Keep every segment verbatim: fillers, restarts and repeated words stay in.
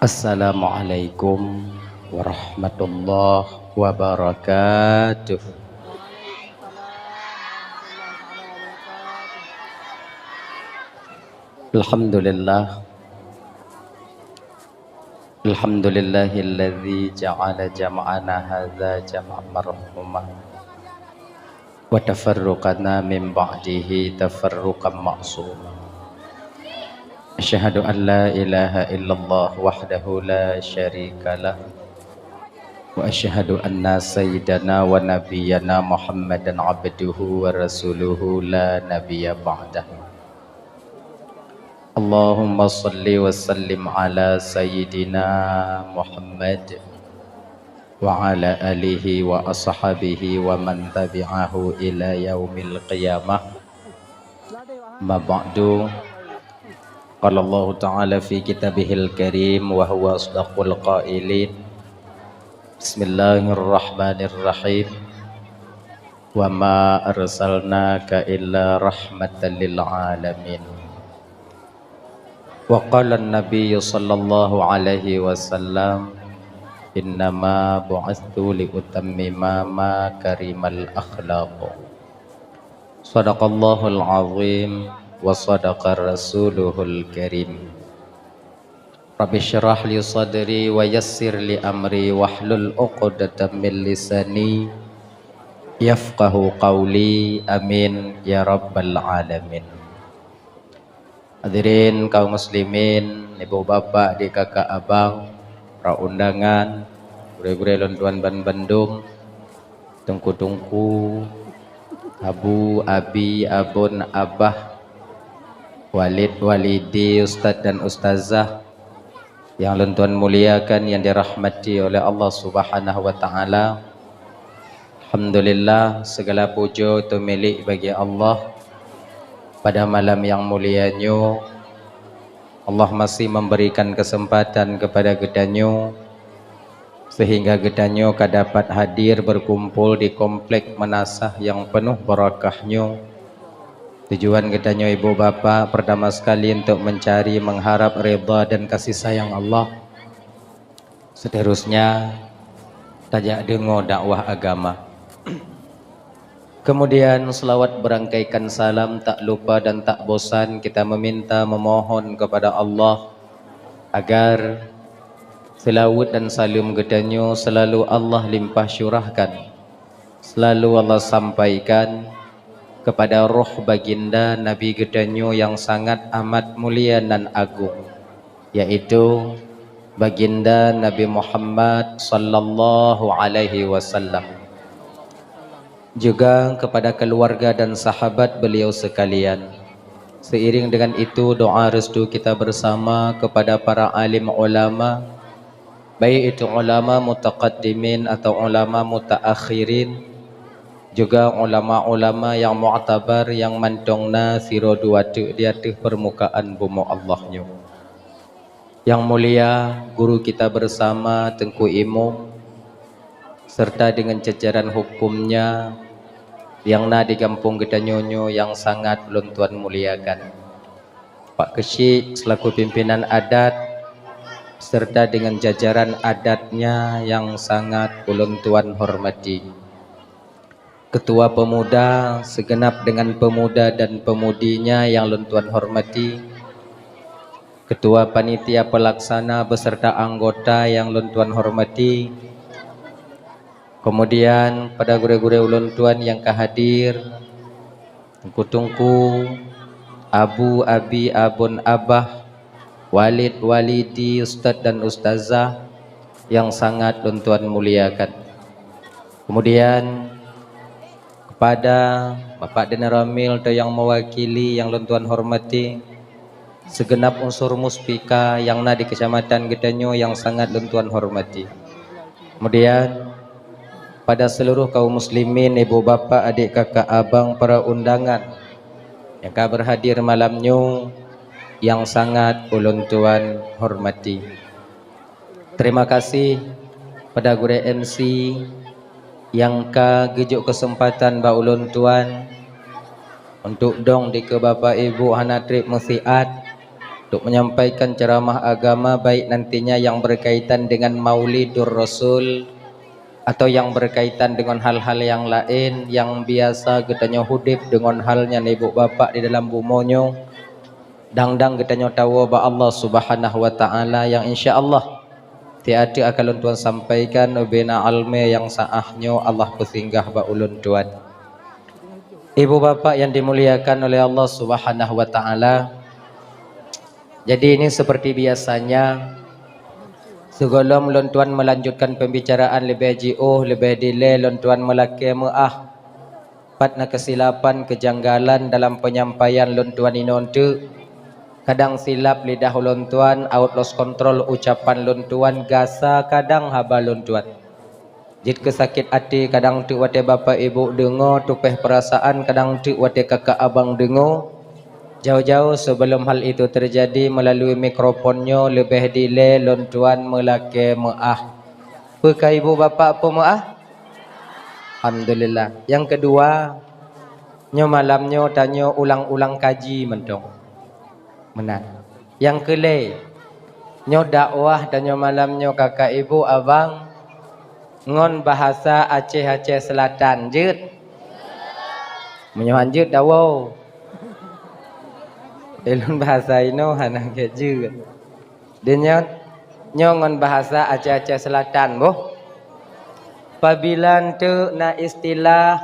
Assalamualaikum warahmatullahi wabarakatuh. Alhamdulillah. Alhamdulillahilladzi ja'ala jam'ana hadza jam'an marhuma. Wa tafarruqana min ba'dihi tafarruqan ma'suma. Asyhadu an la ilaha illallah wahdahu la syarika lah. Wa asyhadu anna sayyidana wa nabiyyana Muhammadan abduhu wa rasuluhu la nabiyya ba'dah. Allahumma shalli wa sallim ala sayyidina Muhammad wa ala alihi wa ashabihi wa man tabi'ahu ila yaumil qiyamah. Ma ba'du. Qala Allahu ta'ala fi kitabihil karim wa huwa asdaqul qailin. Bismillahirrahmanirrahim. Wa ma arsalnaka illa rahmatan lil alamin. Wa qala an-nabiyyu sallallahu alaihi wasallam, "Innama bu'itstu li utammima makarimal akhlaq." Shadaqallahul azim wa shadaqa rasuluhul karim. Rabbi syrah li sadri wa yassir li amri wahlul uqdatam min lisani yafqahu qawli. Amin ya rabbal alamin. Hadirin kaum muslimin, ibu bapak, adik kakak abang, para undangan, gurée-gurée lôn tuan ban bandum, teungku-teungku, abu, abi, abon, abah, walid, walidi, ustaz dan ustazah yang lôn tuan muliakan, yang dirahmati oleh Allah Subhanahu wa Ta'ala. Alhamdulillah, segala puja teumilék bagi Allah pada malam yang mulia nyoe. Allah masih memberikan kesempatan kepada geutanyoe sehingga geutanyoe ka dapat hadir berkumpul di komplek meunasah yang penuh barakah nyoe. Tujuan geutanyoe ibu bapak pertama sekali untuk mencari, mengharap ridha dan kasih sayang Allah. Seterusnya, tajak deungoe dakwah agama. Kemudian, selawat berangkaikan salam tak lupa dan tak bosan kita meminta, memohon kepada Allah agar selawat dan salam geutanyoe selalu Allah limpah syurahkan, selalu Allah sampaikan kepada roh baginda Nabi geutanyoe yang sangat amat mulia nan agung, yaitu baginda Nabi Muhammad sallallahu alaihi wasallam. Juga kepada keluarga dan sahabat beliau sekalian. Seiring dengan itu, doa restu kita bersama kepada para alim ulama, baik itu ulama mutaqaddimin atau ulama mutaakhirin, juga ulama-ulama yang mu'tabar nyang mantong na sidroe dua teuk di ateueh peurmukaan bumoe Allah nyoe. Yang mulia guru kita bersama Teungku Imum, serta dengan jajaran hukumnya yang na di gampông geutanyoe nyoe yang sangat ulôn tuan muliakan. Pak Keuchik selaku pimpinan adat, serta dengan jajaran adatnya yang sangat ulôn tuan hormati. Ketua Pemuda, segenap dengan pemuda dan pemudinya yang lôn tuan hormati. Ketua Panitia Pelaksana beserta anggota yang lôn tuan hormati. Kemudian, pada gurée-gurée ulôn tuan nyang ka hadir, teungku-teungku, abu, abi, abon, abah, walid, walidi, ustaz dan ustazah yang sangat lôn tuan muliakan. Kemudian, kepada Bapak Danramil atau yang mewakili yang lôn tuan hormati, segenap unsur Muspika yang na di kecamatan geutanyoe yang sangat lôn tuan hormati. Kemudian, pada seluruh kaum muslimin, ibu bapak, adik kakak abang, para undangan yang ka berhadir malam nyoe yang sangat ulôn tuan hormati. Terima kasih pada gurée M C nyang ka geujok keuseumpatan bak ulôn tuan untuk dong dikeue Bapak Ibu hana treb meusiat, untuk menyampaikan ceramah agama, baik nantinya yang berkaitan dengan Maulidur Rasul atau yang berkaitan dengan hal-hal yang lain yang biasa geutanyoe udeb dengan hal nyan, ibu bapak, di dalam bumoe nyoe. Dang-dang geutanyoe tawoe bak Allah Subhanahu wa Ta'ala, yang insya Allah tieb-tieb akan lôn tuan sampaikan ubena almé nyang saah nyoe Allah peusinggah bak ulôn tuan. Ibu bapak yang dimuliakan oleh Allah Subhanahu wa Ta'ala, jadi ini seperti biasanya, sigohlom lôn tuan melanjutkan pembicaraan leubeh jiôh, leubeh dilée lôn tuan meulakée meuáh. Pat na keusilapan, keujanggalan dalam peunyampaian lôn tuan inoe teuk. Kadang silap lidah ulôn tuan, out lost control ucapan lôn tuan, gasa kadang haba lôn tuan. Jeuet keu sakét até kadang teuk watée bapak ibu deungoe, tupéh peurasaan kadang teuk watée kakak abang deungoe. Jauh-jauh sebelum hal itu terjadi, melalui mikrofon nyoe leubeh dilée lôn tuan meulakée meuáh. Peu ka ibu bapak peumeuáh? Alhamdulillah. Nyang keudua, nyoe malam nyoe tanyoe ulang-ulang kaji mantong. Meunan. Nyang keulhée, nyoe dakwah tanyoe malam nyoe kakak ibu abang ngon bahasa Aceh-Aceh Selatan, jeuet? Meunyoe han jeuet, dawoe. Ilôn bahasa inoe hana gét jeuet. Di nyoe, nyoe ngon bahasa Aceh-Aceh Selatan, boh. Pabila teuk na istilah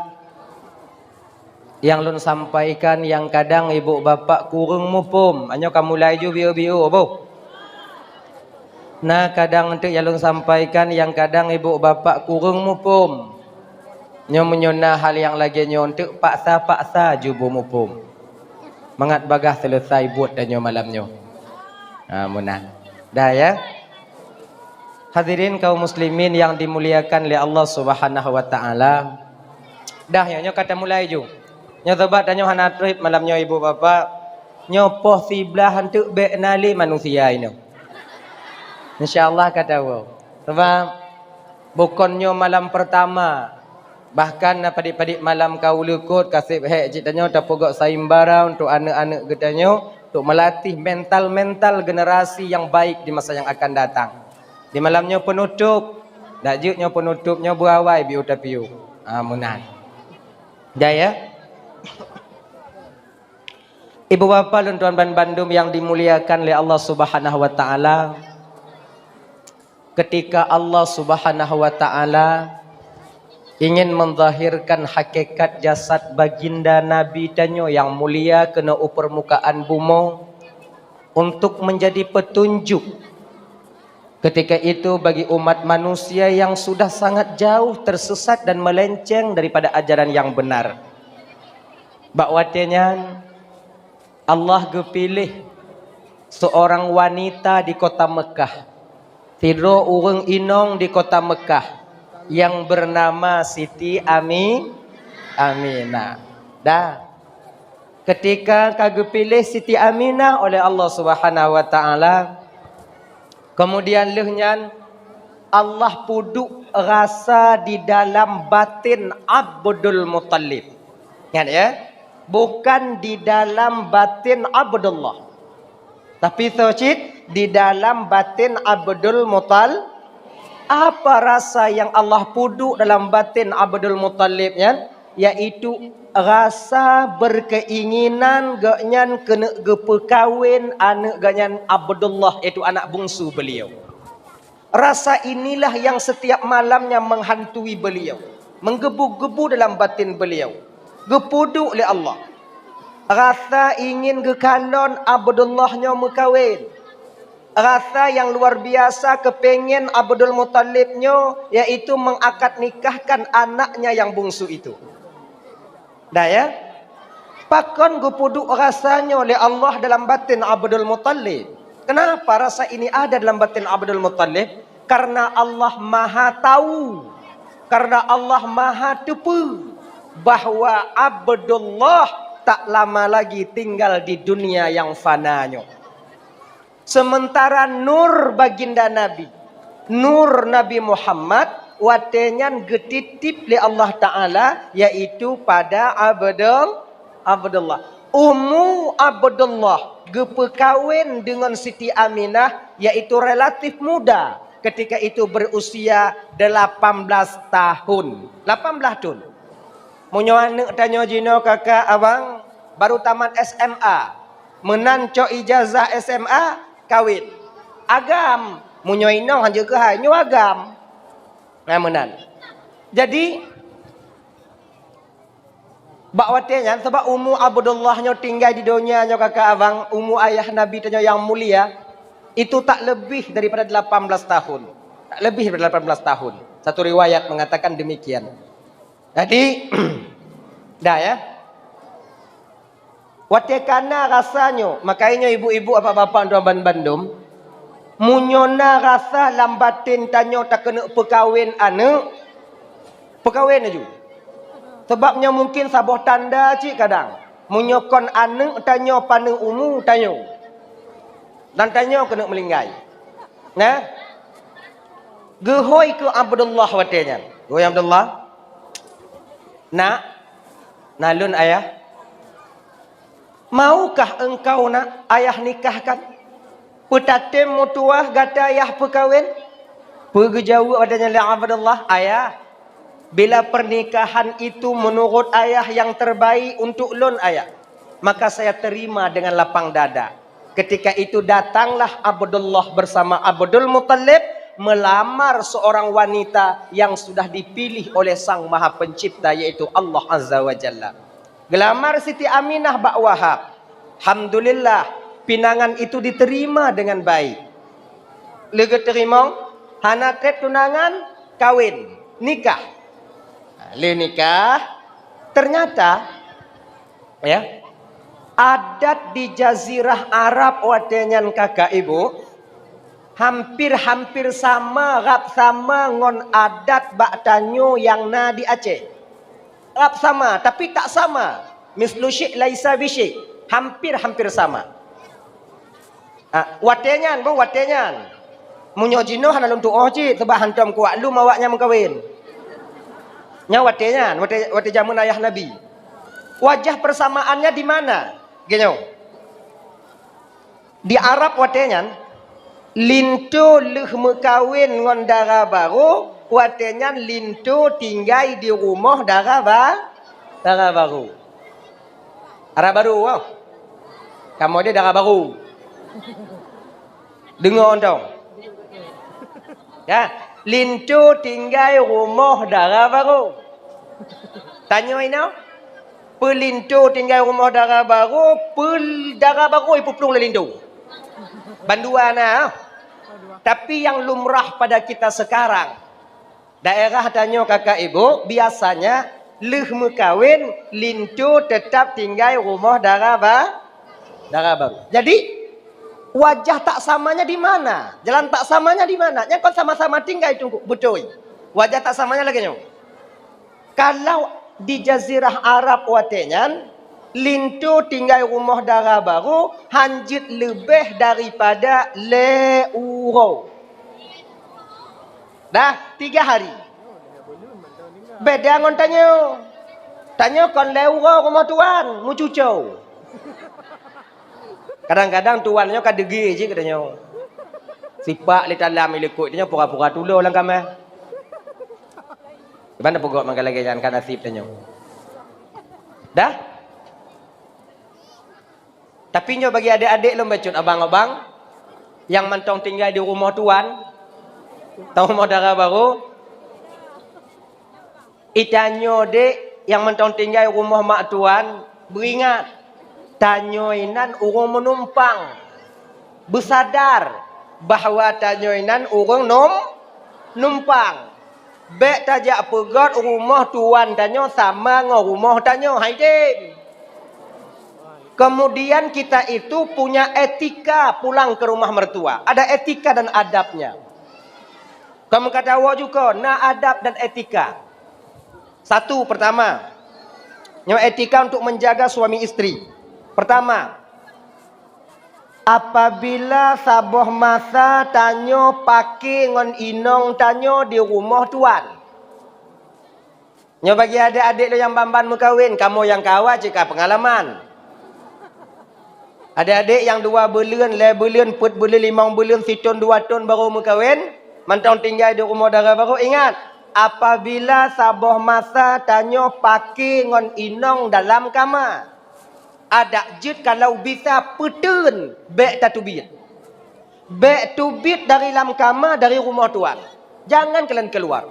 nyang lôn sampaikan nyang kadang ibu bapak kureueng muphom, nyoe ka mulai ju biôh-biôh, boh. Na kadang teuk nyang lôn sampaikan nyang kadang ibu bapak kureueng muphom. Nyoe meunyoe na hal nyang lagée nyoe teuk, paksa-paksa ju beumuphom. Mangat bagaih seuleusai buet tanyoe malam nyoe. Ha, meunan. Dah ya. Hadirin kaum muslimin yang dimuliakan lé Allah Subhanahu wa Ta'ala. Dah ya, nyoe ka tamulai ju. Nyoe sabab tanyoe hana trép malam nyoe ibu bapak. Nyoe poh siblaih teuk bék na lé manusia inoe. Insya Allah ka tawoe. Sabab bukon nyoe malam pertama. Bahkan na padit-padit malam ka u likot, ka seb hék cit tanyoe tapeugöt sayembara untuk aneuk-aneuk geutanyoe, untuk melatih mental-mental generasi yang baik di masa yang akan datang. Di malam nyoe penutup, dak jeuet nyoe penutup, nyoe beuawai biôh tapiôh. Ah, meunan. Dah ya. Ibu bapak lôn tuan banbandum yang dimuliakan lé Allah Subhanahu wa Ta'ala, ketika Allah Subhanahu wa Ta'ala ingin menzahirkan hakikat jasad baginda Nabi tanyoe nyang mulia keunoe u peurmukaan bumoe untuk menjadi petunjuk ketika itu bagi umat manusia yang sudah sangat jauh tersesat dan melenceng daripada ajaran yang benar. Bak watée nyan, Allah geupiléh seorang wanita di kota Mekah, sidroe ureuëng inong di kota Mekah, nyang beunama Siti Ami-, Aminah. Dah, ketika ka geupiléh Siti Aminah oleh Allah Subhanahu wa Ta'ala, kemudian lheueh nyan Allah peuduek rasa di dalam batin Abdul Muttalib. Ingat ya, bukan di dalam batin Abdullah. Tapi soe cit di dalam batin Abdul Muttalib. Apa rasa yang Allah peuduek dalam batin Abdul Muttalib nyan? Yaitu rasa berkeinginan gobnyan keuneuk geupeukawen aneuk gobnyan Abdullah, yaitu anak bungsu beliau. Rasa inilah yang setiap malamnya menghantui beliau, menggebu-gebu dalam batin beliau. Geupeuduek lé Allah rasa ingin geukalon Abdullah nyoe meukawen. Rasa yang luar biasa keupengen Abdul Muttalib nyoe, yaitu mengakad nikahkan anaknya yang bungsu itu. Dah ya? Pakon geupeuduek rasa nyoe lé Allah dalam batin Abdul Muttalib? Kenapa rasa ini ada dalam batin Abdul Muttalib? Karena Allah Maha tahu, karena Allah Maha teupeu bahwa Abdullah tak lama lagi tinggal di dunia yang fana nyoe. Sementara nur baginda Nabi, nur Nabi Muhammad, watée nyan geutitip lé Allah Ta'ala, yaitu pada Abdul-, Abdullah. Ummu Abdullah geupeukawen deungon Siti Aminah, yaitu relatif muda, ketika itu berusia delapan belas tahun. Lapan belas thon. Meunyoe aneuk tanyoe jinoe kakak abang baru tamat S M A, meunan cok ijazah S M A, kawin. Agam, meunyoe inong hanjeuet keuhai, nyoe agam. Nah, meunan. Jadi, bak watée nyan, sabab Ummu Abdullah nyoe tinggai di donya nyoe kakak abang, ummu ayah Nabi tanyoe nyang mulia, itu tak lebih daripada delapan belas tahun. Tak lebih daripada delapan belas tahun. Satu riwayat mengatakan demikian. Jadi, dah ya. Watée kana rasa nyoe, makajih nyoe ibu-ibu, bapak-bapak, tuan bandum, meunyoe na rasa lam baten tanyoe takeuneuk peukawen aneuk, peukawen laju. Sabab nyoe mungken saboh tanda cit kadang, meunyoe kon aneuk tanyoe paneuk umu tanyoe, dan tanyoe keuneuk meulinggai. Nah, geuhôi keu Abdullah watée nyan. Geuhôi Abdullah, "Nak, na lôn ayah." "Maukah engkau, nak, ayah nikahkan? Peutatem meutuwah gata ayah peukawen?" Peugeujaweueb watée nyan lé Abdullah, "Ayah, bila pernikahan itu menurut ayah yang terbaik untuk lôn, ayah, maka saya terima dengan lapang dada." Ketika itu datanglah Abdullah bersama Abdul Muttalib melamar seorang wanita yang sudah dipilih oleh Sang Maha Pencipta, yaitu Allah Azza wa Jalla. Geulamar Siti Aminah bak Wahab. Alhamdulillah, pinangan itu diterima dengan baik. Lé geuteurimong, hana treb tunangan, kawin, nikah. Lé nikah, ternyata, ya, adat di Jazirah Arab watée nyan kakak ibu, hampir-hampir sama, rab sama ngon adat bak tanyoe nyang na di Aceh. Rab sama, tapi tak sama. Mislu syik laisa bisyik. Hampir-hampir sama. Ah, watée nyan, boh, watée nyan. Meunyoe jinoe hana lôn tuoh cit, sabab hantom kuat lom awaknyan meukawen. Nyan watée nyan, watée, watée jameun ayah Nabi. Wajah persamaannya di mana? Geutanyoe. Di Arab watée nyan, linto lheueh meukawen ngon dara barô, watée nyan linto tinggai di rumoh dara ba-, dara barô. Dara barô, oh. Kamoe deh dara barô. Deungoe mantong. Ya, linto tinggai rumoh dara barô. Tanyoe inoe, peue linto tinggai rumoh dara barô, peue dara barô ipeuplueng lé linto. Bandua na. Tapi nyang lumrah pada kita sekarang, daerah tanyoe kakak ibu, biasanya lheueh meukawen, linto teutap tinggai rumoh dara ba-, dara barô. Jadi, wajah tak samanya di mana? Jalan tak samanya di mana? Nyan kon sama-sama tinggai teungku, beutôi. Wajah tak samanya lagée nyoe. Kalau di Jazirah Arab watée nyan, linto tinggai rumoh dara barô hanjeuet leubeh daripada lhée uroe. Dah, tiga hari. Beda ngon tanyoe. Tanyoe kon lhée uroe rumoh tuan, meucuco. Kadang-kadang tuan nyoe ka deugée jih geutanyoe. Sipak lé talam ilikot tanyoe pura-pura tulo lam kamar. Di mana peugok mangka lagée nyan ka naseb tanyoe. Dah? Tapi nyoe bagi adék-adék lôn bacut abang-abang nyang mantong tinggai di rumoh tuan, atau rumoh dara barô, Itanyoe dék nyang mantong tinggai rumoh mak tuan, beuingat, tanyoe inan ureuëng meunumpang. Beusadar bahwa tanyoe inan ureuëng num-, numpang. Bék tajak peugét rumoh tuan tanyoe sama ngon rumoh tanyoe, hai tem. Kemudian kita itu punya etika pulang ke rumah mertua. Ada etika dan adabnya. Kon meukatai awak juko, na adab dan etika. Satu, pertama, nyoe etika untuk menjaga suami istri. Pertama, apabila saboh masa tanyoe paké ngon inong tanyoe di rumoh tuan. Nyoe bagi adék-adék lôn nyang ban-ban meukawen, kamoe nyang ka awai cit ka peungalaman. Adék-adék nyang dua buleuen, lhée buleuen, peuet buleuen, limong buleuen, sithon dua thon barô meukawen, mantong tinggai di rumoh dara barô, ingat, apabila saboh masa tanyoe paké ngon inong dalam kama, adak jeuet kalau bisa peuteun bék tateubiet. Bék teubiet dari lam kama, dari rumoh tuan. Jangan kalian keluar.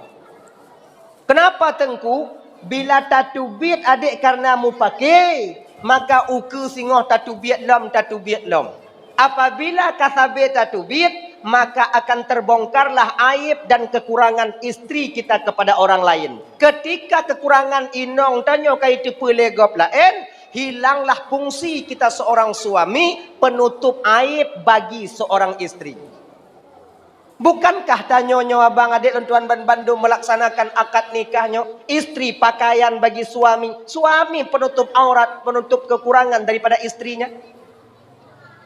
Kenapa, Teungku? Bila tateubiet adék karena mupaké, maka ukeue singoh tateubiet lom, tateubiet lom. Apabila ka sabé tateubiet, maka akan terbongkarlah aib dan kekurangan istri kita kepada orang lain. Ketika kekurangan inong tanyoe ka jiteupeue lé gob laén, hilanglah fungsi kita seorang suami penutup aib bagi seorang istri. Bukankah tanyoe nyoe abang adék lôn tuan banbandum melaksanakan akad nikah nyoe, istri pakaian bagi suami, suami penutup aurat, penutup kekurangan daripada istrinya?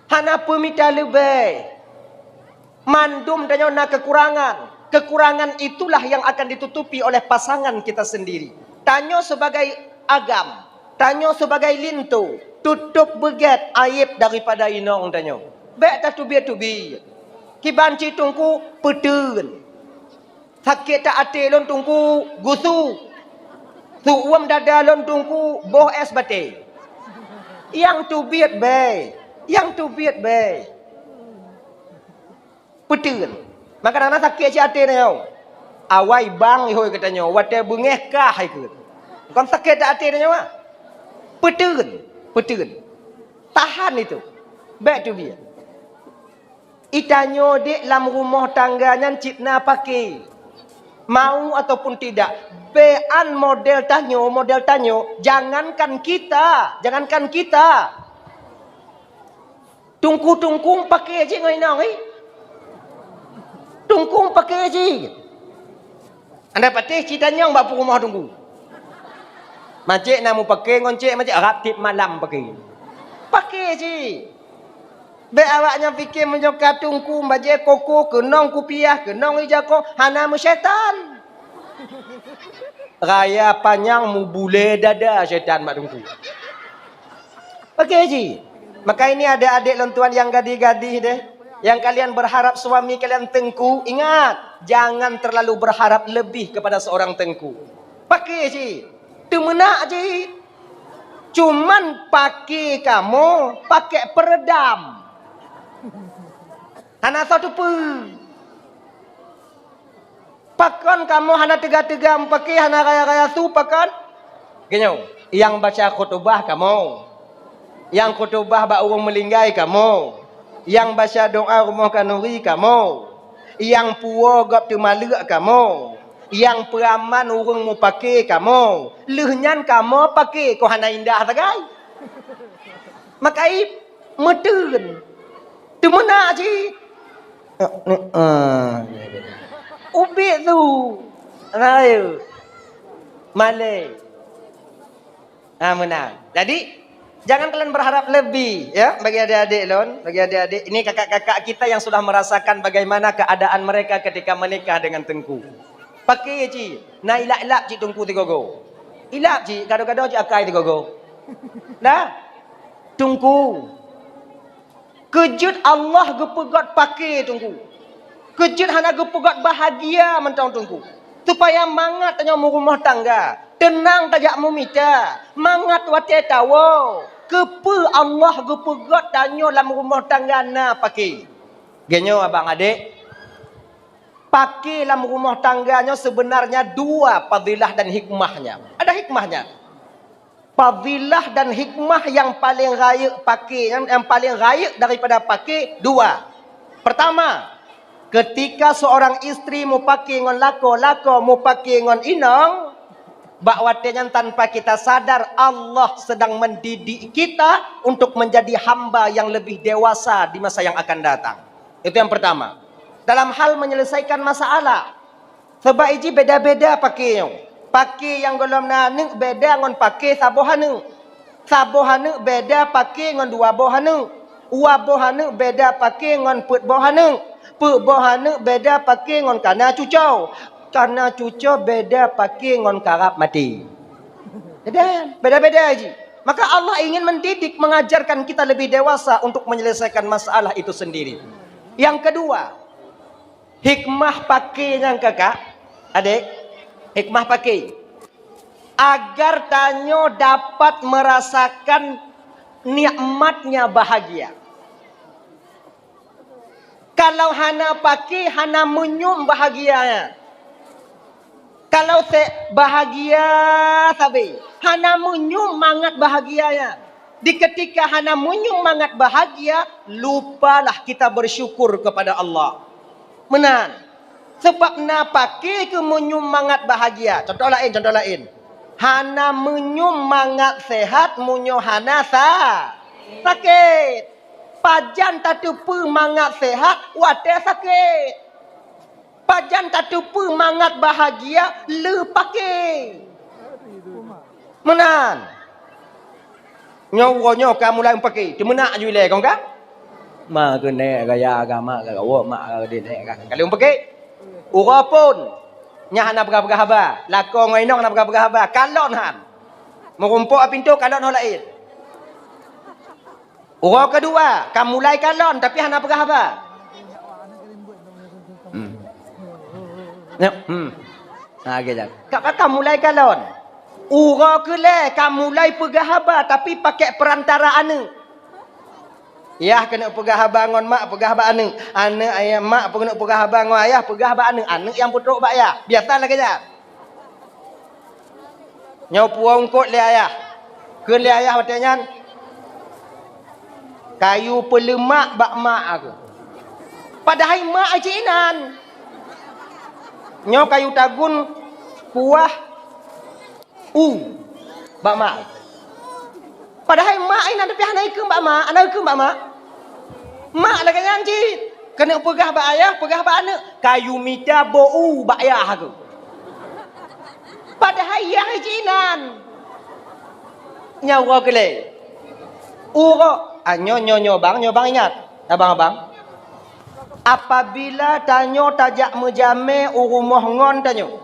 Hana peumita leubeh. Mandum tanyoe na kekurangan. Kekurangan itulah yang akan ditutupi oleh pasangan kita sendiri. Tanyoe sebagai agam, tanyoe sebagai linto, tutup beugét aib daripada inong tanyoe. Bék tateubiet-teubiet. Kiban cit Teungku peuteun. Sakét that até lôn Teungku gusu. Su'uem dada lôn Teungku boh ès batée. Nyang teubiet bék, nyang teubiet bék. Peuteun. Maka na sakét cit até nyoe. Awai bang ihôi geutanyoe, watée beungéh kah ikeuet. Kon sakét that até nyoe. Peuteun, peuteun. Tahan itu. Bék teubiet. Itanyoe dék lam rumoh tangga nyan cit na paké. Mau ataupun tidak, bék an model tanyoe, model tanyoe, jangankan kita, jangankan kita. Teungku-teungku paké cit ngon inong, eh. Teungku paké cit. Anda patéh cit tanyong bak peurumoh Teungku. Macék na mupaké ngon cék macék rab tiep malam paké. Paké cit. Bék awak nyan pike meunyoe ka Teungku bajée koko, keunong kupiah, keunong ija ko, hana meusyaitan. Raya panyang mubulée dada syaitan mak Teungku. Oke ji. Maka ini adék-adék lôn tuan nyang gadih-gadih deh, nyang kalian berharap suami kalian teungku, ingat, jangan terlalu berharap lebih kepada seorang teungku. Paké ji. Teumeunak ji. Cuman paké kamoe pakai peredam. Hana soe teupeue. Pakon kamoe hana teuga-teuga mupaké, hana raya-raya su pakon? Geunyoe, nyang baca khutubah kamoe. Nyang khutubah bak ureuëng meulinggai kamoe. Nyang baca doa rumoh kanuri kamoe. Nyang puwoe gob teumaleuek kamoe. Nyang peuraman ureuëng mupaké kamoe. Lheueh nyan kamoe paké, kon hana indah sagai. Maka i meuteun. Teumeunak cit. Ubit tu. Rayeuk. Malée. Ah, meunan. Jadi, jangan kalian berharap lebih, ya, bagi adik-adik lôn, bagi adik-adik. Ini kakak-kakak kita yang sudah merasakan bagaimana keadaan mereka ketika menikah dengan teungku. Paké cit. Na ilap-ilap cit teungku sigogo. Ilap cit, gado-gado cit akai sigogo. Dah? Teungku. Keujeuet Allah geupeugét paké teungku. Keujeuet hana geupeugét bahagia mantong teungku. Supaya mangat tanyoe meurumoh tangga, teunang tajak meumita, mangat watée tawoe. Keupeue Allah geupeugét tanyoe lam rumoh tangga na paké? Geunyoe abang adék, paké lam rumoh tangga nyoe sebenarnya dua fadilah dan hikmahnya. Ada hikmahnya. Fadilah dan hikmah yang paling rayeuk paké, yang, yang paling rayeuk daripada paké dua. Pertama, ketika seorang istri mupaké ngon lakoe, lakoe mupaké ngon inong, bak watée nyan tanpa kita sadar Allah sedang mendidik kita untuk menjadi hamba yang lebih dewasa di masa yang akan datang. Itu yang pertama. Dalam hal menyelesaikan masalah, sabab iji beda-beda paké nyoe. Paké nyang gohlom na aneuk beda ngon paké saboh aneuk. Saboh aneuk beda paké ngon dua boh aneuk. Dua boh aneuk beda paké ngon peuet boh aneuk. Peuet boh aneuk beda paké ngon kana cucoe. Kana cucoe beda paké ngon karab maté. Beda, beda-beda ji. Maka Allah ingin mendidik, mengajarkan kita lebih dewasa untuk menyelesaikan masalah itu sendiri. Yang kedua, hikmah paké nyan kakak, adek, hikmah paké, agar tanyoe dapat merasakan nikmatnya bahagia. Kalau hana paké, hana meunyum bahagia nyan. Kalau se-, bahagia sabe, hana meunyum mangat bahagia nyan. Di ketika hana meunyum mangat bahagia, lupalah kita bersyukur kepada Allah. Meunan. Sebab na paké keu meunyum mangat bahagia. Contoh laén, contoh laén. Hana meunyum mangat sehat meunyoe hana sa-, sakét. Pajan tateupeue mangat sehat watée sakét? Pajan tateupeue mangat bahagia le paké? Meunan. Nyoe uroe nyoe ka mulai meupaké, teumeunak ju ilée kon ka? Ma keuneuk gaya agama ka gawok mak ka di nek ka. Ka lheueh meupaké. Uroe phon nyan hana peugah-peugah haba, lakoe ngon inong hana peugah-peugah haba, kalon han. Meurumpok pintoe kalon ho laén. Uroe keudua ka mulai kalon tapi hana peugah haba. Hmm. Nyo, hmm. Ha, oke, jak. Ka, ka, ka mulai kalon. Uroe keulhèe ka mulai peugah haba tapi pakai perantara aneuk. Yah keuneuk peugah haba ngon mak, peugah bak aneuk. Aneuk ayah mak keuneuk peugah haba ngon ayah, peugah bak aneuk. Aneuk nyang peutrok bak yah. Biasa lagée nyan. Nyoe puwoe eungkot lé ayah. Kheun lé ayah watée nyan, "Kayue peuleumak bak mak aku." Padahai mak cit inan. Nyoe kayue tagun kuah u bak mak. Padahai mak inan tapi hana ikheun bak mak, hana ikheun bak mak. Mak lagée nyan cit. Keuneuk peugah bak ayah, peugah bak aneuk, "Kayue mita boh u bak yah aku." Padahai yah cit inan. Nyan uroe keulhèe. Uroe, ah, nyoe, nyoe, nyoe bang, nyoe bang ingat. Abang-abang. Apabila tanyoe tajak meujamé u rumoh ngon tanyoe,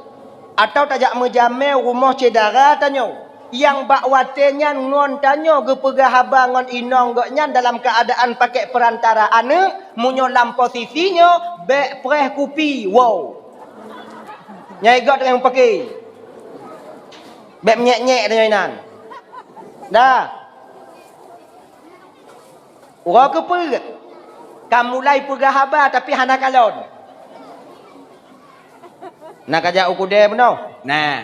atawa tajak meujamé u rumoh syedara tanyoe, nyang bak watée nyan ngon tanyoe geupeugah haba ngon inong gobnyan dalam keuadaan pakai perantara aneuk, meunyoe lam posisi nyoe, bék preh kupi, wow. Nyang igot teungoh paké. Bék meunyék-nyék tanyoe inan. Dah. Uroe keupeuet, ka mulai peugah haba tapi hana kalon. Na kajak u keudè bunoe? Na.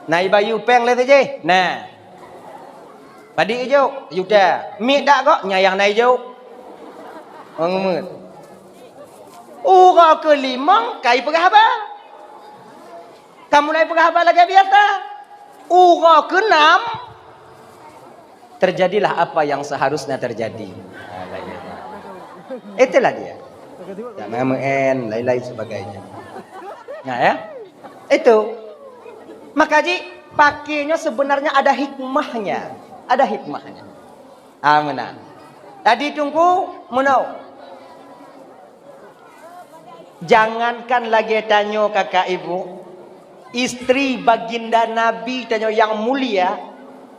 Na ibayeue péng lé sijih? Na. Padit ijok? Juta. Miet dak kok? Nyang na ijok. Ngon meuet. Uroe keulimong ka ipeugah haba. Ka mulai peugah haba lagée biasa. Uroe keunam, terjadilah apa yang seharusnya terjadi. Itulah dia. Tak main, lain-lain sebagainya. Nah, ya. Itu. Maka ji, paké nyoe sebenarnya ada hikmahnya. Ada hikmahnya. Ah, meunan. Jadi Teungku, meunoe. Jangankan lagée tanyoe kakak ibu, istri baginda Nabi tanyoe nyang mulia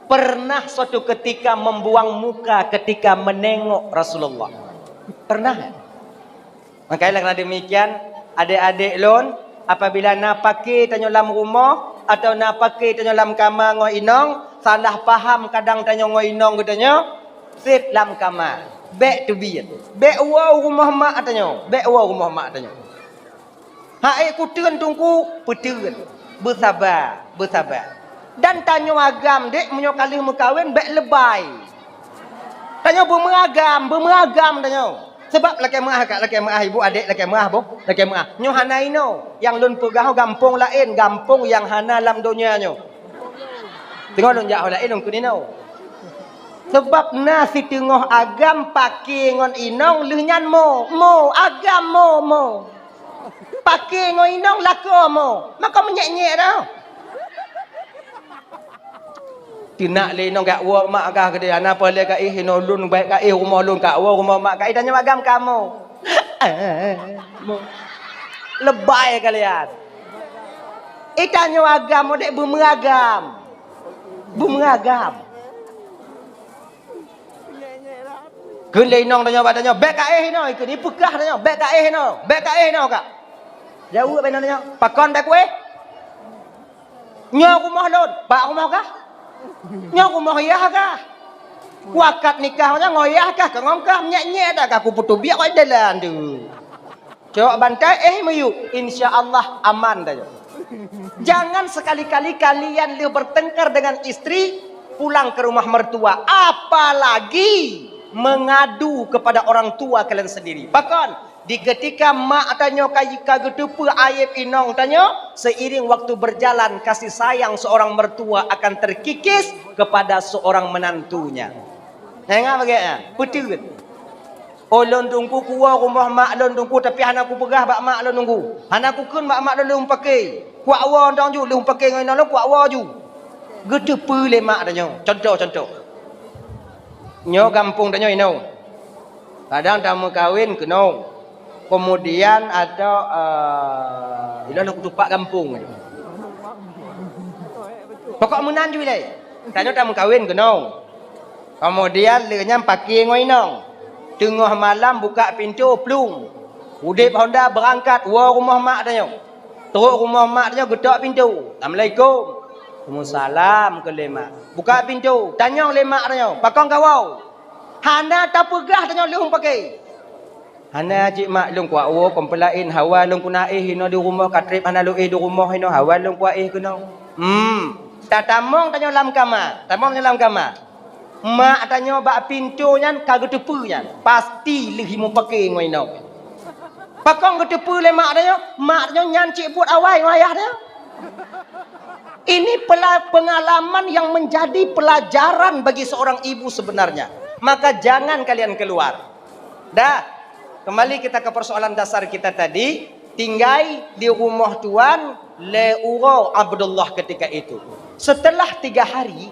pernah suatu ketika membuang muka ketika menengok Rasulullah. Pernah. Makanya karena demikian, adek-adek lôn, apabila na paké tanyoe lam rumoh atau na paké tanyoe lam kama ngon inong, salah paham kadang tanyoe ngon inong geutanyoe, sit lam kama. Bék teubiet. Bék woe u rumoh mak tanyoe. Bék woe u rumoh mak tanyoe. Hai kuteun Teungku, peuteun. Beusaba, beusaba. Dan tanyoe agam dek meunyoe ka lheueh meukawen bék leubay. Tanyoe beumeuagam, beumeuagam tanyoe. Sebab lakée meuah kak, lakée meuah ibu adek, lakée meuah boh, lakée meuah. Nyoe hana inoe. Nyang lôn peugah gampông laén, gampông nyang hana lam donya nyoe. Teungoh lôn jak ho laén lôn keunoe. Sebab na siteungoh agam paké ngon inong lheueh nyan mo, mo, agam mo, mo. Paké ngon inong lakoe mo. Maka meunyék-nyék dah. Teunak lé inong gak woe mak gah geude, hana peureulée gak éh inoe lôn, baik gak éh rumoh lôn, gak woe rumoh mak gak éh tanyoe agam kamoe. Leubay kalian. Ih tanyoe agam, udeb beumeuagam. Beumeuragam. Kheun lé inong tanyoe bak tanyoe, "Bék ka éh inoe," ikheun, "Ipeugah tanyoe, bék ka éh inoe, bék ka éh inoe ka." Jaweueb bak inong tanyoe, "Pakon bék kuéh? Nyoe rumoh lôn, bak rumoh kah? Nyoe rumoh yah kah? Wakat nikah nyoe ngon yah kah, keu ngon kah? Nyét-nyét dak kah kupeuteubiet oi dalam tu." Cok bantai, éh miyueb, insya Allah aman tanyoe. Jangan sekali-kali kalian lheueh bertengkar dengan istri, pulang ke rumah mertua, apalagi mengadu kepada orang tua kalian sendiri. Pakon? Di ketika mak tanyoe ka, ka geuteupeue aéb inong tanyoe, seiring waktu berjalan, kasih sayang seorang mertua akan terkikis kepada seorang menantunya. Nyang ingat bak nyan, peuteuet. Oh, lôn teungku kuwoe rumoh mak lôn teungku, tapi hana kupeugah bak mak lôn teungku. Hana kukheun bak mak lôn lôn paké. Kuak woe dong ju, lôn paké ngon inong lôn, kuak woe ju. Geuteupeue lé mak tanyoe. Contoh, contoh. Nyoe gampông tanyoe inoe. Kadang tameukawen keunoe. Kemudian atau, eh, ilôn lôn kutupak gampông. Pokok meunan ju ilée. Tanyoe tameukawen keunoe. Kemudian lheueh nyan paké ngon inong. Teungoh malam buka pintoe plueng. Udeb Honda beurangkat woe rumoh mak tanyoe. Trok rumoh mak tanyoe geutok pintoe. "Assalamualaikum." "Waalaikumsalam," kheun lé mak. Buka pintoe, tanyong lé mak tanyoe, "Pakon kawoe?" Hana tapeugah tanyoe lheueh paké. "Hana cit mak, lôn kuak woe kon peulaén, hawa lôn keuneuk éh inoe di rumoh, ka trép hana lôn éh di rumoh inoe, hawa lôn kuak éh keunoe." Hmm. Tatamong tanyoe lam kama, tamong tanyoe lam kama. Mak tanyoe bak pintoe nyan ka geuteupeue nyan, pasti lheueh meupaké ngon inong. Pakon geuteupeue lé mak tanyoe? Mak tanyoe nyan cit buet awai ngon ayah tanyoe. Ini pela-, pengalaman yang menjadi pelajaran bagi seorang ibu sebenarnya. Maka jangan kalian keluar. Dah, kembali kita ke persoalan dasar kita tadi, tinggai di rumoh tuan lé uroe Abdullah ketika itu. Setelah tiga hari,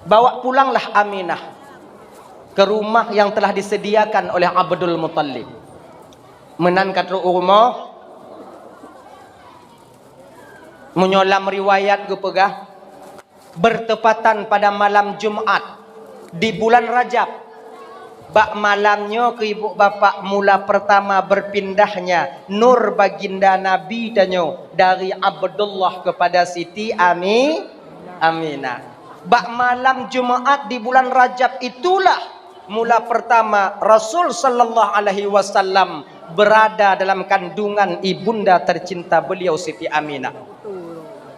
bawa pulanglah Aminah ke rumah yang telah disediakan oleh Abdul Muttalib. Meunan ka trok u rumoh, meunyoe lam riwayat geupeugah, bertepatan pada malam Jumat di bulan Rajab. Bak malam nyoe keu ibu bapak mula pertama berpindahnya nur baginda Nabi tanyoe dari Abdullah kepada Siti Ami-, Aminah. Bak malam Jumat di bulan Rajab itulah mula pertama Rasul sallallahu alaihi wasallam berada dalam kandungan ibunda tercinta beliau Siti Aminah.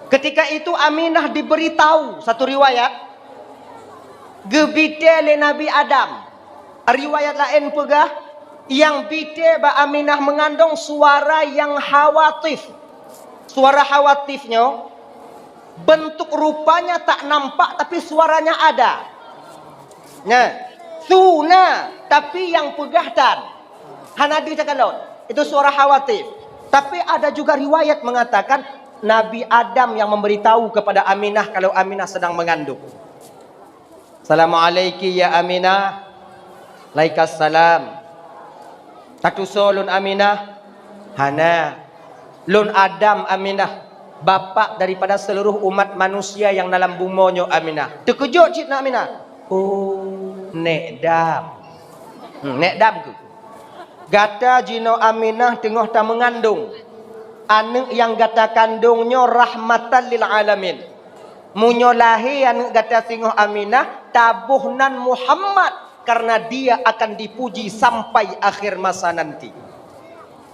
Ketika itu Aminah diberitahu, satu riwayat, geubitée lé Nabi Adam. Riwayat laén peugah, nyang bitée bak Aminah meungandong suara nyang hawatif. Suara hawatif nyoe bentuk rupanya tak nampak, tapi suaranya ada. Nah, su na, tapi nyang peugah tan. Hana deuh takalon. Itu suara hawatif. Tapi ada juga riwayat mengatakan Nabi Adam yang memberitahu kepada Aminah kalau Aminah sedang mengandung. "Assalamualaikum ya Aminah." "Waalaikumsalam." "Tatusoe lôn Aminah?" "Hana." "Lôn Adam Aminah, bapak daripada seluruh umat manusia yang dalam bumoe nyoe Aminah." Teukeujot cit na Aminah. "Oh, Nék Dam." Hmm, Nék Dam keuh. "Gata jinoe Aminah teungoh tameungandong. Aneuëk nyang gata kandong nyoe rahmatan lil alamin. Meunyoe lahé aneuëk gata singoh Aminah, taboh nan Muhammad, karena dia akan dipuji sampai akhir masa nanti."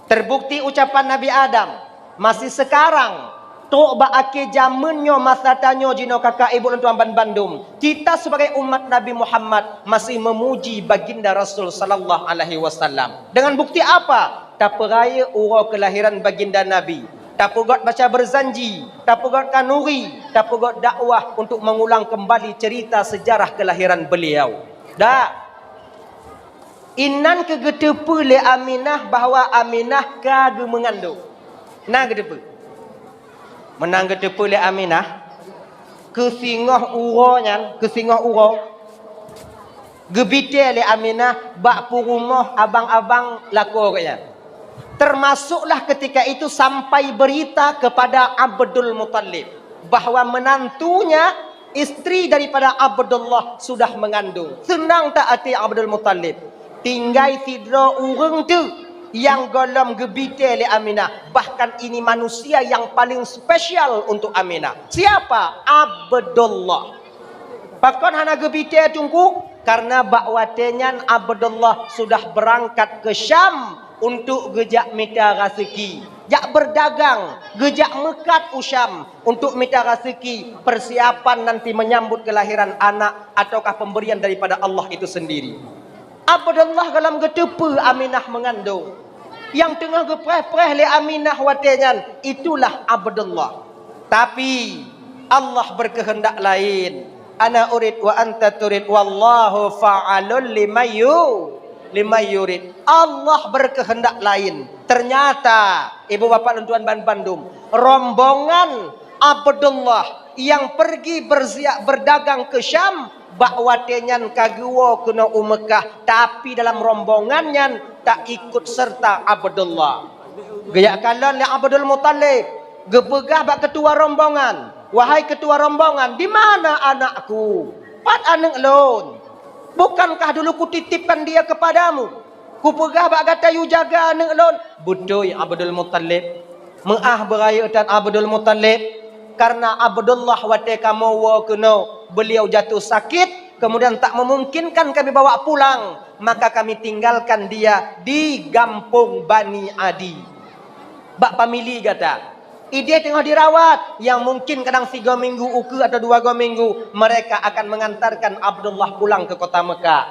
Terbukti ucapan Nabi Adam, masih sekarang, trok bak akhé jameun nyoe masa tanyoe jinoe kakak ibu lôn tuan banbandum, kita sebagai umat Nabi Muhammad masih memuji baginda Rasul sallallahu alaihi wasallam. Dengan bukti apa? Tapeurayeuk uroe kelahiran baginda Nabi. Tapeugét baca berzanji, tapeugét kanuri, tapeugét dakwah untuk mengulang kembali cerita sejarah kelahiran beliau. Dak. Inan keuh geuteupeue lé Aminah bahwa Aminah ka geumeungandong. Na geuteupeue. Meunan geuteupeue lé Aminah, keu singoh uroe nyan, keu singoh uroe, geubitée lé Aminah bak peurumoh abang-abang lakoe geuh nyan. Termasuklah ketika itu sampai berita kepada Abdul Muttalib. bahwa menantunya, istri daripada Abdullah, sudah mengandung. Seunang that até Abdul Muthalib. Tinggai sidroe ureuëng teuk nyang gohlom geubitée lé Aminah. Bahkan ini manusia yang paling spesial untuk Aminah. Siapa? Abdullah. Pakon hana geubitée Teungku? Karena bak watée nyan Abdullah sudah beurangkat keu Syam untuk geujak mita raseuki, jak beurdagang, geujak meukat u Syam untuk mita raseuki, persiapan nanti menyambut kelahiran anak ataukah pemberian daripada Allah itu sendiri. Abdullah gohlom geuteupeue Aminah meungandong. Nyang teungoh geupreh-preh lé Aminah watée nyan, itulah Abdullah. Tapi, Allah berkehendak lain. Ana urid wa anta turid, wallahu fa'alul limayyu-, limayyurid. Allah berkehendak lain. Ternyata, ibu bapak lôn tuan ban bandum, rombongan Abdullah yang pergi berzia-, berdagang ke Syam, bak watée nyan ka geuwoe keunoe u Meukah, tapi dalam rombongan nyan taikot serta Abdullah. Geujak kalon lé Abdul Muthalib, geupeugah bak keutua rombongan, "Wahai keutua rombongan, di mana anakku? Pat aneuëk lôn? Bukankah dulu kutitipkan dia kepadamu? Kupeugah bak gata yue jaga aneuëk lôn." Beutôi Abdul Muthalib. Meuáh beurayeuk that Abdul Muthalib, karena Abdullah watée kamoe woe keunoe, beliau jatuh sakit, kemudian tak memungkinkan kami bawa pulang, maka kami tinggalkan dia di gampông Bani Adi. Bak famili gata. Idéh teungoh dirawat, yang mungkin kadang sigoe minggu ukeue atau dua goe minggu, mereka akan mengantarkan Abdullah pulang ke kota Mekah.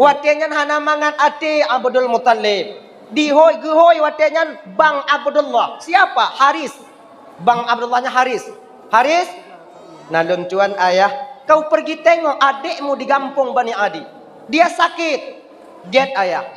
Watée nyan hana mangat até Abdul Muthalib. Dihôi geuhôi watée nyan bang Abdullah. Siapa? Haris. Bang Abdullah nyan Haris. "Haris, na lôn tuan ayah, kau pergi tengok adikmu di gampông Bani Adi. Dia sakit." "Gét ayah."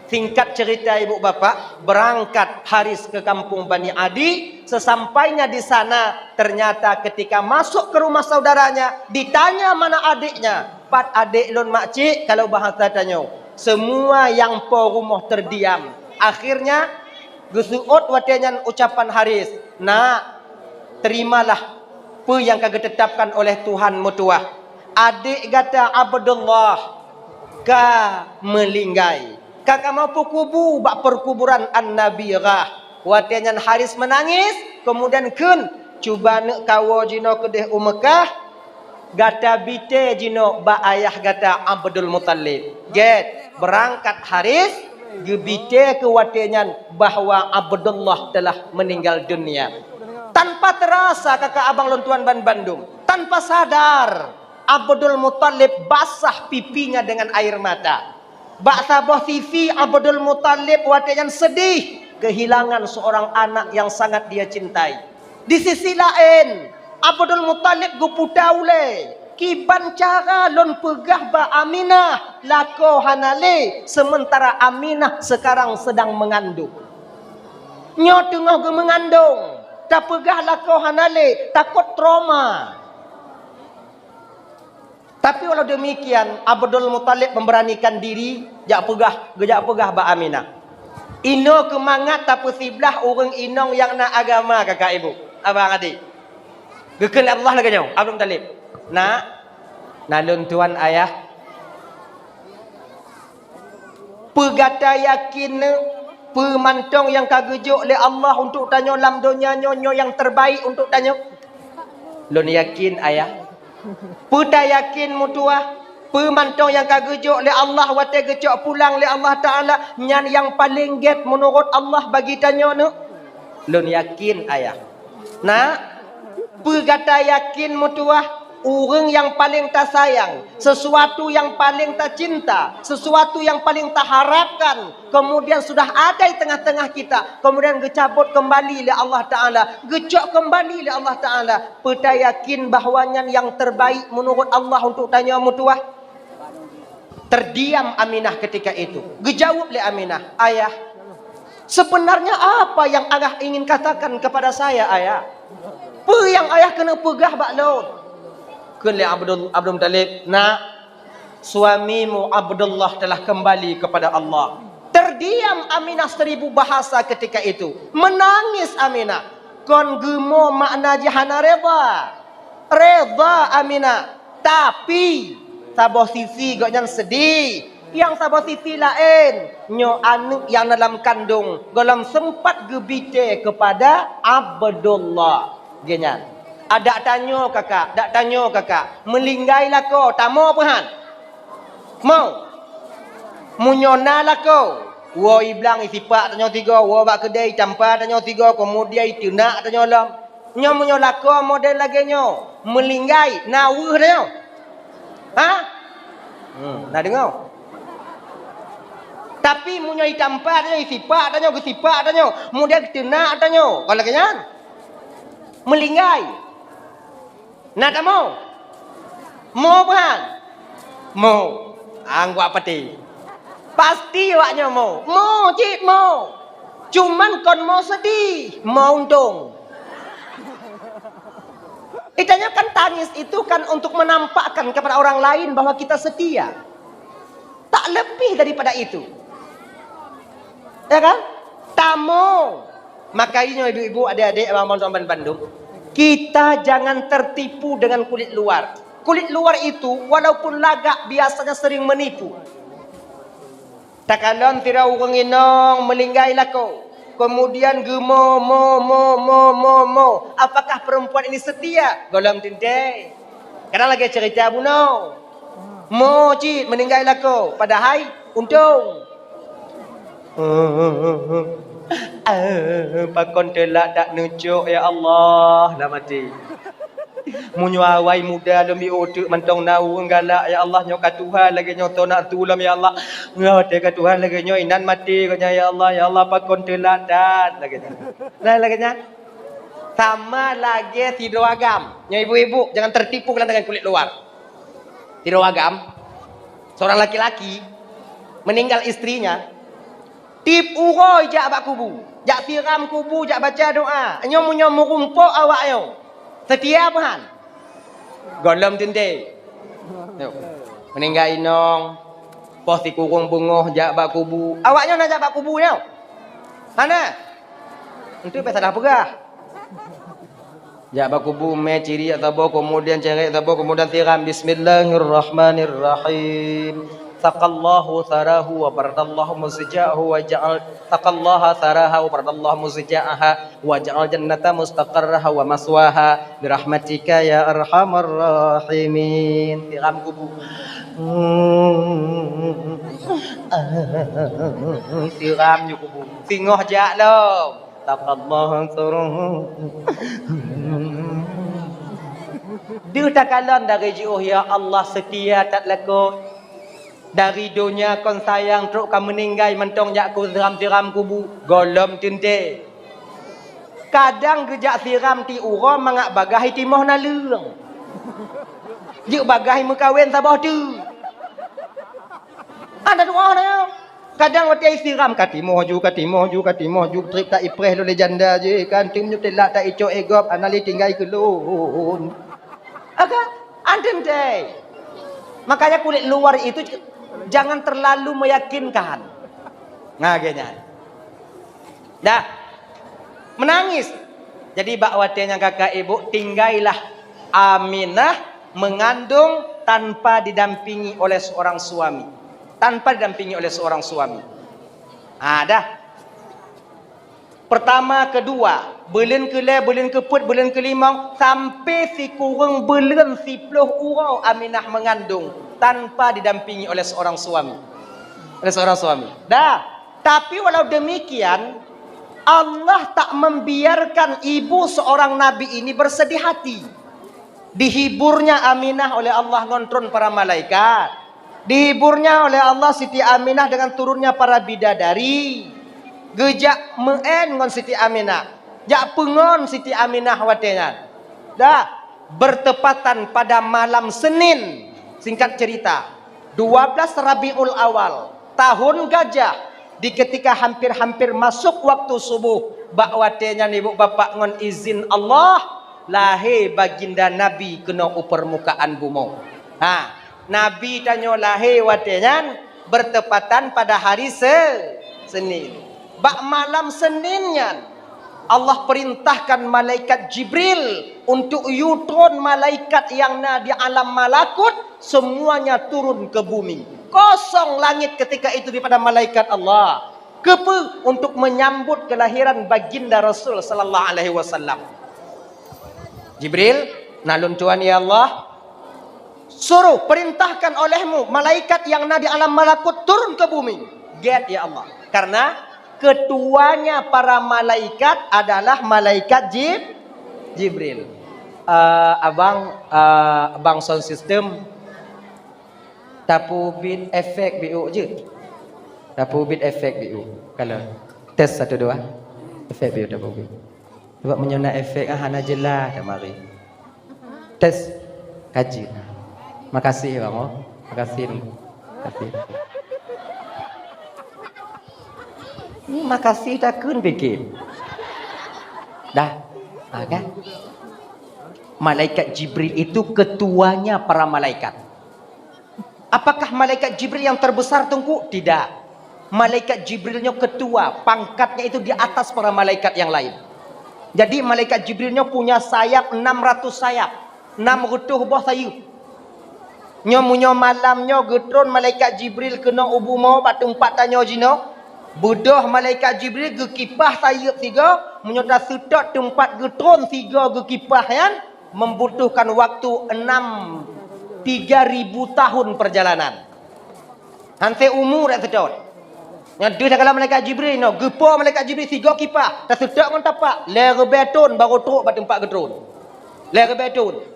Singkat cerita ibu bapak, berangkat Haris ke kampung Bani Adi. Sesampainya di sana, ternyata ketika masuk ke rumah saudaranya, ditanya mana adiknya. "Pat adék lôn makcik," kalau bahasa tanyoe. Semua nyang po rumoh terdiam. Akhirnya, geuseuôt watée nyan ucapan Haris, "Nak, terimalah peue nyang ka geutetapkan oleh Tuhan meutuwah. Adék gata Abdullah ka meulinggai. Ka kamoe peukubu bak peukuburan An-Nabirah." Watée nyan Haris meunangis, kemudian kheun, "Cuba neuk kawoe jinoe keudeh u Meukah, gata bitée jinoe bak ayah gata Abdul Muthalib." Gét, beurangkat Haris, geubitée keu watée nyan bahwa Abdullah telah meninggal dunia. Tanpa terasa, kakak abang lôn tuan ban bandum, tanpa sadar, Abdul Muthalib basah pipinya dengan air mata. Bak saboh sisi, Abdul Muthalib watée nyan sedih kehilangan seorang anak yang sangat dia cintai. Di sisi laén, Abdul Muthalib geuputa ulée, "Kiban cara lôn peugah bak Aminah lakoe hana lé, sementara Aminah sekarang sedang mengandung? Nyoe teungoh geumeungandong, tapeugah lakoe hana lé, takot trauma." Tapi walau demikian, Abdul Muthalib memberanikan diri, jak peugah, geujak peugah bak Aminah. Inoe keu mangat tapeusiblah ureuëng inong nyang na agama, kakak ibu, abang adik. Geukheun lé Allah lagée nyoe, Abdul Muthalib, "Nak, na lôn tuan ayah, peue gata yakin, peue mantong nyang ka geujok lé Allah untuk tanyoe lam donya nyoe, nyoe nyang terbaik untuk tanyoe?" "Lôn yakin, ayah." "Peue tayakin meutuwah? Peue mantong nyang ka geujok lé Allah watée geucok pulang lé Allah Taala, nyan nyang paleng gét meunurot Allah bagi tanyoe nyoe?" "Lôn yakin, ayah." "Nak, peue gata yakin meutuwah? Ureuëng nyang paleng tasayang, sesuatu nyang paleng tacinta, sesuatu nyang paleng taharapkan, kemudian sudah ada di tengah-tengah kita, kemudian geucabot keumbali lé Allah Taala, geucok keumbali lé Allah Taala, peue tayakin bahwa nyan nyang terbaik meunurot Allah untuk tanyoe meutuwah?" Terdiam Aminah ketika itu. Geujaweueb lé Aminah, "Ayah, sebenarnya apa yang ayah ingin katakan kepada saya, ayah? Peue nyang ayah keuneuk peugah bak lôn?" Kheun lé Abdul, Abdul Muthalib, "Nak, suamimu Abdullah telah kembali kepada Allah." Terdiam Aminah seribu bahasa ketika itu. Menangis Aminah. Kon geumo makna jih hana reda. Reda Aminah, tapi saboh sisi gobnyan seudeh. Nyang saboh sisi laén, nyoe aneuk nyang dalam kandong gohlom seumpat geubitée keupada Abdullah. Geuhnyan. Adak tanyoe kakak, dak tanyoe kakak, meulinggai lakoe, tamoe peuhan? Mo. Meunyoe na lakoe, woe iblang isipak tanyoe sigoe, woe bak keudée itampa tanyoe sigoe, keumudian iteunak tanyoe lom. Nyoe meunyoe lakoe model lagée nyoe, meulinggai, na weueh tanyoe? Ha? Hmm, na deungoe? Tapi meunyoe itampa tanyoe, isipak tanyoe, geusipak tanyoe, keumudian geuteunak tanyoe, kon lagée nyan? Meulinggai. Na tamoe? Mo peuhan? Mo. Anggok pati. Pasti awaknyoe mo. Mo, cit mo. Cuman kon mo seudeh, mo untông. Itanyoe kan tangis itu kan untuk menampakkan kepada orang lain bahwa kita setia. Tak lebih daripada itu. Ya kan? Tamoe. Maka inyoe ibu-ibu, adik-adik, abang-abang, tuan bandum, kita jangan tertipu dengan kulit luar. Kulit luar itu walaupun lagak biasanya sering menipu. Takalon sidroe ureuëng inong meulinggai lakoe, keumudian geumo, mo, mo, mo, mo, mo. Apakah perempuan ini setia? Gohlom teuntée. Kadang lagée cerita bunoe. Mo cit meuninggai lakoe, padahai untông. Pakon teulak that neucok, ya Allah, lam até. Meunyoe awai muda lom jiôh teuk mantong na ureuëng galak, ya Allah, nyoe ka tuha lagée nyoe, toh na tulom, ya Allah. Nyoe watée ka tuha lagée nyoe, inan maté gobnyan, ya Allah, ya Allah, pakon teulak that lagée nyan. Nah, lagée nyan. Sama lagée sidroe agam. Nyoe ibu-ibu, jangan tertipu dengan kulit luar. Sidroe agam, seorang laki-laki meninggal istrinya, tiep uroe jak bak kubu, jak siram kubu, jak baca doa. Nyoe meunyoe meurumpok awak nyoe, seutia peuhan? Gohlom teuntée. Nyoe, meuninggai inong, poh sikureueng beungoh jak bak kubu. Awak nyoe na jak bak kubu nyoe? Hana. Enteuk pih salah peugah. Jak bak kubu, mé ciriek saboh, keumudian ceret saboh, keumudian siram. Bismillahirrahmanirrahim. Saqallahu tharahu wa baradallahu muzja'ahu wa ja'al, saqallaha tharaha wa baradallahu muzja'aha wa ja'al jannata mustaqarraha wa maswaha. Birahmatika ya arhamar rahimin. Siram kubu. Siram nyoe kubu. Singoh jak lom. Taqallaha tharahu. Deuh takalon dari jiôh, ya Allah, seutia that lakoe. Dari donya kon sayang trok ka meuninggai mantong jak keu siram-siram kubu, gohlom teuntée. Kadang geujak siram tiep uroe mangat bagaih timoh naleueng. Jeuet bagaih meukawen saboh teuk. Hana tu'oh na nyoe. Kadang watée siram ka timoh ju, ka timoh ju, ka timoh ju, trép ta ipreh lé janda jih kan, teum nyoe teulak ta icok, eh, gob, hana lé tinggai keu lôn. Aga, anteun deh. Makanya kulit luar itu jangan terlalu meyakinkan. Nah, geuhnyan. Dah. Menangis. Jadi bak watée nyan kakak ibu, tinggailah Aminah mengandung tanpa didampingi oleh seorang suami. Tanpa didampingi oleh seorang suami. Ha, dah. Pertama, kedua, buleuen keulhée, buleuen keupeuet, buleuen keulimong, sampai sikureueng buleuen siploh uroe Aminah mengandung tanpa didampingi oleh seorang suami. Oleh seorang suami. Dah. Tapi walau demikian, Allah tak membiarkan ibu seorang nabi ini bersedih hati. Dihiburnya Aminah oleh Allah ngon tron para malaikat. Dihiburnya oleh Allah Siti Aminah dengan turunnya para bidadari. Geujak meu'én ngon Siti Aminah. Jak peungon Siti Aminah watée nyan. Dah, bertepatan pada malam Senin, singkat cerita, dua belas Rabiul Awal, tahun gajah, di ketika hampir-hampir masuk waktu subuh, bak watée nyan ibu bapak ngon izin Allah, lahé baginda Nabi keunoe u peurmukaan bumoe. Ha, Nabi tanyoe lahé watée nyan bertepatan pada hari Se-, Senin. Bak malam Senin nyan, Allah perintahkan malaikat Jibril untuk yue tron malaikat yang na di alam malakut, semuanya turun ke bumi. Kosong langit ketika itu daripada malaikat Allah. Kepe? Untuk menyambut kelahiran baginda Rasul sallallahu alaihi wasallam. Jibril, na lôn tuan ya Allah, suruh perintahkan olehmu malaikat yang na di alam malakut turun ke bumi. Gét ya Allah. Karena ketuanya para malaikat adalah malaikat Jib-, Jibril. Eh, abang, eh, abang sound system, tapeubiet efek biuk jeuet. Tapeubiet efek biuk. Kalau tes satu dua, efek biuk tapeubiet. Sebab meunyoe na efek, ah, hana jeulaih tamari. Tes. Kaji. Makasih, Bang, oh. Makasih, Bang. Makasih. Ni makasih takheun pikir. Dah. Ah, kan? Malaikat Jibril itu ketuanya para malaikat. Apakah malaikat Jibril yang terbesar, Teungku? Tidak. Malaikat Jibril nyoe ketua, pangkatnya itu di atas para malaikat yang lain. Jadi, malaikat Jibril nyoe punya sayap enam ratus sayap, enam reutôh boh sayeuep. Nyoe meunyoe malam nyoe geutron malaikat Jibril keunoe u bumoe bak teumpat tanyoe jinoe, beudôh malaikat Jibril geukipah sayeuep sigoe, meunyoe taseutôt teumpat geutron sigoe geukipah nyan, membutuhkan waktu enam, tiga ribu tahun perjalanan. Hansé umu dak seutôt. Nyan deuh takalon malaikat Jibril nyoe, geupo malaikat Jibril sigoe kipah, taseutôt ngon tapak, lhèe ribèe thon barô trok bak teumpat geutron. Lhèe ribèe thon.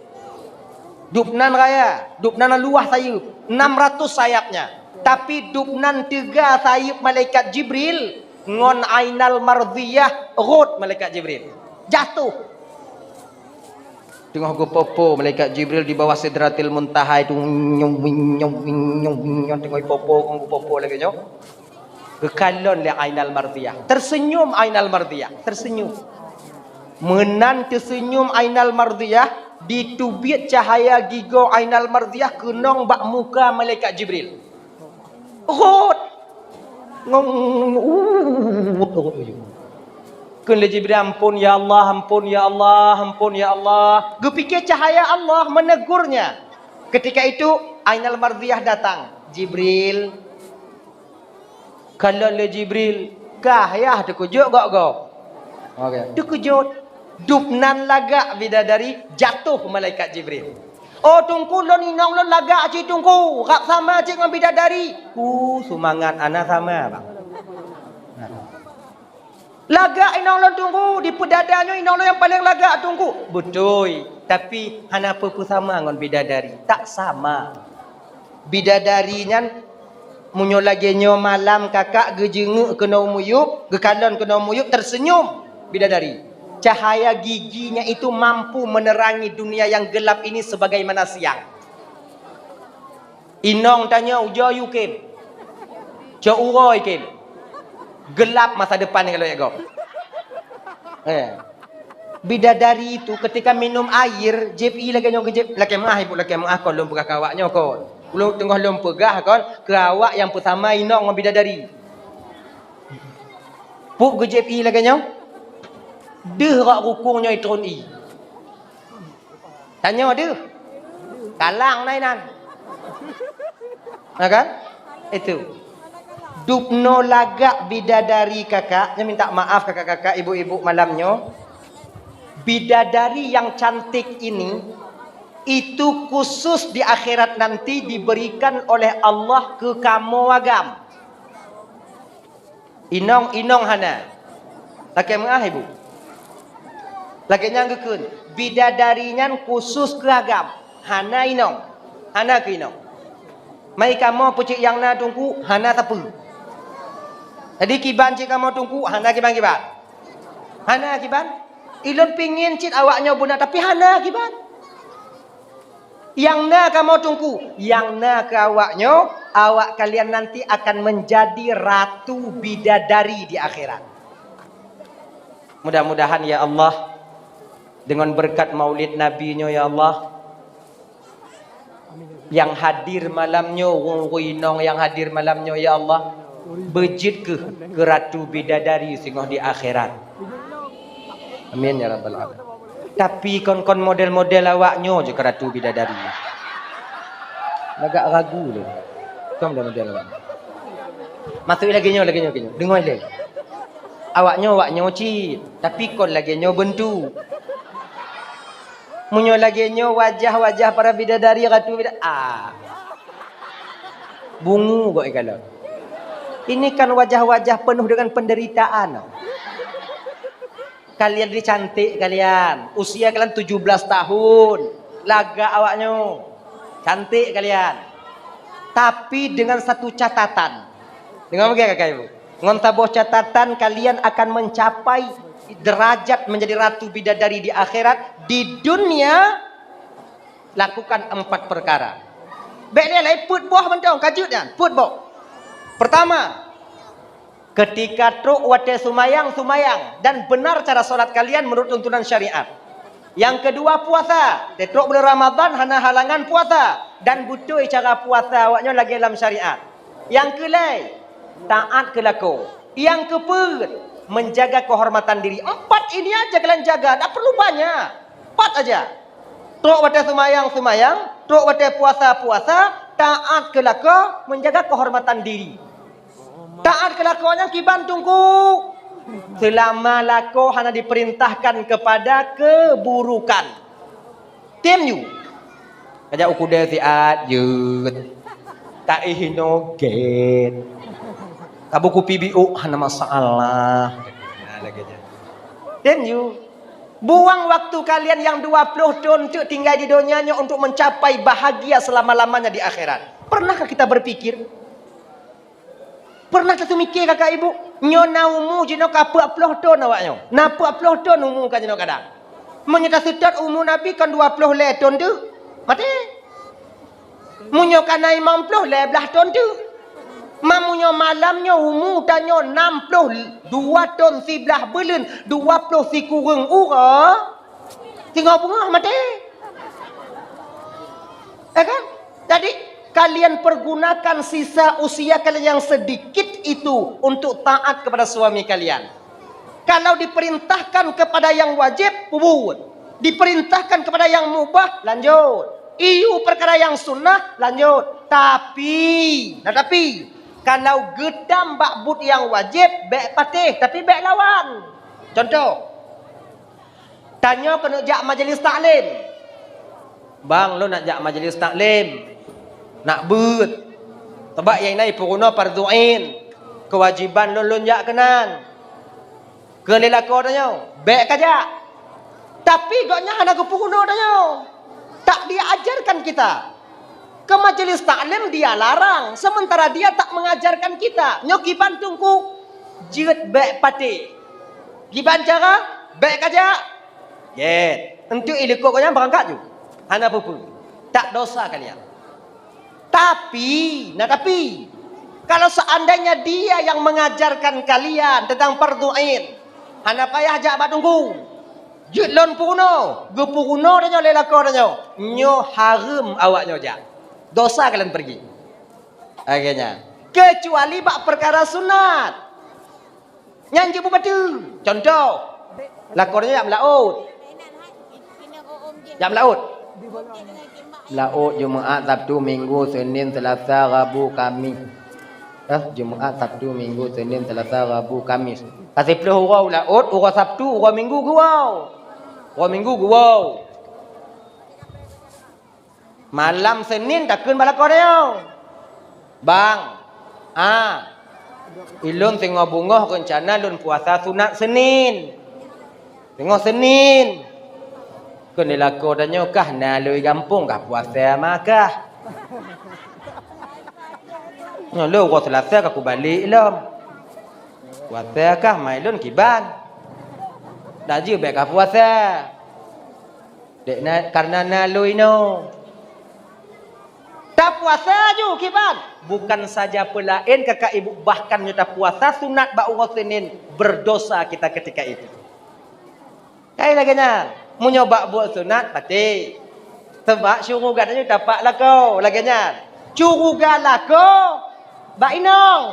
Dubnan raya, dubnan luwah sayeuep, enam ratus sayapnya. Tapi dubnan teuga sayeuep malaikat Jibril ngon ainal mardhiyah rhot malaikat Jibril. Jatuh. Teungoh geupopo malaikat Jibril di bawah Sidratil Muntaha itu, nyong, nyong, nyong, nyong, teungoh popo, geupopo lagèe nyoe. Geukalon lé Ainal Mardhiyah. Tersenyum Ainal Mardhiyah, tersenyum. Meunan teuseunyum Ainal Mardhiyah, diteubiet cahaya gigoe Ainal Mardhiyah keunong bak muka malaikat Jibril. Rhot. Ngong, uh, rhot, rhot, rhot. Kheun lé Jibril, "Ampôn ya Allah, ampôn ya Allah, ampôn ya Allah." Geupike cahaya Allah menegurnya. Ketika itu Ainal Mardhiyah datang. "Jibril." Kalon lé Jibril, "Kah yah?" Teukeujot gob-gob. Oke. Teukeujot. Dubnan lagak bidadari, jatuh malaikat Jibril. "Oh Teungku, lôn inong lôn lagak cit Teungku, rab sama cit ngon bidadari." Uh, seumangat hana sama, Bang. Nah. "Lagak inong lôn Teungku, di peudada nyoe inong lôn nyang paleng lagak Teungku." "Beutôi, tapi hana peue-peue sama ngon bidadari, tak sama." Bidadari nyan, meunyoe lagèe nyoe malam kakak geujeungeuk keunoe u miyueb, geukalon keunoe u miyueb, tersenyum bidadari. Cahaya giginya itu mampu menerangi dunia yang gelap ini sebagaimana siang. Inong tanyoe ujoe yue khem, cok uroe khem, gelap masa depan nyoe kalau jak gob. Eh. Bidadari itu ketika minum air, jieb ie lagèe nyoe geujieb, lakèe meu'ah ibu, lakèe meu'ah kon lôn peugah keu awak nyoe kon. Ulôn teungoh lôn peugah kon keu awak nyang peusama inong ngon bidadari. Pup geujieb ie lagèe nyoe, deuh rot rukung nyoe itron ie. Tanyoe deuh. Kalang na inan. Na kan? Itu. Dubnoe lagak bidadari kakak, nyoe minta maaf kakak-kakak, ibu-ibu malam nyoe. Bidadari yang cantik ini, itu khusus di akhirat nanti diberikan oleh Allah keu kamoe agam. Inong, inong hana. Lakèe meu'ah, Ibu. Lagèe nyan geukheun, bidadari nyan khusus keu agam, hana inong. Hana keu inong. Mai kamoe peucit nyang na Teungku, hana sapeue. Jadi kiban cit kamoe Teungku, hana kiban-kiban. Hana kiban. Ilôn pingin cit awak nyoe beuna, tapi hana kiban. Nyang na kamoe Teungku, nyang na keu awak nyoe, awak kalian nanti akan menjadi ratu bidadari di akhirat. Mudah-mudahan ya Allah, dengan berkat Maulid Nabi nyoe ya Allah, nyang hadir malam nyoe, ureueng inong nyang hadir malam nyoe ya Allah, beujeuet keuh keu ratu bidadari singoh di akhirat. Amin ya rabbal alamin. Tapi kon-kon model-model awak nyoe jeuet keu ratu bidadari. Lagak ragu lé. Kon model-model awak. Maksud lagèe nyoe, lagèe nyoe, lagèe nyoe. Deungö lé. Awak nyoe, awak nyoe cit, tapi kon lagèe nyoe beuntuk. Meunyoe lagèe nyoe wajah-wajah para bidadari, ratu bida-, ah. Bungu gok ikalon. Ini kan wajah-wajah penuh dengan penderitaan. Kalian ni cantik kalian. Usia kalian tujuh belas tahun. Lagak awak nyoe. Cantik kalian. Tapi dengan satu catatan. Deungö bagian kakak ibu. Ngon saboh catatan, kalian akan mencapai derajat menjadi ratu bidadari di akhirat. Di dunia, lakukan empat perkara. Bèk lé laén, peuet boh mantong, ka jeuet nyan, peuet boh. Pertama, ketika trok watèe seumayang, seumayang dan benar cara solat kalian menurut tuntunan syariat. Nyang keudua, puasa. Trok buleuen Ramadhan hana halangan puasa dan beutôi cara puasa awak nyoe lagèe lam syariat. Nyang keulhèe, taat keu lakoe. Nyang keupeuet, menjaga kehormatan diri. Empat ini aja kalian jaga, tak perlu banyak. Empat aja. Trok watèe seumayang, seumayang, trok watèe puasa, puasa, taat keu lakoe, menjaga kehormatan diri. Taat keu lakoe nyan kiban, Teungku? Seulama lakoe hana diperintahkan kepada keburukan. Tem yue. Kajak u keudè siat, jeuet. Tak ih inoe gèt. Kabu kupi biôk hana masalah. Nah, lagèe nyan. Tem yue. Buang waktu kalian nyang dua ploh thon teuk tinggai di donya nyoe untuk mencapai bahagia selama-lamanya di akhirat. Pernahkah kita berpikir? Pernah tateumikir kakak ibu? Nyoe na umu jinoe ka peuet ploh thon awak nyoe. Na peuet ploh thon umu ka jinoe kadang. Meunyoe taseutôt umu Nabi kon dua ploh lhèe thon teuk, maté. Meunyoe ka na limong ploh lhèe blah thon teuk. Ma meunyoe malam nyoe umu tanyoe nam ploh dua thon siblah buleuen, dua ploh sikureueng uroe, singoh beungoh maté. Ya kan? Jadi, kalian pergunakan sisa usia kalian yang sedikit itu untuk taat kepada suami kalian. Kalau diperintahkan kepada yang wajib, peubuet. Diperintahkan kepada yang mubah, lanjut. Iyue perkara yang sunnah, lanjut. Tapi, nah tapi, kalau geutam bak buet nyang wajéb, bèk patéh, tapi bèk lawan. Contoh, tanyoe keuneuk jak majelis taklim. Bang, lôn nak jak majelis taklim. Nak beuet. Sabab nyang na peurunoe fardhu ain. Keuwajéban lôn, lôn jak keunan. Kheun lé lakoe tanyoe, bèk kajak. Tapi gobnyan hana geupeurunoe tanyoe. Tak diajarkan kita. Ke majelis taklim dia larang, sementara dia tak mengajarkan kita. Nyoe kiban teungku, jeuet bèk patéh. Kiban cara, bèk kajak. Jeuet. Enteuk ilikot gobnyan beurangkat ju. Hana peue-peue. Tak dosa kalian. Tapi, nah tapi, kalau seandainya dia yang mengajarkan kalian tentang fardhu ain, hana payah jak bak teungku. Jeuet lôn peurunoe, geupeurunoe tanyoe lé lakoe tanyoe. Nyoe hareuem awak nyoe jak. Dosa kalian pergi. Akhirnya, kecuali bak perkara sunat. Nyan jeuet beubateue. Contoh, lakoe nyoe jak meulaôt. Jak meulaôt. Laôt Jumat, Sabtu, Minggu, Senin, Selasa, Rabu, Kamis. Eh, Jumat, Sabtu, Minggu, Senin, Selasa, Rabu, Kamis. Ka siplôh uroe laôt, uroe Sabtu, uroe Minggu geuwoe. Uroe Minggu geuwoe. Malam Senin takheun bak lakoe tanyoe, "Bang, a, ulôn singoh beungoh reuncana lôn puasa sunat Senin. Singoh Senin." Kheun lé lakoe tanyoe, "Kah na lôn gampông kah puasa ma kah? Nyoe lôn uroe Seulasa ka kubalek lom. Puasa kah ma lôn kiban? Dak jeuet bèk kah puasa." Dek na, karena na lôn inoe. Tapuasa ju kiban. Bukan saja peulaén kakak ibu, bahkan nyoe tapuasa sunat bak uroe Senin, berdosa kita ketika itu. Kai lagèe nyan. Meunyoe bak buet sunat, patéh. Sabab syuruga tanyoe tapak lakoe, lagèe nyan. Syuruga lakoe bak inong.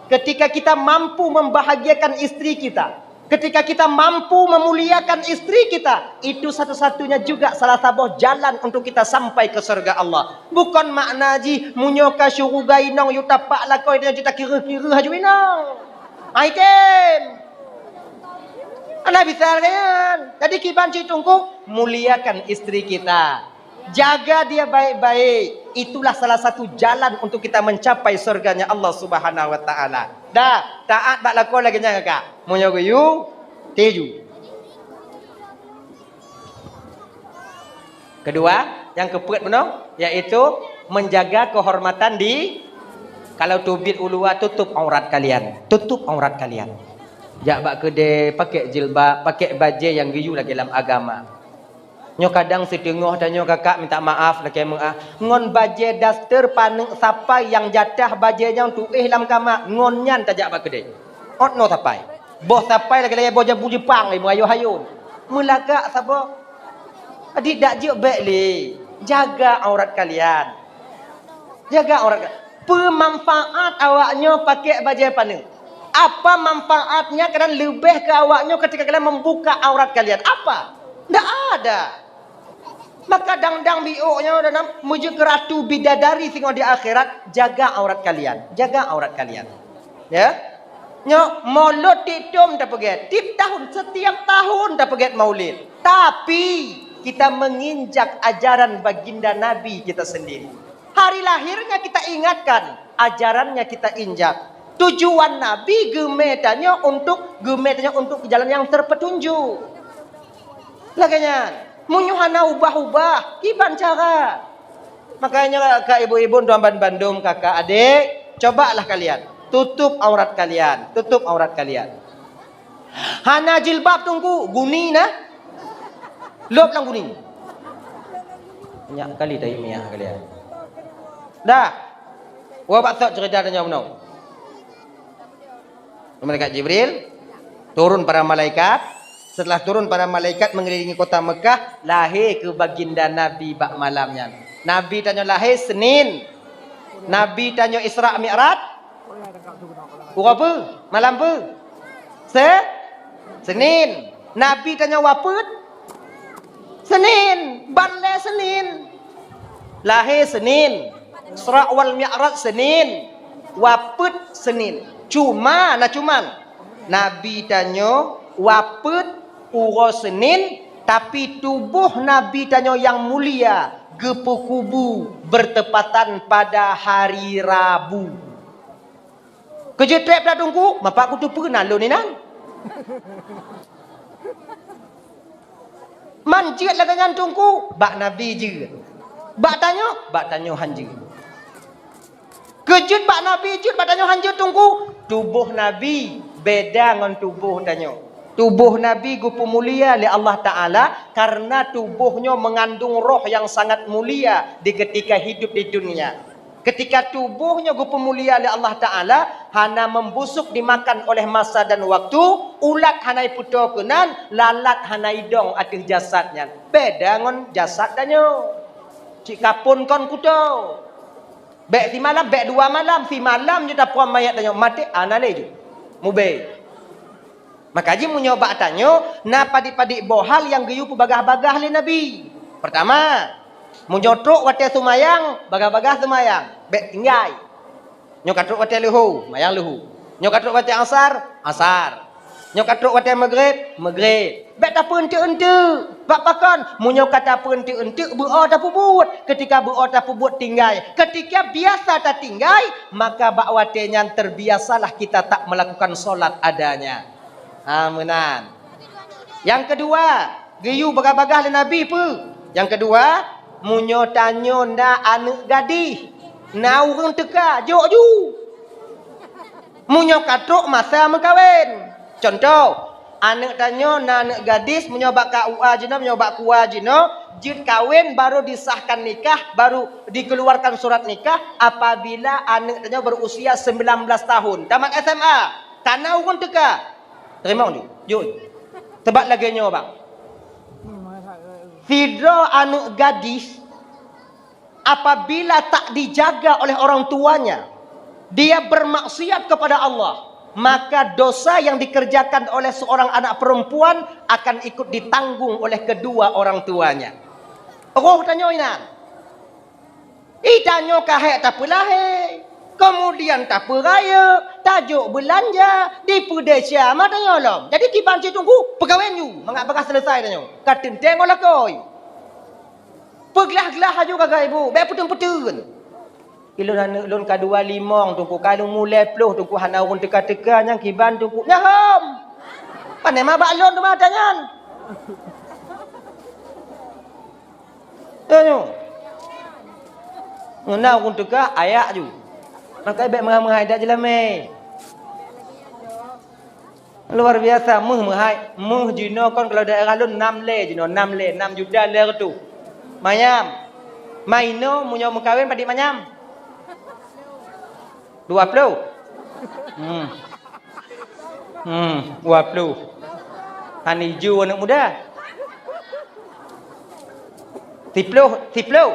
Ketika kita mampu membahagiakan istri kita. Ketika kita mampu memuliakan istri kita, itu satu-satunya juga salah saboh jalan untuk kita sampai ke surga Allah. Bukon makna jih, meunyoe ka syeuruga inong yue tapak lakoe, inong yue takireuh-kireuh aju inong. Ai tem. Hana bisa lagèe nyan. Jadi kiban cit Teungku, muliakan istri kita. Jaga dia baik-baik. Itulah salah satu jalan untuk kita mencapai surganya Allah Subhanahu wa Ta'ala. Dah, taat bak lakoe lagèe nyan, kakak. Meunyoe geuyue, tiju. Kedua, nyang keupeuet bunoe, yaitu menjaga kehormatan di, kalau teubiet u luwa, tutup aurat kalian. Tutup aurat kalian. Jak bak keudè, pakai jilbab, pakai bajèe nyang geuyue lagèe lam agama. Nyoe kadang siteungoh tanyoe kakak minta maaf lakèe meu'ah. Ngon bajèe daster paneuk sapai nyang jatah bajèe nyan tu'oh lam kama, ngon nyan tajak bak keudè. Ôt noe sapai. Boh sapai lagèe-lagèe boh jabu Jepang, eh, meuyayôn-hayôn. Meulagak saboh. Jadi dak jeuet bèk lé. Jaga aurat kalian. Jaga aurat ka-, peue manfaat awaknyoe pakai bajèe paneuk? Apa manfaatnya kalian leubeh keu awaknyoe ketika kalian membuka aurat kalian? Apa? Ndak ada. Maka dang-dang biôk nyoe dalam meujeuet keu ratu bidadari singoh di akhirat, jaga aurat kalian. Jaga aurat kalian. Ya. Nyoe, maulud tiep thôn tapeugèt, tiep tahun, setiap tahun tapeugèt maulid. Tapi, kita menginjak ajaran baginda Nabi kita sendiri. Hari lahirnya kita ingatkan, ajarannya kita injak. Tujuan Nabi geumè tanyoe untuk, geumè tanyoe untuk jalan yang terpetunjuk. Lagèe nyan, meunyoe hana ubah-ubah, kiban cara. Makanya, kak ibu-ibu, tuan ban-, bandum, kakak, adik, cobalah kalian. Tutup aurat kalian, tutup aurat kalian. Hana jilbab Teungku, guni na. Lôb lam guni. Nyak kali tahi miah kalian. Dah. Wah, bak sot cerita tanya bunoe. Malaikat Jibril turun para malaikat. Setelah turun para malaikat mengelilingi kota Mekah, lahé keu baginda Nabi bak malam nyan. Nabi tanyoe lahé Senin. Nabi tanyoe Isra Mi'raj uroe peue? Malam peue? Se-, Senin. Nabi tanyoe wafeuet Senin. Ban lé Senin. Lahé Senin. Isra wal Mi'raj Senin. Wafeuet Senin. Cuma, na cuman, Nabi tanyoe wafeuet uroe Senin, tapi tuboh Nabi tanyoe nyang mulia geupeukubu bertepatan pada hari Rabu. Keu jeuet trép dak Teungku, mapak kuteupeue na lôn inan. Man jeuet lagèe nyan Teungku, bak Nabi jeuet. Bak tanyoe, bak tanyoe han jeuet. Keu jeuet bak Nabi jeuet, bak tanyoe han jeuet Teungku. Tuboh Nabi beda ngon tuboh tanyoe. Tuboh Nabi geupeumulia lé Allah Taala kareuna tuboh nyoe meungandong roh nyang sangat mulia di keutika hidup di dunia. Keutika tuboh nyoe geupeumulia lé Allah Taala, hana membusuk dimakan oleh masa dan waktu, ulat hana ipeutoe keunan, lalat hana idong ateueh jasad nyan. Beda ngon jasad tanyoe. Cit kapon kon kuto. Bèk simalam, bèk dua malam, simalam jeuet tapuam mayat tanyoe, maté, hana lé jeuet. Mubé. Maka jih meunyoe bak tanyoe, na padit-padit boh hal nyang geuyue peubagah-bagah lé Nabi. Peurtama, meunyoe trok watèe seumayang, bagah-bagah seumayang, bèk tinggai. Nyoe ka trok watèe leuhô, mayang leuhô. Nyoe ka trok watèe asar, asar. Nyoe ka trok watèe maghrib, maghrib. Bèk tapeueunteuk-eunteuk. Bak pakon? Meunyoe ka tapeueunteuk-eunteuk, beuo tapeubuet. Keutika beuo tapeubuet tinggai. Keutika biasa tatinggai, maka bak watèe nyan terbiasalah kita tak melakukan sholat adanya. Ha, meunan. Nyang keudua, geuyue bagah-bagah lé Nabi peue? Nyang keudua, meunyoe tanyoe na aneuk gadih, na ureueng teuka, jok ju. Meunyoe ka trok masa meukawen. Cuntoh, aneuk tanyoe na aneuk gadis, meunyoe bak K U A jinoe, meunyoe bak K U A jinoe, jeuet kawen, baru disahkan nikah, baru dikeluarkan surat nikah apabila aneuk tanyoe berusia sembilan belas tahun, tamat S M A. Ka na ureueng teuka. Teurimong ju. Jok. Sabab lagèe nyoe, bang. Sidroe aneuk gadis, apabila tak dijaga oleh orang tuanya, dia bermaksiat kepada Allah. maka dosa yang dikerjakan oleh seorang anak perempuan akan ikut ditanggung oleh kedua orang tuanya. Roh tanyoe inan. Ih, tanyoe ka hék tapeulahé, kemudian tapeurayeuk, tajok beulanja, dipeudesya ma tanyoe lom. Jadi kiban cit teungku, peukawen ju, mangat bagaih seuleusoe tanyoe. Ka teuntée ngon lakoe. Peuglah-glah laju gagai bu, bék peuteun-peuteun. Ilôn aneuk lôn ka dua limong teungku, ka lôn mulai ploh teungku, hana ureuëng teuka-teuka nyang kiban teungku. Nyan hom. Pane ma bak lôn teuma ata nyan. Tanyoe. Ngon na ureuëng teuka, ayak ju. Maka bék meuhai-meuhai dak jeulamé. Luar biasa, meuh meuhai. Meuh jinoe kon kalau daerah lôn nam lé jinoe, nam lé, nam juta lé reutôh. Manyam. Maino meunyoe meukawen padit manyam? Dua ploh. Hmm. Hmm, dua ploh. Hana ijo aneuk muda. Siploh, siploh.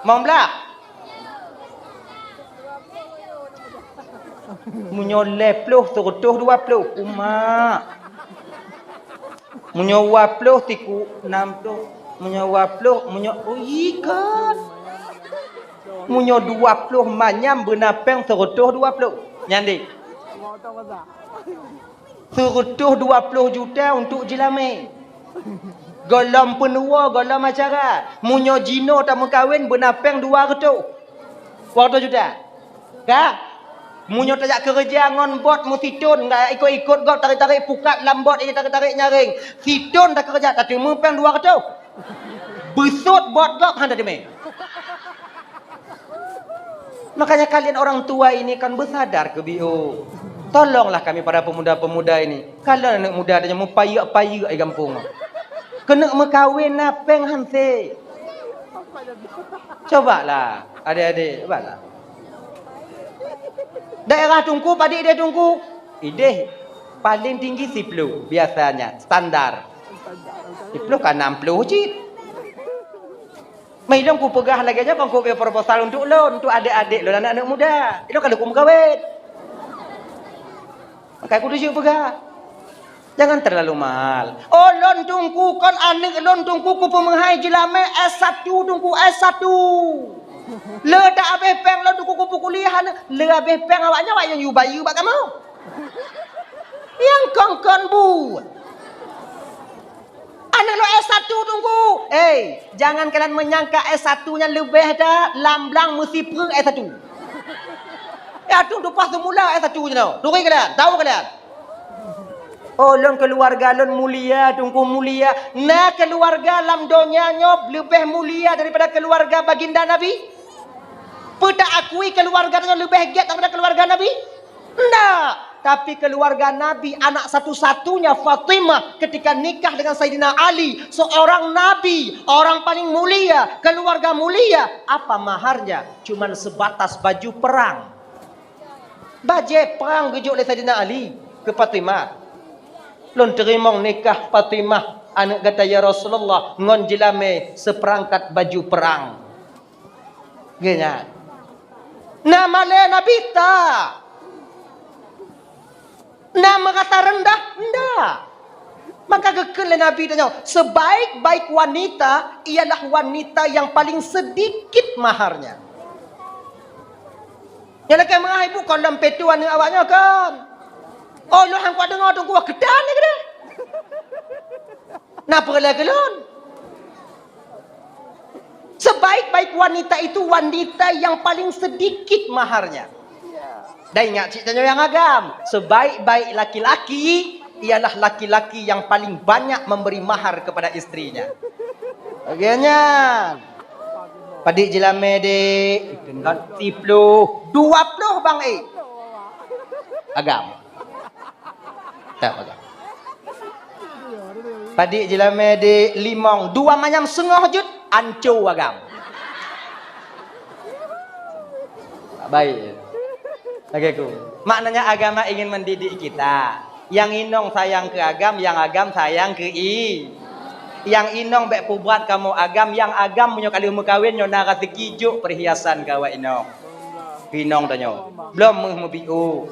Limong blah. Meunyoe lhée ploh, seureutôh dua ploh. Umak. Meunyoe dua ploh tiku, nam ploh. Meunyoe dua ploh, meunyoe, oh, ikat. Meunyoe dua ploh manyam beuna péng seureutôh dua ploh. Nyan deh. Seureutôh dua ploh juta untuk jeulamé. Gohlom peunuwoe, gohlom acara. Meunyoe jinoe tameukawen beuna péng dua reutôh. Dua reutôh juta. Ka? Meunyoe tajak keureuja ngon bot meusithon, ndak ikot-ikot gob tarék-tarék pukat lam bot, tarék-tarék nyaréng. Sithon takeureuja, tateumé péng dua reutôh. Beusôt bot gob hana teumé. Makanya kalian orang tua ini kan bersadar ke biu. Tolonglah kami para pemuda-pemuda ini. Kalon aneuk muda tanyoe meupayeuek-payeuek di gampông. Keuneuk meukawen na péng han sép. Cobalah, adik-adik, cobalah. Daerah Teungku, padit idéh Teungku? Idéh paling tinggi siploh biasanya, standar. Siploh ka nam ploh cit. Meuilôn kupeugah lagée nyoe kon kupeugah proposal untuk lôn, untuk adék-adék lôn, aneuk-aneuk muda. Ilôn ka lheueh kumeukawen. Maka kutuju peugah. Jangan terlalu mahal. Oh, lôn Teungku kon aneuk lôn Teungku kupeumeuhai jeulamé S satu Teungku, S satu. Le dak abéh péng lôn Teungku kupeukuliah aneuk, le abéh péng awaknyan awaknyan yue bayeue bak kamoe. Nyang kon-kon bu. Aneuk lôn S satu Teungku. Hei, jangan kalian menyangka S satu nyan leubeh that lam blang meusipreueng S satu. Ya tu tumpah semula S satu nyoe. Turi kalian, tahu kalian. Oh, lôn keluarga lôn mulia, Teungku mulia. Na keluarga lam donya nyoe leubeh mulia daripada keluarga baginda Nabi? Peue ta akui keluarga nyoe leubeh gét daripada keluarga Nabi? Ndak. Tapi keluarga Nabi, anak satu-satunya Fatimah, ketika nikah dengan Sayyidina Ali, seorang nabi, orang paling mulia, keluarga mulia, apa maharnya? Cuman sebatas baju perang. Bajée perang geujok lé Saidina Ali keu Fatimah. Lôn teurimong nikah Fatimah aneuk gata ya Rasulullah ngon jeulamé seupeurangkat baju perang. Geuh nyan. Na malée Nabi ta. Na meurasa reundah? Ndak. Maka geukheun lé Nabi tanyoe, sebaik-baik wanita ialah wanita yang paling sedikit maharnya. Nyang lakée meungahi bukon lom peue tu aneuk awak nyoe kon. Oh, lôn han kuat deungoe Teungku, keudan lé keudeh. Na peureulée keu lôn. Sebaik-baik wanita itu wanita yang paling sedikit maharnya. Dan ingat cit tanyoe nyang agam, sebaik-baik laki-laki ialah laki-laki yang paling banyak memberi mahar kepada istrinya. Lagée nyan. Padit jeulamé dek, siploh, dua ploh bang eh. Agam. Tak agam. Padit jeulamé dek limong, dua manyam seungoh jeuet, anco agam. Baik. Lagée ku. Maknanya agama ingin mendidik kita. Nyang inong sayang keu agam, nyang agam sayang keu i. Nyang inong bék peubrat kamoe agam, nyang agam meunyoe ka lheueh meukawen nyoe na raseuki jok peurhiasan keu awak inong. Keu inong tanyoe. Blom meuh meubiôh.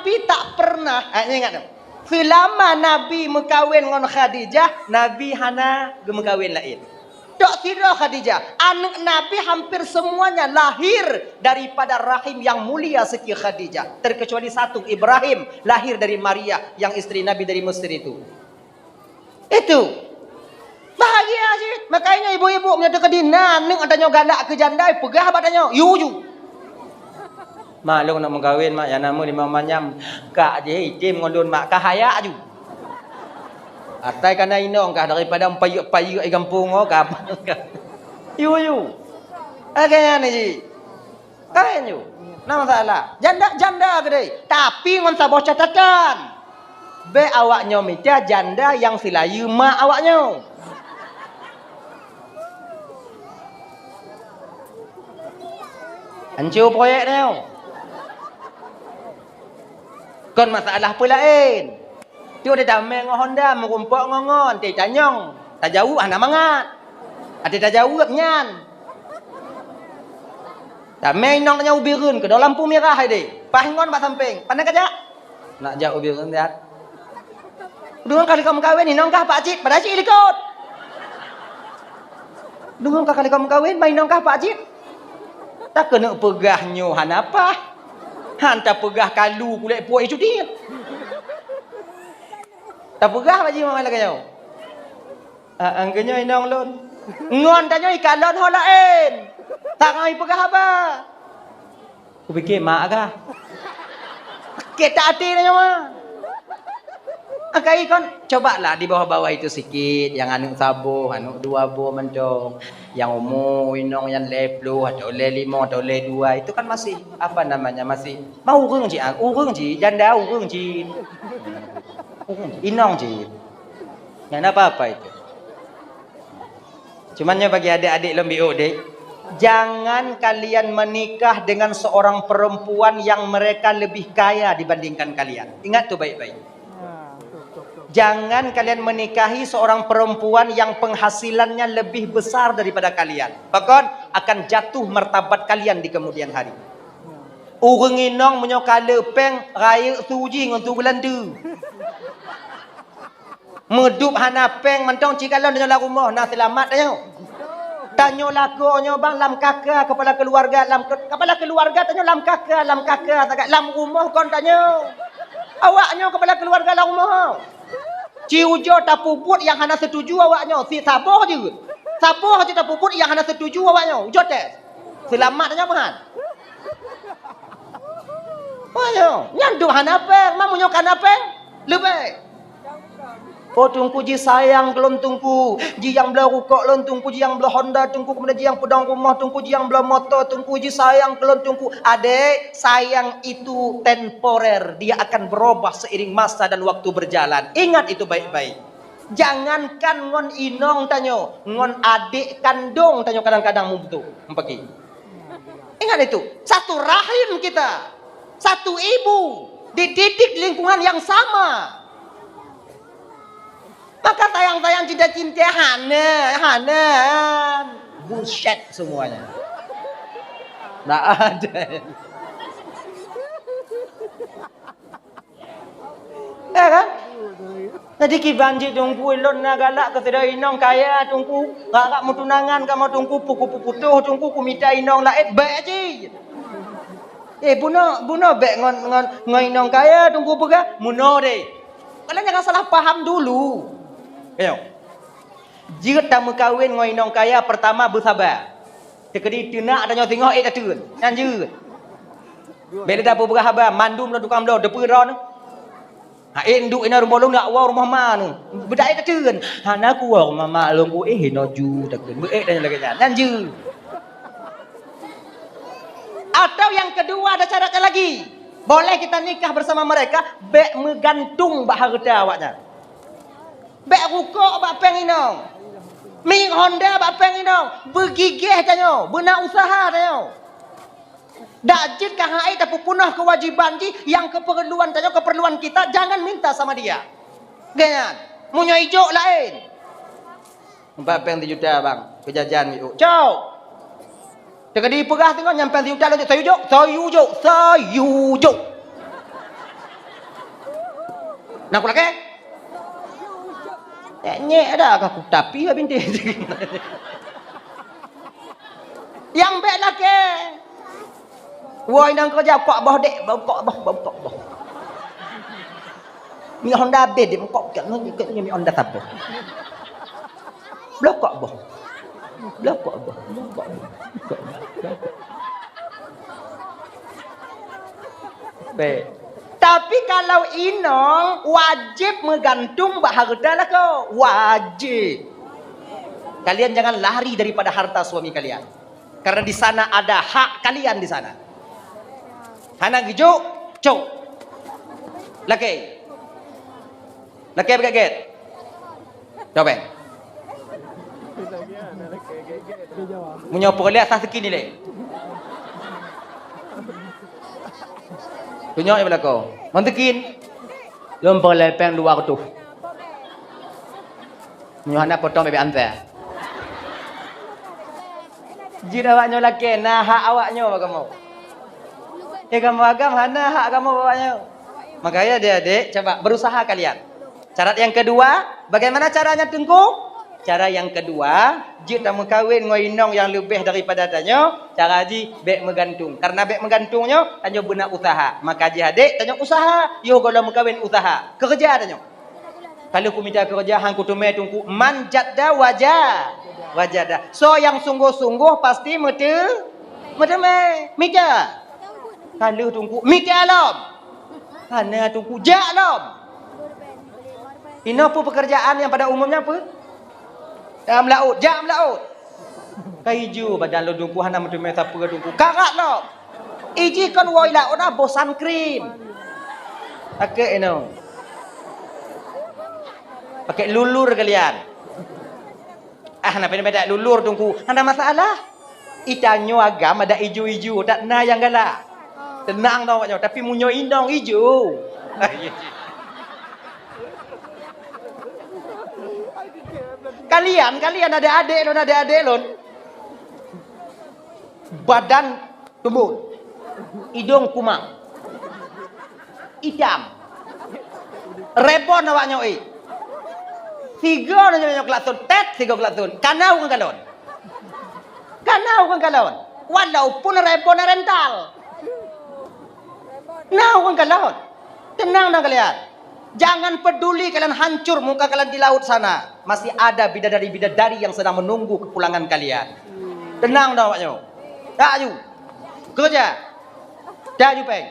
Nabi tak pernah, ha, ingat tu. Selama Nabi meukawen ngon Khadijah, Nabi hana geumeukawen laén. Tok sidroe Khadijah, aneuk Nabi hampir semuanya lahir daripada rahim yang mulia Siti Khadijah, terkecuali satu, Ibrahim, lahir dari Maria yang istri Nabi dari Mesir itu. Itu. Bahagia cit. Makanya ibu-ibu meunyoe teukeudi na aneuk tanyoe galak keu janda, peugah bak tanyoe, "Yu ju." Mak, lôn nak meukawen, mak, nyang na meu limong manyam. Kak jih item ngon lôn, mak, ka hayak ju. Asai ka na inong kah daripada payeuek-payeuek di gampông nyoe ka. Yu, yu. Lagèe nyan jih. Kan yu. Na masalah. Janda, janda keudeh. Tapi ngon saboh catatan. Bèk awak nyoe mita janda nyang silayeue mak awak nyoe. Anco proyek nyoe. Kon masalah peue laén. Tiep tatamé ngon Honda, meurumpok ngon-ngon, teuh tanyong, tajaweueb hana mangat. Até tajaweueb nyan. Tamé inong nyan u Bireuen, keudroe lampu mirah deh. Paih ngon bak sampéng, "Pane kajak?" "Nak jak u Bireuen, Dad." "Deungon kah likot meukawen, inong kah pak cit?" "Padahai cit likot." "Deungon kah likot meukawen, ma inong kah pak cit?" Takeuneuk peugah nyoe hana paih. Han tapeugah kalu kulét puet icu tiet. Tapeugah bak jih mama lagèe nyoe. "Ah, ah, geunyoe inong lôn." Ngon tanyoe ikalon ho laén. Tak ngon ipeugah haba. Kupike mak kah. Sakét até tanyoe, ma. Akai kon, cobalah di bawah-bawah itu sikit, nyang aneuk saboh, aneuk dua boh mantong, nyang umu inong nyan lhèe ploh atau lhèe limong atau lhèe dua, itu kan masih, apa namanya, masih, ma ureueng jih, ah, ureueng jih, janda ureueng jih. Ureueng jih, inong jih. Nyan apa-apa itu. Cuman nyoe bagi adik-adik lôn biôh deh, jangan kalian menikah dengan seorang perempuan yang mereka lebih kaya dibandingkan kalian. Ingat tu baik-baik. Jangan kalian menikahi seorang perempuan yang penghasilannya lebih besar daripada kalian. Bahkan akan jatuh martabat kalian di kemudian hari. Ureuëng inong meunyoe ka le péng, rayeuk su jih ngon su Beulanda. Meudup hana péng mantong, ci kalon tanyoe lam rumoh, na seulamat tanyoe. Tanyoe lakoe nyoe bang lam kaka kepala keluarga, lam ke-, kepala keluarga tanyoe lam kaka, lam kaka sagai, lam rumoh kon tanyoe. Awak nyoe kepala keluarga lam rumoh. Ci ujoe tapeubuet nyang hana setuju awak nyoe, si saboh jeuet. Saboh jeuet tapeubuet nyang hana setuju awak nyoe, ujoe teuh. Seulamat tanyoe meuhan. Ayo, nyan duek hana péng, ma meunyoe ka na péng, leubeh. Oh, Teungku jisayang keu lôn, Teungku. Ji nyang bloe rukok lôn, Teungku, ji nyang bloe Honda, Teungku, kemudian ji nyang peudong rumoh, Teungku, ji nyang bloe moto, Teungku, jisayang keu lôn, Teungku. Adek, sayang itu temporer, dia akan berubah seiring masa dan waktu berjalan. Ingat itu baik-baik. Jangankan ngon inong tanyoe, ngon adek kandong tanyoe kadang-kadang meubeutôi, meupaké. Ingat itu, satu rahim kita, satu ibu, dididik lingkungan yang sama. Maka sayang-sayang, cinta-cinta, hana, hana. Buset semuanya. Ndak ada. Ya kan? Jadi kiban jih Teungku, lôn na galak keu sidroe inong kaya Teungku, rap-rap meutunangan kamoe Teungku, puku putôh Teungku, kumita inong laén, bèk jih. Eh, bunoe, bunoe bèk ngon, ngon, ngon inong kaya Teungku peugah, meunoe deh. Kalian jangan salah paham dulu. Ayo. Jeuet tameukawen ngon inong kaya, pertama beusaba. Teukeudi teunak tanyoe singoh ék tateun. Nyan jeuet. Bèk lé tapeugah haba, mandum lôn tukang bloe, teupeue droeneuh. Ha, ék nduek inong rumoh lôn, nak woe rumoh ma neuh. Beudak ék tateun. Hana kuwoe rumoh ma lôn ku, éh, inoe ju tateun. Beuék tanyoe lagèe nyan. Nyan jeuet. Atau yang kedua, ada syaratnya lagi. Boleh kita nikah bersama mereka, bèk meugantung bak hareuta awaknyan. Bèk rukok bak péng inong. Miet Honda bak péng inong. Beugigeh tanyoe, beuna usaha tanyoe. Dak jeuet ka hai tapeupunoh keuwajiban jih nyang keupeurluan tanyoe, keupeurluan kita, jangan minta sama dia. Geuh nyan, meunyoe ijok laén. Empat péng sijuta bang, keujajan ijok. Cok! Teukeudi peugah teungoh nyan péng sijuta lôn, sayujok, sayujok, sayujok. Nah, kulakèe? Nyek-nyek ada kah ku tapi lah binti. Nyang bèk lakèe. Woi, nyang keureuja kok boh dek, boh kok boh, boh kok boh. Miet Honda abéh dek, kok kan, ni miet Honda saboh. Bloe kok boh. Bloe kok boh. Bloe kok boh. Bèk. Tapi kalau inong wajéb meugantung bak hareuta lakoe, wajéb. Kalian jangan lari daripada harta suami kalian. Karena di sana ada hak kalian di sana. Hana geujok, cok. Lakèe. Lakèe beuget-get. Coba. Meunyoe peureulèe asah sikin ilèe. Tunyok nyang beulako. Mon sikin. Lôn peureulèe péng dua reutôh. Meunyoe hana potong bèbèk ansa. Jeuet awak nyoe lakèe, na hak awak nyoe bak kamoe. Eh, kamoe agam hana hak kamoe bak awak nyoe. Makanya adék-adék, coba berusaha kalian. Syarat yang kedua, bagaimana caranya, Teungku? Cara yang kedua, jeuet tameukawen ngon inong nyang leubeh daripada tanyoe, cara jih bèk meugantung. Karena bèk meugantung nyoe, tanyoe beuna usaha. Maka jih adék, tanyoe usaha, yoh gohlom meukawen usaha. Keureuja tanyoe. Ka lheueh kumita keureuja han kuteumé Teungku, man jadda waja-, wajada. Soe nyang sunggoh-sunggoh pasti meute-, meuteumé. Mita. Ka lheueh Teungku, mita lom. Hana Teungku, jak lom. Inoe peue pekerjaan nyang pada umumnya peue? Lam laôt, jak lam laôt. Ka iju badan lôn Teungku, hana meuteumé sapeue Teungku. Karat lom. Ijih kon woe laôt na boh sun cream. Pakai inoe. Pakai lulur kalian. Ah, na pih beda lulur Teungku. Hana masalah. Itanyoe agam ada iju-iju, tak na nyang galak. Tenang tau awak nyoe, tapi meunyoe inong iju. Kalian, kalian adek-adek lôn, adek-adek lôn. Badan tumbul. Idong kumang. Itam. Rebon awak nyoe. Sigoe nyoe, nyoe klakson, tet, sigoe klakson. Kana ureueng kalon. Kana ureueng kalon. Walaupun rebon rental. Na ureueng kalon. Tenang dong kalian. Jangan peduli kalian hancur muka kalian di laut sana. Masih ada bidadari-bidadari yang sedang menunggu kepulangan kalian. Tenang dong awak nyoe. Tak aju. Kerja. Tak aju peng.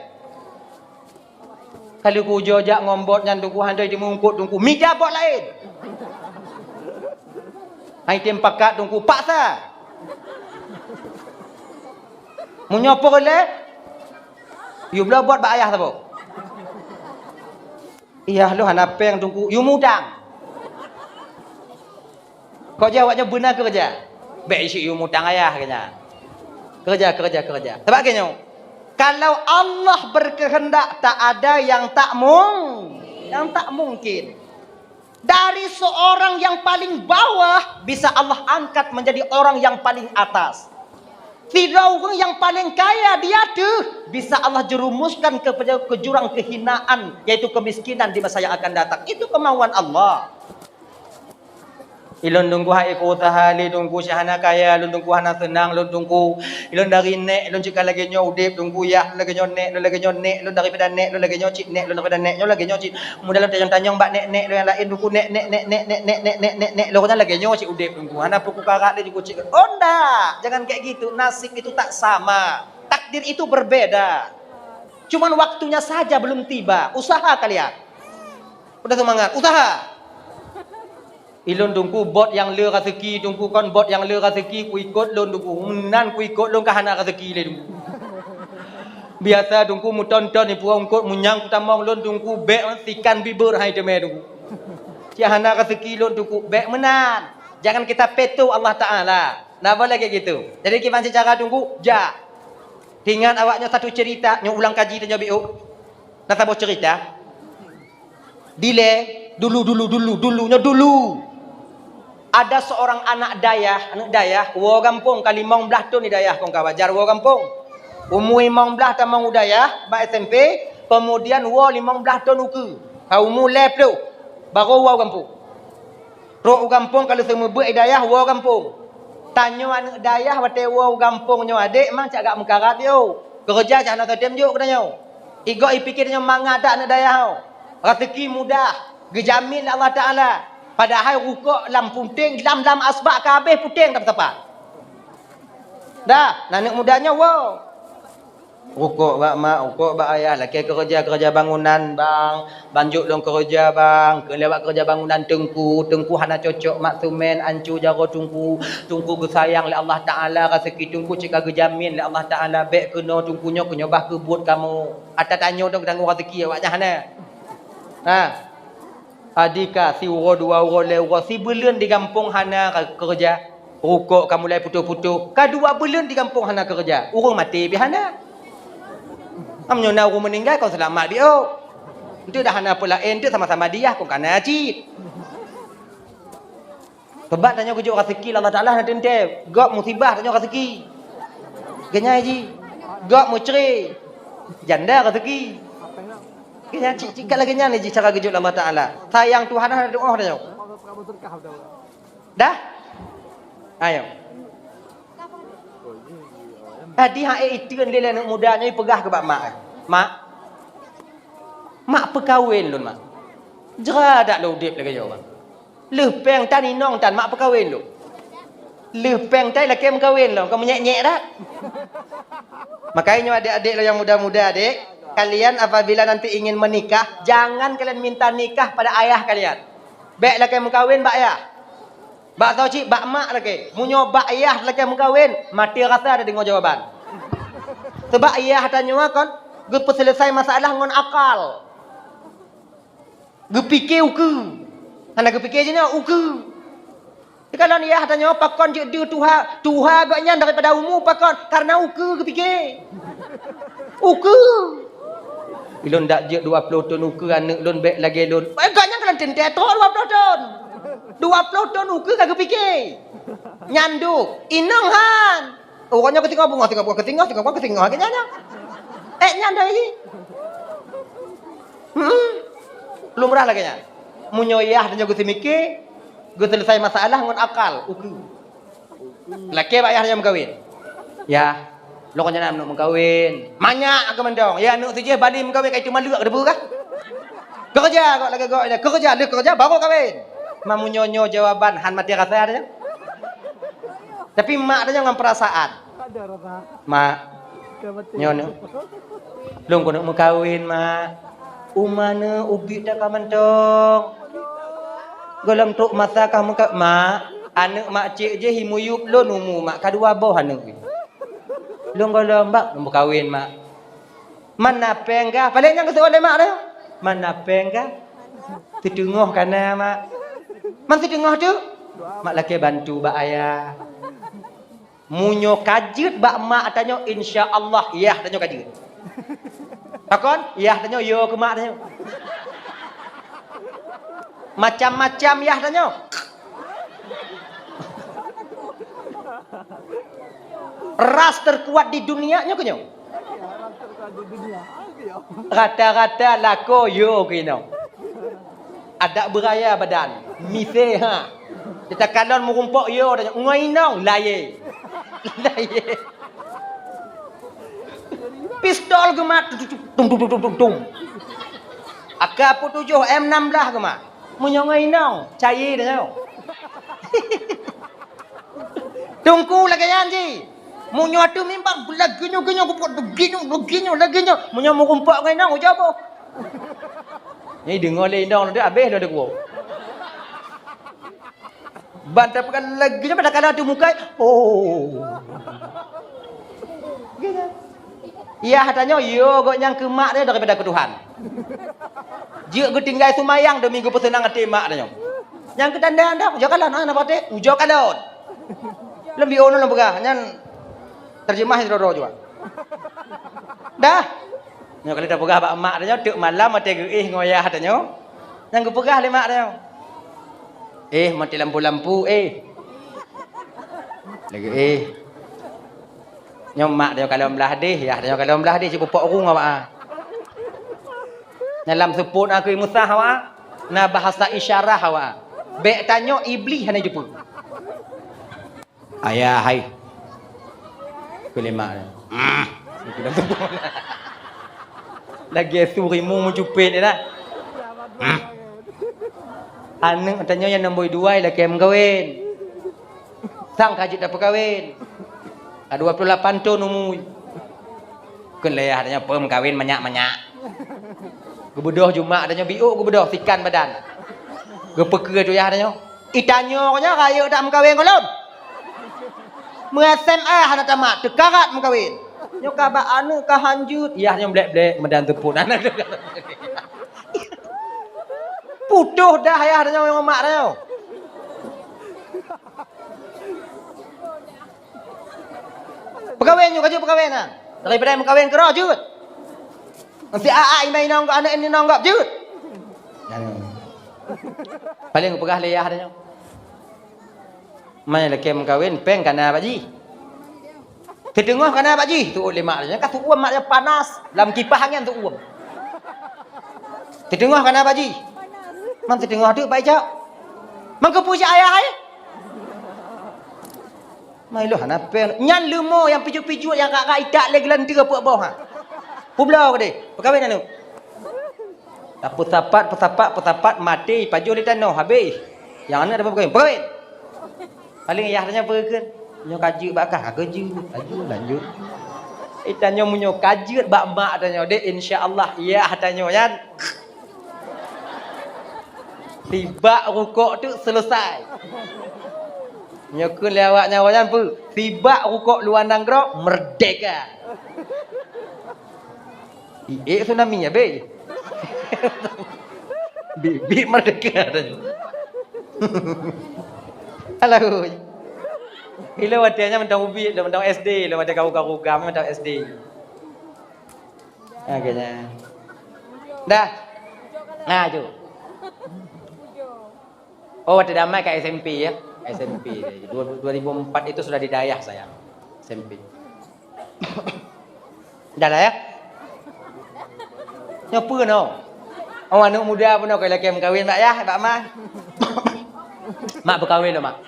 Kali kujo jak ngon bot nyan Teungku, hana teumeueungkot Teungku. Mita bot laén. Hai tem pakat Teungku, paksa. Meunyoe peureulée, yue bloe bot bak ayah saboh. Iyah lôn hana peng Teungku, yue mutang. Kok jawab nyoe beuna keureuja. Bék isu yue mutang ayah keu nyan. Keureuja, keureuja, keureuja. Sabab keu nyoe, kalau Allah berkehendak tak ada yang tak mung, yang tak mungkin. Dari seorang yang paling bawah bisa Allah angkat menjadi orang yang paling atas. Sidroe ureueng nyang paleng kaya di ateueh bisa Allah jerumuskan ke, ke jurang kehinaan, yaitu kemiskinan di masa yang akan datang. Itu kemauan Allah. Ilôn Teungku hai ku usaha lé Teungku, cit hana kaya lôn Teungku, hana seunang lôn Teungku. Ilôn dari nék lôn cit ka lagée nyoe udeb Teungku, yah lôn lagée nyoe, nék lôn lagée nyoe, nék lôn daripada nék lôn lagée nyoe, cit nék lôn daripada nék nyoe lagée nyoe cit. Mudah lôn tanyong-tanyong bak nék-nék lôn nyang laén Teungku, nék, nék, nék, nék lôn nyan lagée nyoe cit udeb Teungku. Hana peue kukarat lé Teungku cit. Oh ndak, jangan kayak gitu. Nasib itu tak sama. Takdir itu berbeda. Cuman waktunya saja belum tiba. Usaha kalian. Udah semangat, usaha. Ilôn Teungku bot nyang le raseuki Teungku, kon bot nyang le raseuki kuikot lôn Teungku. Meunan kuikot lôn ka hana raseuki lé Teungku. Biasa Teungku meuton-ton ipuwoe eungkot, meunyang kutamong lôn Teungku bék sikan bibeur hai teumé Teungku. Cit hana raseuki lôn Teungku, bék meunan. Jangan kita peto Allah Taala. Na boleh kayak gitu. Jadi kiban seucara Teungku, jak. Ingat awak nyoe satu cerita, nyoe ulang kaji tanyoe biôh. Na saboh cerita. Dilée, dulu, dulu, dulu, dulu, nyoe dulu. Ada seorang anak dayah, aneuk dayah, woe gampông ka limong blaih thon di dayah kong ka wajar woe gampông. Umu limong blaih tamong u dayah, bak S M P, kemudian woe limong blaih thon ukeue. Ka umu lhée ploh, barô woe gampông. Trok u gampông ka lheueh seumeubeuet i dayah woe gampông. Tanyoe aneuk dayah watée woe u gampông nyoe adék mang cak gak meukarat yo. Keureuja cak hana teutem jok keu tanyoe. Igoe ipike tanyoe mangat that aneuk dayah ho. Raseuki mudah, geujamin lé Allah Taala. Padahai rukok lam puténg, lam, lam asbak ka habéh puténg that sapat. Dah, na aneuk muda nyoe woe. Rukok bak mak, rukok bak ayah, lakée keureuja-keureuja bangunan, bang. Ban jok lôn keureuja, bang. Keu lewat keureuja bangunan teungku, teungku hana cocok mak seumén, anco jaroe teungku. Teungku geusayang lé Allah Taala, raseuki teungku cit ka geujamin lé Allah Taala, bék keunoe teungku nyoe, keu nyoe bah keu buet kamoe. Ata tanyoe dong tanggong raseuki awak nyan hana. Ha. Adika siuroe dua uroe lhée uroe sibuleuen di gampông hana keureuja. Rukok ka mulai putôh-putôh, ka dua buleuen di gampông hana keureuja. Ureuëng maté pih hana. Meunyoe na ureuëng meuninggai kon seulamat biôh. Enteuk dah hana peulaén, enteuk sama-sama diah kon kana cit. Keubat tanyoe geujok raseuki lé Allah Taala hana teuntée. Gob musibah tanyoe raseuki. Geunyai jih. Gob meucre. Janda raseuki. Geunyai cit-cit ka lagée nyan jih cara geujok lé Allah Taala. Sayang Tuhan hana teuoh tanyoe. Dah? Ayo. Tadi hak ék iteun lé aneuk muda nyoe peugah keu bak mak. Mak, mak peukawen lôn mak. Jra dak lôn udeb lagée nyoe mak. Lheueh péng tan inong tan mak peukawen lôn. Lheueh péng tan lakée meukawen lôn, ka meunyék-nyék dak? Makanya nyoe adék-adék lôn nyang muda-muda adék, kalian apabila nanti ingin menikah, jangan kalian minta nikah pada ayah kalian. Bék lakée meukawen bak ayah. Bak soe cit, bak mak lakée. Meunyoe bak yah lakée meukawen, maté rasa tadeungoe jawaban. Seubab yah tanyoe kon geupeuseuleusoe masalah ngon akal. Geupike ukeue. Hana geupike jinoe ukeue. Dikalon yah tanyoe pakon jeuet deuh tuha, tuha gobnyan daripada umu pakon, karena ukeue geupike. Ukeue. Ilôn dak jeuet dua ploh thon ukeue aneuk lôn bék lagée lôn. Eh, gobnyan kalon teuntée trok dua ploh thon. Dua ploh thon ukeue ka geupike. Nyan duek. Inong han. Uroe nyoe keusingoh beungoh, singoh beungoh, keusingoh, singoh beungoh, keusingoh. Lagèe nyan nyoe. Eh, nyan dah lagi. Hmm. Lumrah lagèe nyan. Meunyoe yah tanyoe geuseumiké, geuseuleusai masalah ngon akal, ukeue. Lakèe bak yah tanyoe meukawen. Yah, lôn nyan aneuk meukawen. Manyak keu mantong. Ya, aneuk sijih bali meukawen ka itu maleuek debu kah? Keureuja kok lagèe gok nyan. Keureuja, lheueh keureuja baru kawen. Meunyoe nyoe jawaban han maté rasa tanyoe. Tapi mak tanyoe ngon peurasaan. Mak, nyoe, nyoe. Lôn keuneuk meukawen, mak. Uma neuh ubit dak ka mantong. Gohlom trok masa ka meuka-, mak, aneuk mak cék jih imuyup lôn umu mak ka dua boh aneuk. Lôn gohlom bak lôn meukawen, mak. Man na péng gah, paléng nyang geuseuôt lé mak teuh. Man na péng gah. Siteungoh ka na, mak. Man siteungoh teuh. Mak lakèe bantu bak ayah. Meunyoe ka jeuet bak mak tanyoe, insya Allah yah tanyoe ka jeuet. Pakon? Yah tanyoe yo keu mak tanyoe. Macam-macam yah tanyoe. Ras terkuat di dunia nyoe keuh nyoe. Rata-rata lakoe yo keuh nyoe. Adak beuraya badan, misé ha. Teuka kalon meurumpok yo, ngon inong layé. Layé. Pistol geumat, tum, tum, tum, tum, tum. A K empat tujuh M enam belas geumat. Meunyoe ngon inong, cayé tanyoe. Teungku lagèe nyan jih. Meunyoe ateueh mimbar, lagèe nyoe, lagèe nyoe, geubuet lagèe nyoe, lagèe nyoe, lagèe nyoe. Meunyoe meurumpok ngon inong, ujoe boh. Nyan deungoe lé inong, nanti habéh lôn deungoe. Ban tapeugah lagèe nyoe, padahai ka lheueh ateueh muka, oh. Yah tanyoe, yo gobnyan keu mak dia daripada keu Tuhan. Jeuet geutinggai seumayang demi geupeuseunang até mak tanyoe. Nyang keu tanda-tanda, ujoe kalon, hana patéh, ujoe kalon. Lom biôh nyoe lôn peugah, nyan terjemah sidroe-droe jua. Dah. Nyoe kali tapeugah bak mak tanyoe, teuk malam watèe geuéh ngon yah tanyoe. Nyang geupeugah lé mak tanyoe, "Eh, mati lampu-lampu, eh." Lagèe, eh. Nyoe mak tanyoe kalon blah deh, yah tanyoe kalon blah deh, cit pupok ureueng awak, ah. Nyan lam seupôt akui Musa awak, ah. Na bahasa isyarah awak, ah. Bèk tanyoe Iblih hana jipeu. Ayah hai. Keu lé mak. Hmm. Lagèe su rimueng meucupet dia dah. Hmm. Aneuk tanyoe nyang nombor dua lakèe meukawen. Sang ka jeuet tapeukawen. Ka dua puluh lapan thon umu. Kheun lé yah tanyoe peue meukawen manyak-manyak. Geubeudôh jumak tanyoe biôk geubeudôh sikan badan. Geupeukeue tu yah tanyoe. Itanyoe nyoe rayeuk dak meukawen gohlom. Meu S M A hana tamat, teukarat meukawen. Nyoe ka bak aneuk ka hanjeuet, yah nyoe blek-blek meudan teupot aneuk. Putôh dah yah nyoe ngon mak nyoe. Peukawen nyoe ka jeuet peukawen nyan. Daripada meukawen keudroe jeuet. Ngon si aa iman inong gob aneuk inong gob jeuet. Paléng peugah lé yah tanyoe. Mai lakèe meukawen, péng ka na bak jih. Siteungoh ka na bak jih, tu'uet lé mak nyan. Ka tu'uem mak nyan panas, lam kipah angén tu'uem. Siteungoh ka na bak jih. Man siteungoh teuk bak ijak. Man keupeue jak ayah hai? Mai lôn hana péng. Nyan leumo nyang pijuet-pijuet nyang rak-rak itak lé geulanteue peuet boh ha. Peubloe keudeh, peukawen aneuk. Tapeusapat, peusapat, peusapat, maté, pajoh lé tanoh, habéh. Nyang aneuk dapat peukawen, peukawen. Paléng yah tanyoe peue kheun? Nyoe ka jeuet bak kah, ka jeuet, ka jeuet, lanjut. Eh, tanyoe meunyoe ka jeuet bak mak tanyoe deh, insya Allah yah tanyoe nyan. Sibak rukok teuk selesai. Nyoe kheun lé awak nyan, awak nyan peue? Sibak rukok luwa nanggroe, merdeka. Iék tsunami abéh. Bit-bit merdeka tadi. Alah, ui. Ilôn watèe nyan mantong ubit, mantong S D, ilôn watèe karu-karu gam mantong S D. Oke, nyan. Dah. Nah, tu. Oh, watèe damai ka S M P ya. S M P. Dua, dua ribu empat itu sudah di dayah saya. S M P. Dah lah ya. Nyoe peue nyoe? Oh, aneuk muda pun nyoe ka ilakèe meukawen bak yah, bak ma. Mak peukawén lôn, mak.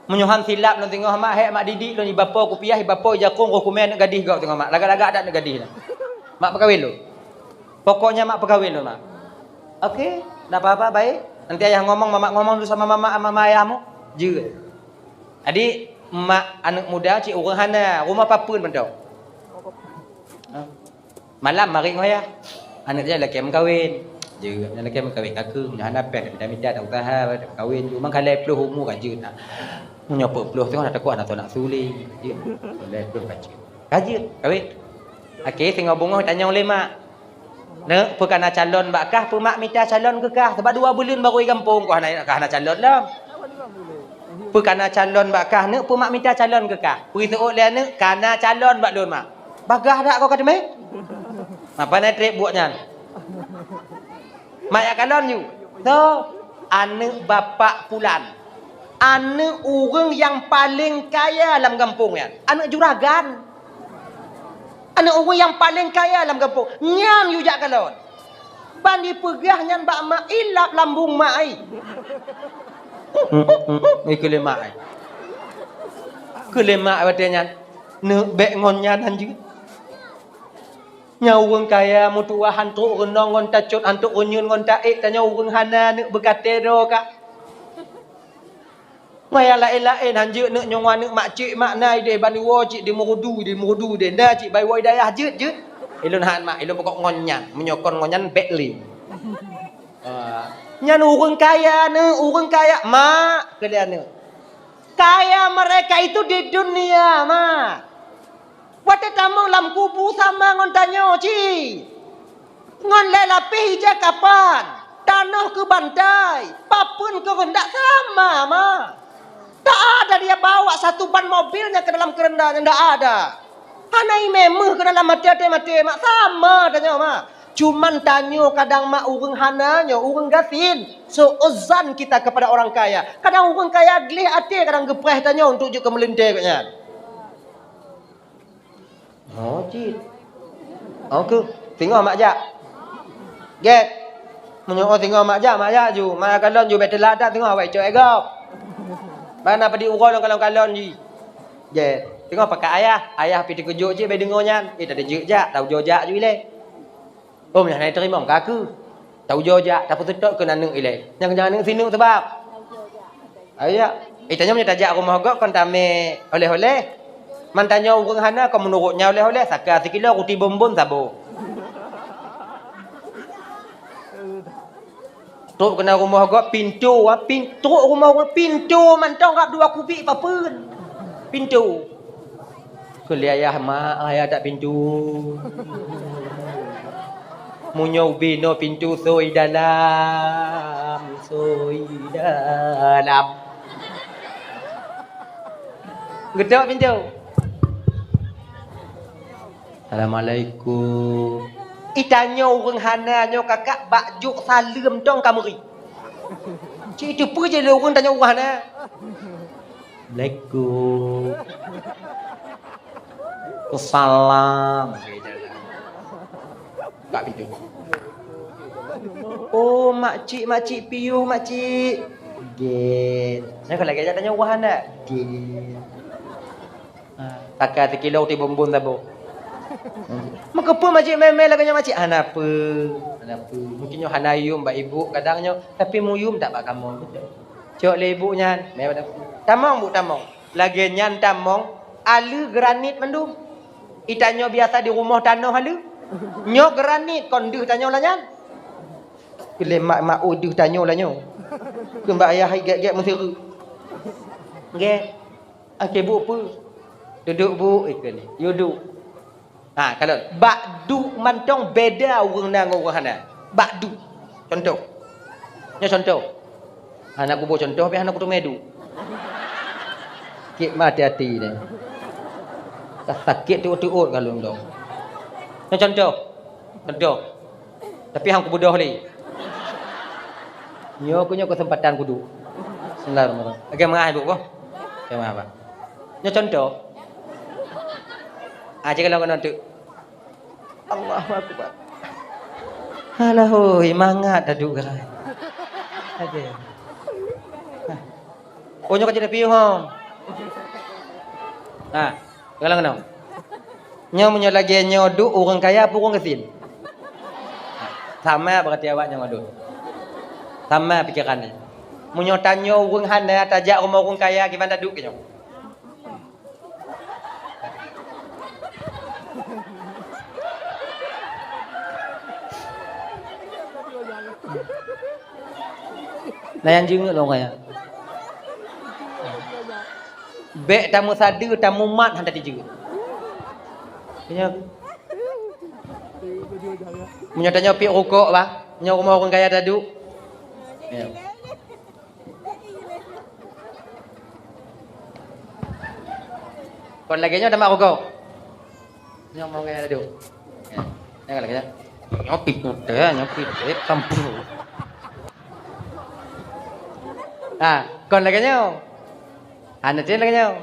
Meunyoe han silap lôn singoh, mak, hék mak didik lôn, iba po kupiah, iba po jakong, roh kumè aneuk gadih gob singoh, mak. Lagak-lagak that aneuk gadih nyan. Mak peukawén lôn. Pokoknya mak peukawén lôn, mak. Oke, ndak apa-apa, baik. Nanti ayah ngomong, mamak ngomong dulu sama mamak, sama ayahmu. Jeuet. Jadi, mak aneuk muda cit ureueng hana, rumoh papeuen mantong. Ha. Malam marit ngon ayah. Aneuk nyan lakèe meukawen. Jeuet, nyan lakèe meukawen ka keuh. Nyan hana péng, mita-mita dak useuha, dak meukawen. Cuma ka lhèe ploh umu ka jeuet na. Meunyoe peuet ploh teungoh na takot hana teunak suli. Jeuet. Lhèe ploh ka jeuet. Ka jeuet, kawen. Akhé singoh beungoh tanyong lé mak. Neuk, peu ka na calon bak kah, peu mak mita calon keu kah? Sabab dua buleuen baru i gampông, kah hana, kah hana calon lom. Peu ka na calon bak kah, neuk, peu mak mita calon keu kah? Peu iseuôt lé aneuk, ka na calon bak lôn, mak. Bagaih dak kau ka teumé? Apa na trép buet nyan? Mak jak kalon ju. So, aneuk bapak pulan. Aneuk ureueng nyang paleng kaya lam gampông nyan. Aneuk juragan. Aneuk ureueng nyang paleng kaya lam gampông. Nyan ju jak kalon. Ban jipeugah nyan bak mak, ilap lambông mak ai. Ikeu lé mak ai. Keu lé mak watèe nyan. Neuk bèk ngon nyan hanjeuet. Nyan ureueng kaya meutuwah han trok reunong ngon tacot, han trok reunyeun ngon taék, tanyoe ureueng hana aneuk beukaté droe ka. Maya laén-laén hanjeuet neuk nyoe aneuk mak cék mak na idéh ban iwoe cit di Meurudu, di Meurudu deh. Na cit ban iwoe i dayah jeuet, jeuet. Ilôn han mak, ilôn pokok ngon nyan. Meunyoe kon ngon nyan bèk lé. Ah, nyan ureueng kaya neuk, ureueng kaya mak keu lé aneuk. Kaya mereka itu di dunia, mak. Watèe tamong lam kubu sama ngon tanyoe cit. Ngon lhèe lapéh ija kapan, tanoh keu bantai, papeuen keu reundak sama, ma. Tak ada dia bawa satu ban mobilnya ke dalam kerendanya, ndak ada. Hana imé meuh ke dalam até-até maté, mak, sama tanyoe, mak. Cuman tanyoe kadang, mak, ureueng hana nyoe, ureueng gasien. Su'uzan kita kepada orang kaya. Kadang ureueng kaya gleh até, kadang geupreh tanyoe untuk jeuet keu meulintèe gobnyan. Oh, cit. Oh, keuh. Singoh mak jak. Gét. Meunyoe oh singoh mak jak, mak jak ju. Mak kalon ju bèk teulat that singoh awai cok ego. Bana padi uroe lôn kalon-kalon ji. Gét. Singoh pakat ayah. Ayah pi teukeujot cit bèk deungoe nyan. Eh, tadi jeuet jak, tau jo jak ju ilèe. Oh, meunyoe hana teurimong ka keuh. Tau jo jak, tapeuseutôt keu aneuk ilèe. Nyang, nyang aneuk sineuk sabab. Ayo jak. Eh, tanyoe meunyoe tajak rumoh gob kon tamé oleh-oleh. Man tanyoe ureueng hana kon meunurot nyan oleh-oleh, saka sikilo, ruti bonbon, sabo. Trok keunan rumoh gob, pintoe, ah, pin-, trok rumoh gob, pintoe mantong rab dua kubik papeuen. Pintoe. Keu lé ayah mak, ayah that pintoe. Meunyoe ubé noe pintoe soi dalam, soi dalam. Geutok pintoe. Assalamualaikum. Itanyoe ureueng hana nyoe kakak bak jok saleuem dong ka meuri. Cit teupeue jih lé ureueng tanyoe ureueng hana. Assalamualaikum. Salam. Kak pintoe. Oh, makcik, makcik piôh, makcik. Gét. Nyan kalau lagèe nyan tanyoe wah aneuk. Gét. Ha, saka sikilo ruti bonbon sabo. Meukeupeu makcik mé-mé lagèe nyan makcik? Hana peue, hana peue. Mungkin nyoe hana yum bak ibu kadang nyoe, tapi meuyum that bak kamoe. Cok lé ibu nyan, mé bak dapur. Tamong bu tamong. Lagèe nyan tamong, aleue granit mandum. Itanyoe biasa di rumoh tanoh aleue. Nyoe granit kon deuh tanyoe lah nyan. Keu lé mak, mak, oh, deuh tanyoe lah nyoe. Keu bak ayah gét-gét meusireuk. Gét. Akhé bu peue? Dudoe bu, ikeu ni. Yue duek. Ha, kalon. Bak duek mantong beda ureueng na ngon ureueng hana. Bak duek. Contoh. Nyoe contoh. Hana kuboh contoh, pih hana kuteumé duek. Kik ma hati-hati deh. Ka sakét teuôt-teuôt kalon dong. Nyoe contoh. Contoh. Tapi han kubeudôh lé. Nyoe keuh nyoe keuseumpatan kuduek. Bismillahirrahmanirrahim. Oke, meu'ah ibu boh. Oke, meu'ah bah. Nyoe contoh. Ah, cek kalau kena tu. Allahu Akbar. Alah hoi, mangat dah duek gerai. Oke. Oh, nyoe ka jadi piôh, ho. Ha, galak keunoe. Nyoe meunyoe lagèe nyoe duek ureueng kaya peue ureueng gasien? Sama berarti awak nyoe ngon lôn. Sama pikeran nyoe. Meunyoe tanyoe ureueng hana tajak rumoh ureueng kaya, kiban taduek nyoe? Nah, nyang jeuet lôn kaya. Bèk tameusadeue, tamumat hana tijeuet. Meunyoe, meunyoe tanyoe piep rukok bah, nyoe rumoh ureueng kaya taduek. Ya. Kon lagèe nyoe tamat rukok. Nyoe rumoh ureueng kaya taduek. Ya. Jangan lagèe nyoe. Nyoe tipu teh, nyoe tipu teh, kampung. Ha, kon lagèe nyoe. Hana teuh lagèe nyoe.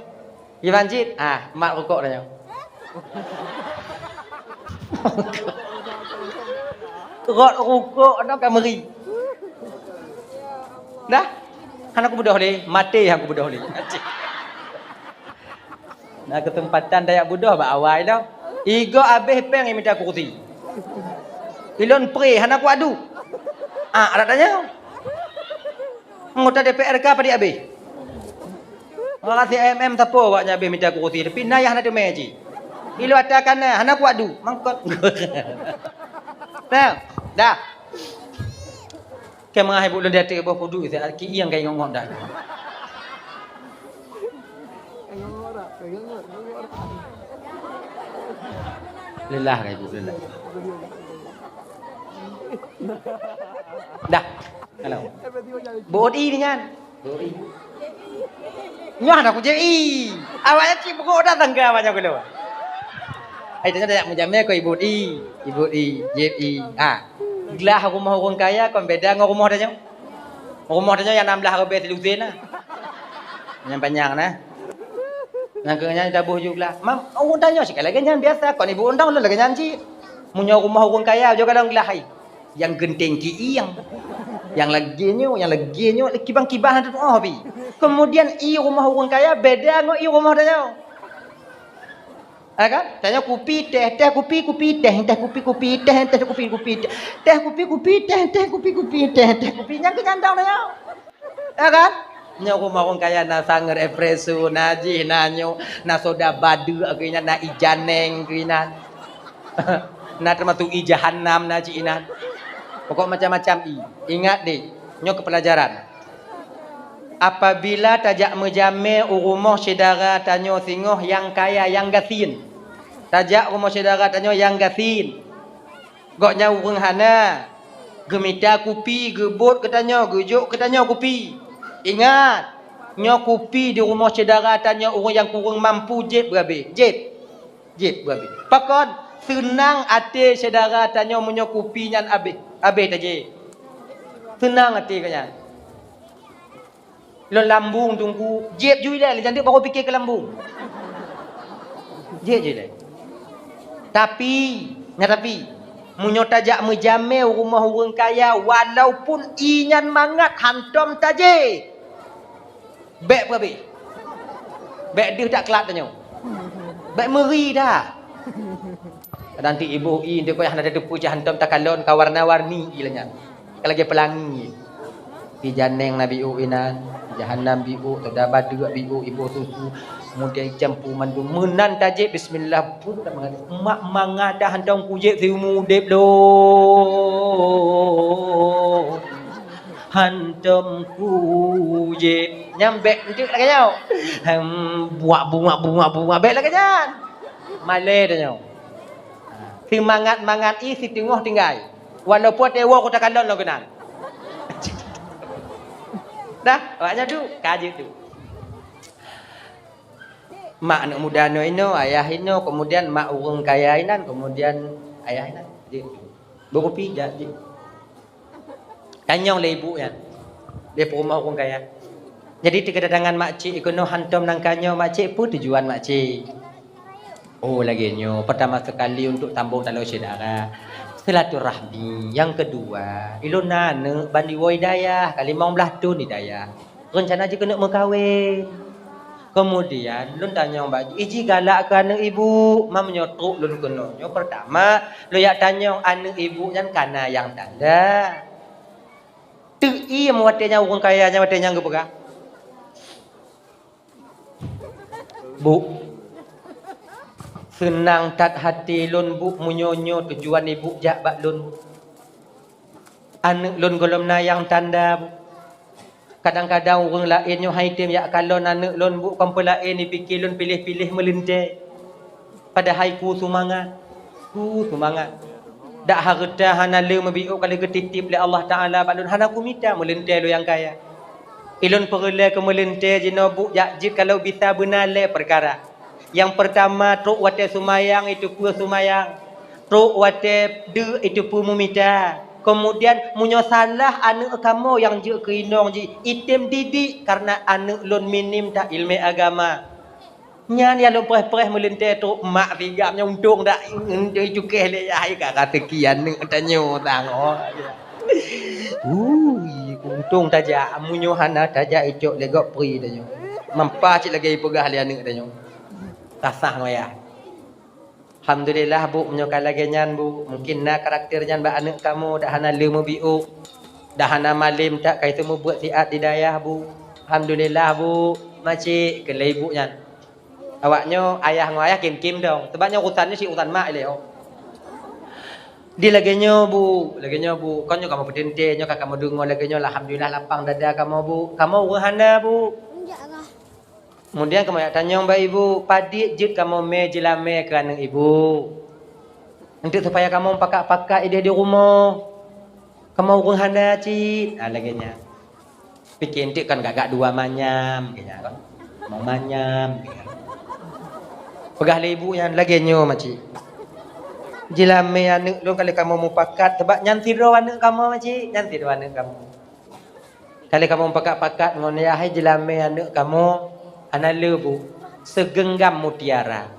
Kiban cit, ah, mat rukok tanyoe. Rot rukok nyoe ka meuri. Dah? Hana kubeudôh lé, maté han kubeudôh lé. Na keuseumpatan tajak beudôh bak awai lom. Igoe abéh péng imita kurusi. Ilôn pré hana kuadu. Ah, adak tanyoe. Anggota D P R ka padit abéh. Orang C M M sapo awaknyan abéh mita kurusi, tapi na nyang hana teumé cit. Ilôn ata ka na, hana kuadu, mangkot. Nah, dah. Keu meu'ah ibu lôn di ateueh boh kudu, ki ieng ka ingot-ngot dah. Lelah ka ibu, lelah. Dah. Halo. Buet ie nyan. Buet ie. Nyoe hana kujép ie. Awaknyan cit beugok dah tangga awaknyan keuluwa. Hai, tanyoe tajak meujamé kon ibuet ie. Ibuet ie, jép ie. Ha. Glah rumoh ureueng kaya kon beda ngon rumoh tanyoe. Rumoh tanyoe nyang nam blah ribèe silusén na. Nyang panyang na. Nyang keu nyan taboh ju glah. Mam, ureueng tanyoe cit ka lagèe nyan biasa. Kon ibuet ureueng tanyoe lagèe nyan cit. Meunyoe rumoh ureueng kaya, jok kalon glah hai. Nyang geunteng ki ieng. Nyang lagèe nyoe, nyang lagèe nyoe, kiban-kiban hana teutuoh pi. Kemudian ie rumoh ureueng kaya beda ngon ie rumoh tanyoe. Ya kan? Tanyoe kupi, teh, teh kupi, kupi, teh, teh kupi, kupi, teh, teh kupi, kupi, teh, teh kupi, kupi, teh, teh kupi, kupi, teh, teh kupi. Nyang keu nyan dong tanyoe. Ya kan? Nyoe rumoh ureueng kaya na sangeut espresso, na jih, na nyoe, na soda badeuk keu inan, na ie janeng keu inan. Na teumasok ie jahannam na cit inan. Pokok macam-macam ie. Ingat deh, nyoe keu pelajaran. Apabila tajak meujamé u rumoh syedara tanyoe singoh nyang kaya, nyang gasien. Tajak rumoh syedara tanyoe nyang gasien. Gobnyan ureueng hana, geumita kupi, geubot keu tanyoe, geujok keu tanyoe kupi. Ingat, nyoe kupi di rumoh syedara tanyoe ureueng nyang kureueng mampu jép beurabé. Jép. Jép beurabé. Pakon? Seunang até syedara tanyoe meunyoe kupi nyan abéh, abéh tajép. Seunang até gobnyan. Lôn lambung teungku, jép ju ilèe, lé jandeuk barô pike keu lambung. Jép ju ilèe. Tapi, na tapi, meunyoe tajak meujamé u rumoh ureueng kaya, walaupun ie nyan mangat hantom tajép. Bèk beurabé. Bèk deuh that klat tanyoe. Bèk meuri that. Kadang ti iboh ie, nteuk hana tateupeue cit hantom takalon ka warna-warni ie lagèe nyan. Ka lagèe peulangi. Ie janeng na biôk inan, jahannam biôk, soda badeuk biôk, iboh susu, kemudian campur mandum. Meunan tajép bismillah, puh, mak mangat dah hantom kujép siumu udép lôn. Hantom kujép. Nyan bèk enteuk lagèe nyoe. Hem, buak, buak, buak, buak, bèk lagèe nyan. Malèe tanyoe. Seumangat-mangat ie siteungoh tinggai. Walaupun watèe woe ku takalon lom keunan. Dah, awak nyan tu, ka jeuet tu. Mak aneuk muda nyoe inoe, ayah inoe, kemudian mak ureueng kaya inan, kemudian ayah inan. Jeuet tu. Beukupi, jak, jeuet. Tanyong lé ibu nyan. Lé peurumoh ureueng kaya. Jadi, keudatangan makcik keunoe hantom nangka nyoe, makcik, peue tujuan makcik? Oh, lagée nyoe, pertama sekali untuk sambung taloe syedara, silaturahmi. Nyang keudua, ilôn na aneuëk ban jiwoe i dayah, ka limong blaih thon i dayah. Reuncana jih keuneuk meukawen. Kemudian, lôn tanyong bak jih, iji galak keu aneuëk ibu? Ma meunyoe trok lôn keunoe nyoe, pertama, lôn jak tanyong aneuëk ibu nyan kana nyang tanda. Teuk iem watée nyan ureuëng kaya nyan watée nyan geupeugah, "Bu, seunang that hati lôn, Bu, meunyoe nyoe tujuan ibu jak bak lôn. Aneuëk lôn gohlom na nyang tanda, Bu. Kadang-kadang ureuëng laén nyoe han item jak kalon aneuëk lôn, Bu, kon peulaén, jipike lôn piléh-piléh meuleuntée. Padahai ku seumangat, ku seumangat. Dak hareuta hana le meubiôk ka lheueh geutitip lé Allah Taala bak lôn, hana kumita meuleuntée lôn nyang kaya. Ilôn peureulée keu meuleuntée jinoe, Bu, jak jeuet kalau bisa beuna lé peukara. Nyang peurtama, trok watée seumayang, iteupeue seumayang. Trok watée deuk, iteupeue meumita. Keumudian, meunyoe salah aneuëk kamoe nyang jeuet keu inong jih, item didik, kareuna aneuëk lôn minim that iéleumé agama." Nyan nyang lôn preh-preh meuleuntée trok mak sigam nyoe, untông dak, untông icukéh lé yah, ka raseuki aneuëk tanyoe tangoh. Ui, untông tajak, meunyoe hana tajak icok lé gob pri tanyoe. Mampah cit lagée ipeugah lé aneuëk tanyoe. Tasah ngon yah. Alhamdulillah, Bu, meunyoe ka lagée nyan, Bu, mungkin na karakter nyan bak aneuëk kamoe, dak hana le meubiôk, dak hana malem that ka iseumeubuet siat di dayah, Bu. Alhamdulillah, Bu, makcik, kheun lé ibu nyan. Awaknyoe ayah ngon ayah kém-kém dong. Sabab nyoe urusan nyoe cit urusan mak ilée, oh. Di lagée nyoe, Bu, lagée nyoe, Bu, kon nyoe kamoe peuteuntée, nyoe ka kamoe deungoe lagée nyoe, alhamdulillah lapang dada kamoe, Bu. Kamoe ureuëng hana, Bu. Keumudian kamoe jak tanyong bak ibu, padit jeuet kamoe mé jeulamé keu aneuëk ibu? Eunteuk supaya kamoe pakat-pakat ideh di rumoh. Kamoe ureuëng hana cit, ah, lagée nyan. Pike eunteuk kan gagak dua manyam, keu nyan kan. Kamoe manyam, keu nyan. Peugah lé ibu nyan, lagée nyoe, makcik. Jeulamé aneuëk lôn ka lheueh kamoe mupakat, sabab nyan sidroe aneuëk kamoe, makcik. Nyan sidroe aneuëk kamoe. Ka lheueh kamoe pakat-pakat ngon yah hai jeulamé aneuëk kamoe, hana le, Bu, sigeunggam mutiara.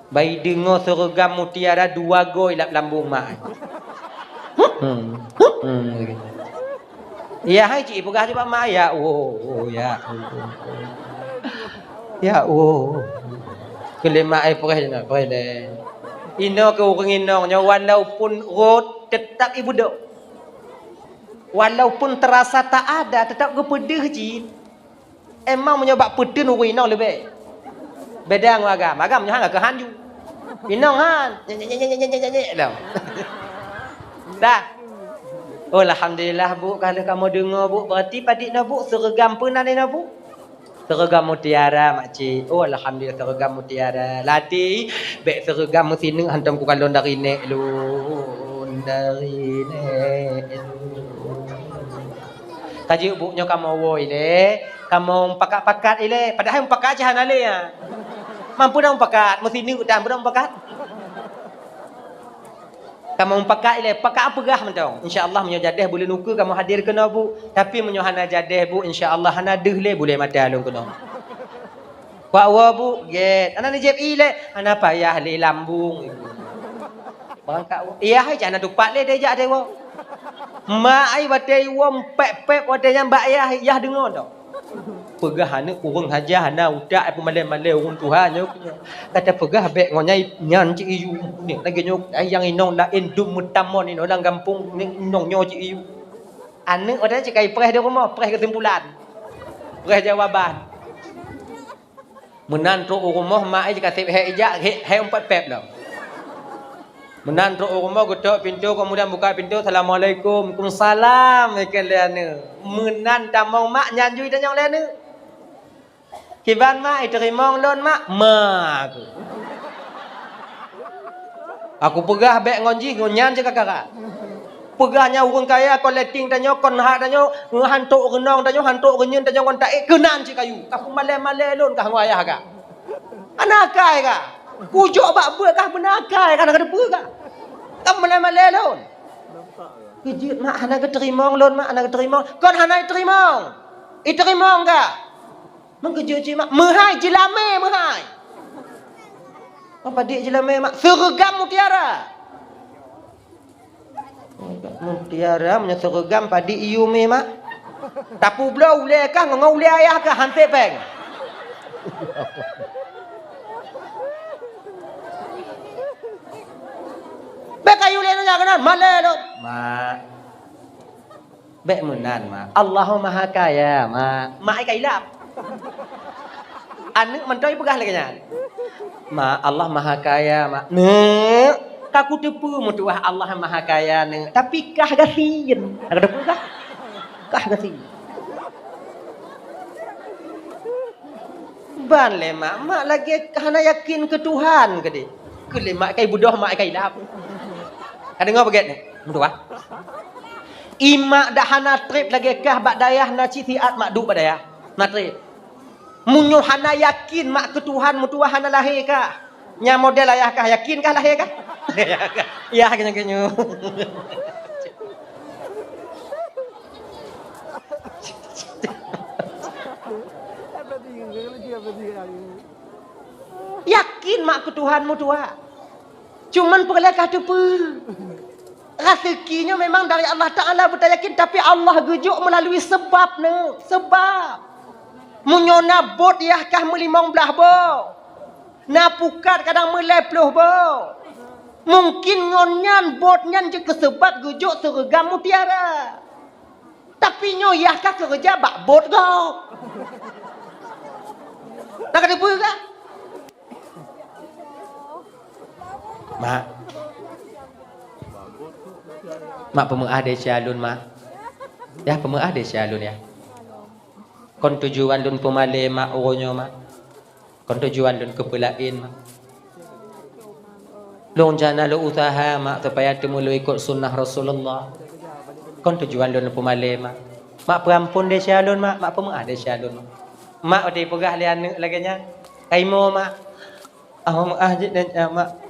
Bah ideungoe sigeunggam mutiara dua goe lam lambong mak. Hmm, hmm, hmm. Yah hai cit ipeugah cit bak mak, "Ya Allah, ya Allah. Ya Allah." Kheun lé mak, "Eh, preh, preh lé." Inoe keu ureuëng inong nyoe walaupun rhot teutap ibeudôh. Walaupun teurasa tak ada, teutap geupeudeuh cit. Emang meunyoe bak peuteun ureuëng inong leubeh beda ngon agam. Agam nyoe han ka keuhan ju. Inong han. Nyek, nyek, nyek, nyek, nyek, nyek, nyek, nyek, lom. Dah. Oh, alhamdulillah, Bu, ka lheueh kamoe deungoe, Bu. Berarti padit nyoe, Bu, sireugam peue nan inoe, Bu? Sireugam mutiara, makcik. Oh, alhamdulillah, sireugam mutiara. Lati, bék sireugam meusineuk hantom kukalon dari nèk lôn, dari nèk lôn. Ka jeuet, Bu, nyoe kamoe woe ilée, kamoe pakat-pakat ilée. Padahai mupakat cit hana lé, ya. Mampu dah mupakat, meusineuk dah, mampu dah mupakat. Kamoe mupakat ilée, pakat peugah mantong. Insya Allah, meunyoe jadeh buleuen ukeue kamoe hadir keunoe, Bu. Tapi meunyoe hana jadeh, Bu, insya Allah hana deuh lé buleuen mata lôn keunoe. Kuwoe, Bu, gét. Hana neujép ilée, hana payah lé lambong. Beurangkat woe. Yah hai cit hana tupat lé dijak deh woe. Mak ai watée iwoe pép-pép watée nyan bak yah, yah deungoe tau. Peugah aneuëk ureuëng hajah hana utak, peumalée-malée ureuëng tuha nyoe. Ka tapeugah bék ngon nyang nyan cit iyue. Lagée nyoe ai nyang inong laén dum meutamon inoe lam gampông, inong nyoe cit iyue. Aneuëk watée nyan cit ka ipreh di rumoh, preh keusimpulan. Preh jawaban. Meunan trok u rumoh mak ai jikaseb hék ijak, hék, hék umpat pép lom. Meunan trok u rumoh geutok pintoe, keumudian buka pintoe, "Assalamualaikum." "Waalaikumsalam," ikheun lé aneuëk. Meunan tamong mak nyan ju itanyong lé aneuëk. "Kiban mak, iteurimong lôn mak?" "Ma," kheun. Aku peugah bék ngon jih, ngon nyan cit ka karat. Peugah nyan ureuëng kaya, kon leteng tanyoe, kon hak tanyoe, hantok reunong tanyoe, hantok reunyeun tanyoe ngon taék, keunan cit kayu. Ka peumalée-malée lôn kah ngon ayah kah. Hana akai kah. Kujok bak beuet kah beuna akai kah, hana kateupeue kah. Ka peumalée-malée lôn. Keujeuet mak, hana geuteurimong lôn mak, hana geuteurimong. Kon hana iteurimong. Iteurimong ka. Meukeujeuet cit mak, meuhai jeulamé meuhai. Apa dik jeulamé mak? Seureugam mutiara. Mutiara meunyoe seureugam padi iyue mé mak. Tapubloe ulée kah ngon ulée ayah kah han sép péng. Bék kayu lé nyan keunan, malée lôn. Mak. Bék meunan, Mak. Allah Maha Kaya, Mak. Mak ai ka ilab. Aneuk mantong ipeugah lagée nyan. Mak, Allah Maha Kaya, Mak. Neuk, ka kuteupeue meutuwah Allah Maha Kaya, Neuk. Tapi kah gasien. Ka kuteupeue kah? Kah gasien. Ban lé, Mak. Mak lagée hana yakin keu Tuhan keudeh. Keu lé mak kai beudoh, mak kai lap. Ka deungoe beugét nyoe? Meutuwah. Imak dak hana treb lagée kah bak dayah na cit siat mak duek bak dayah. Na treb. Meunyoe hana yakin mak keu Tuhan, meutuwah hana lahé kah. Nya model ayah kah, yakin kah lahé kah? Yah, keunyoe-keunyoe. Yakin mak keu Tuhan meutuwah. Cuman peureulée ka teupeue. Raseuki nyoe memang dari Allah Taala beutayakin, tapi Allah geujok meulalui seubab nyoe, seubab. Meunyoe na bot yah kah meulimong blaih boh, na pukat kadang meulée ploh boh. Mungkin ngon nyan bot nyan jeuet keu seubab geujok seureugam mutiara. Tapi nyoe yah ka keureuja bak bot gob. Na ka teupeue kah? Mak. Mak, peumeu'ah desya lôn, Mak. Yah, peumeu'ah desya lôn, yah. Kon tujuan lôn peumalée, Mak, uroe nyoe, Mak. Kon tujuan lôn keu peulaén, Mak. Lôn jana lôn useuha, Mak, supaya teumulôi ikot sunnah Rasulullah. Kon tujuan lôn peumalée, Mak. Mak, peuampon desya lôn, Mak. Mak, peumeu'ah desya lôn, Mak. Mak, watée peugah lé aneuk lagée nyan, "Kaimoe, Mak." "Oh, meu'ah jih, Mak."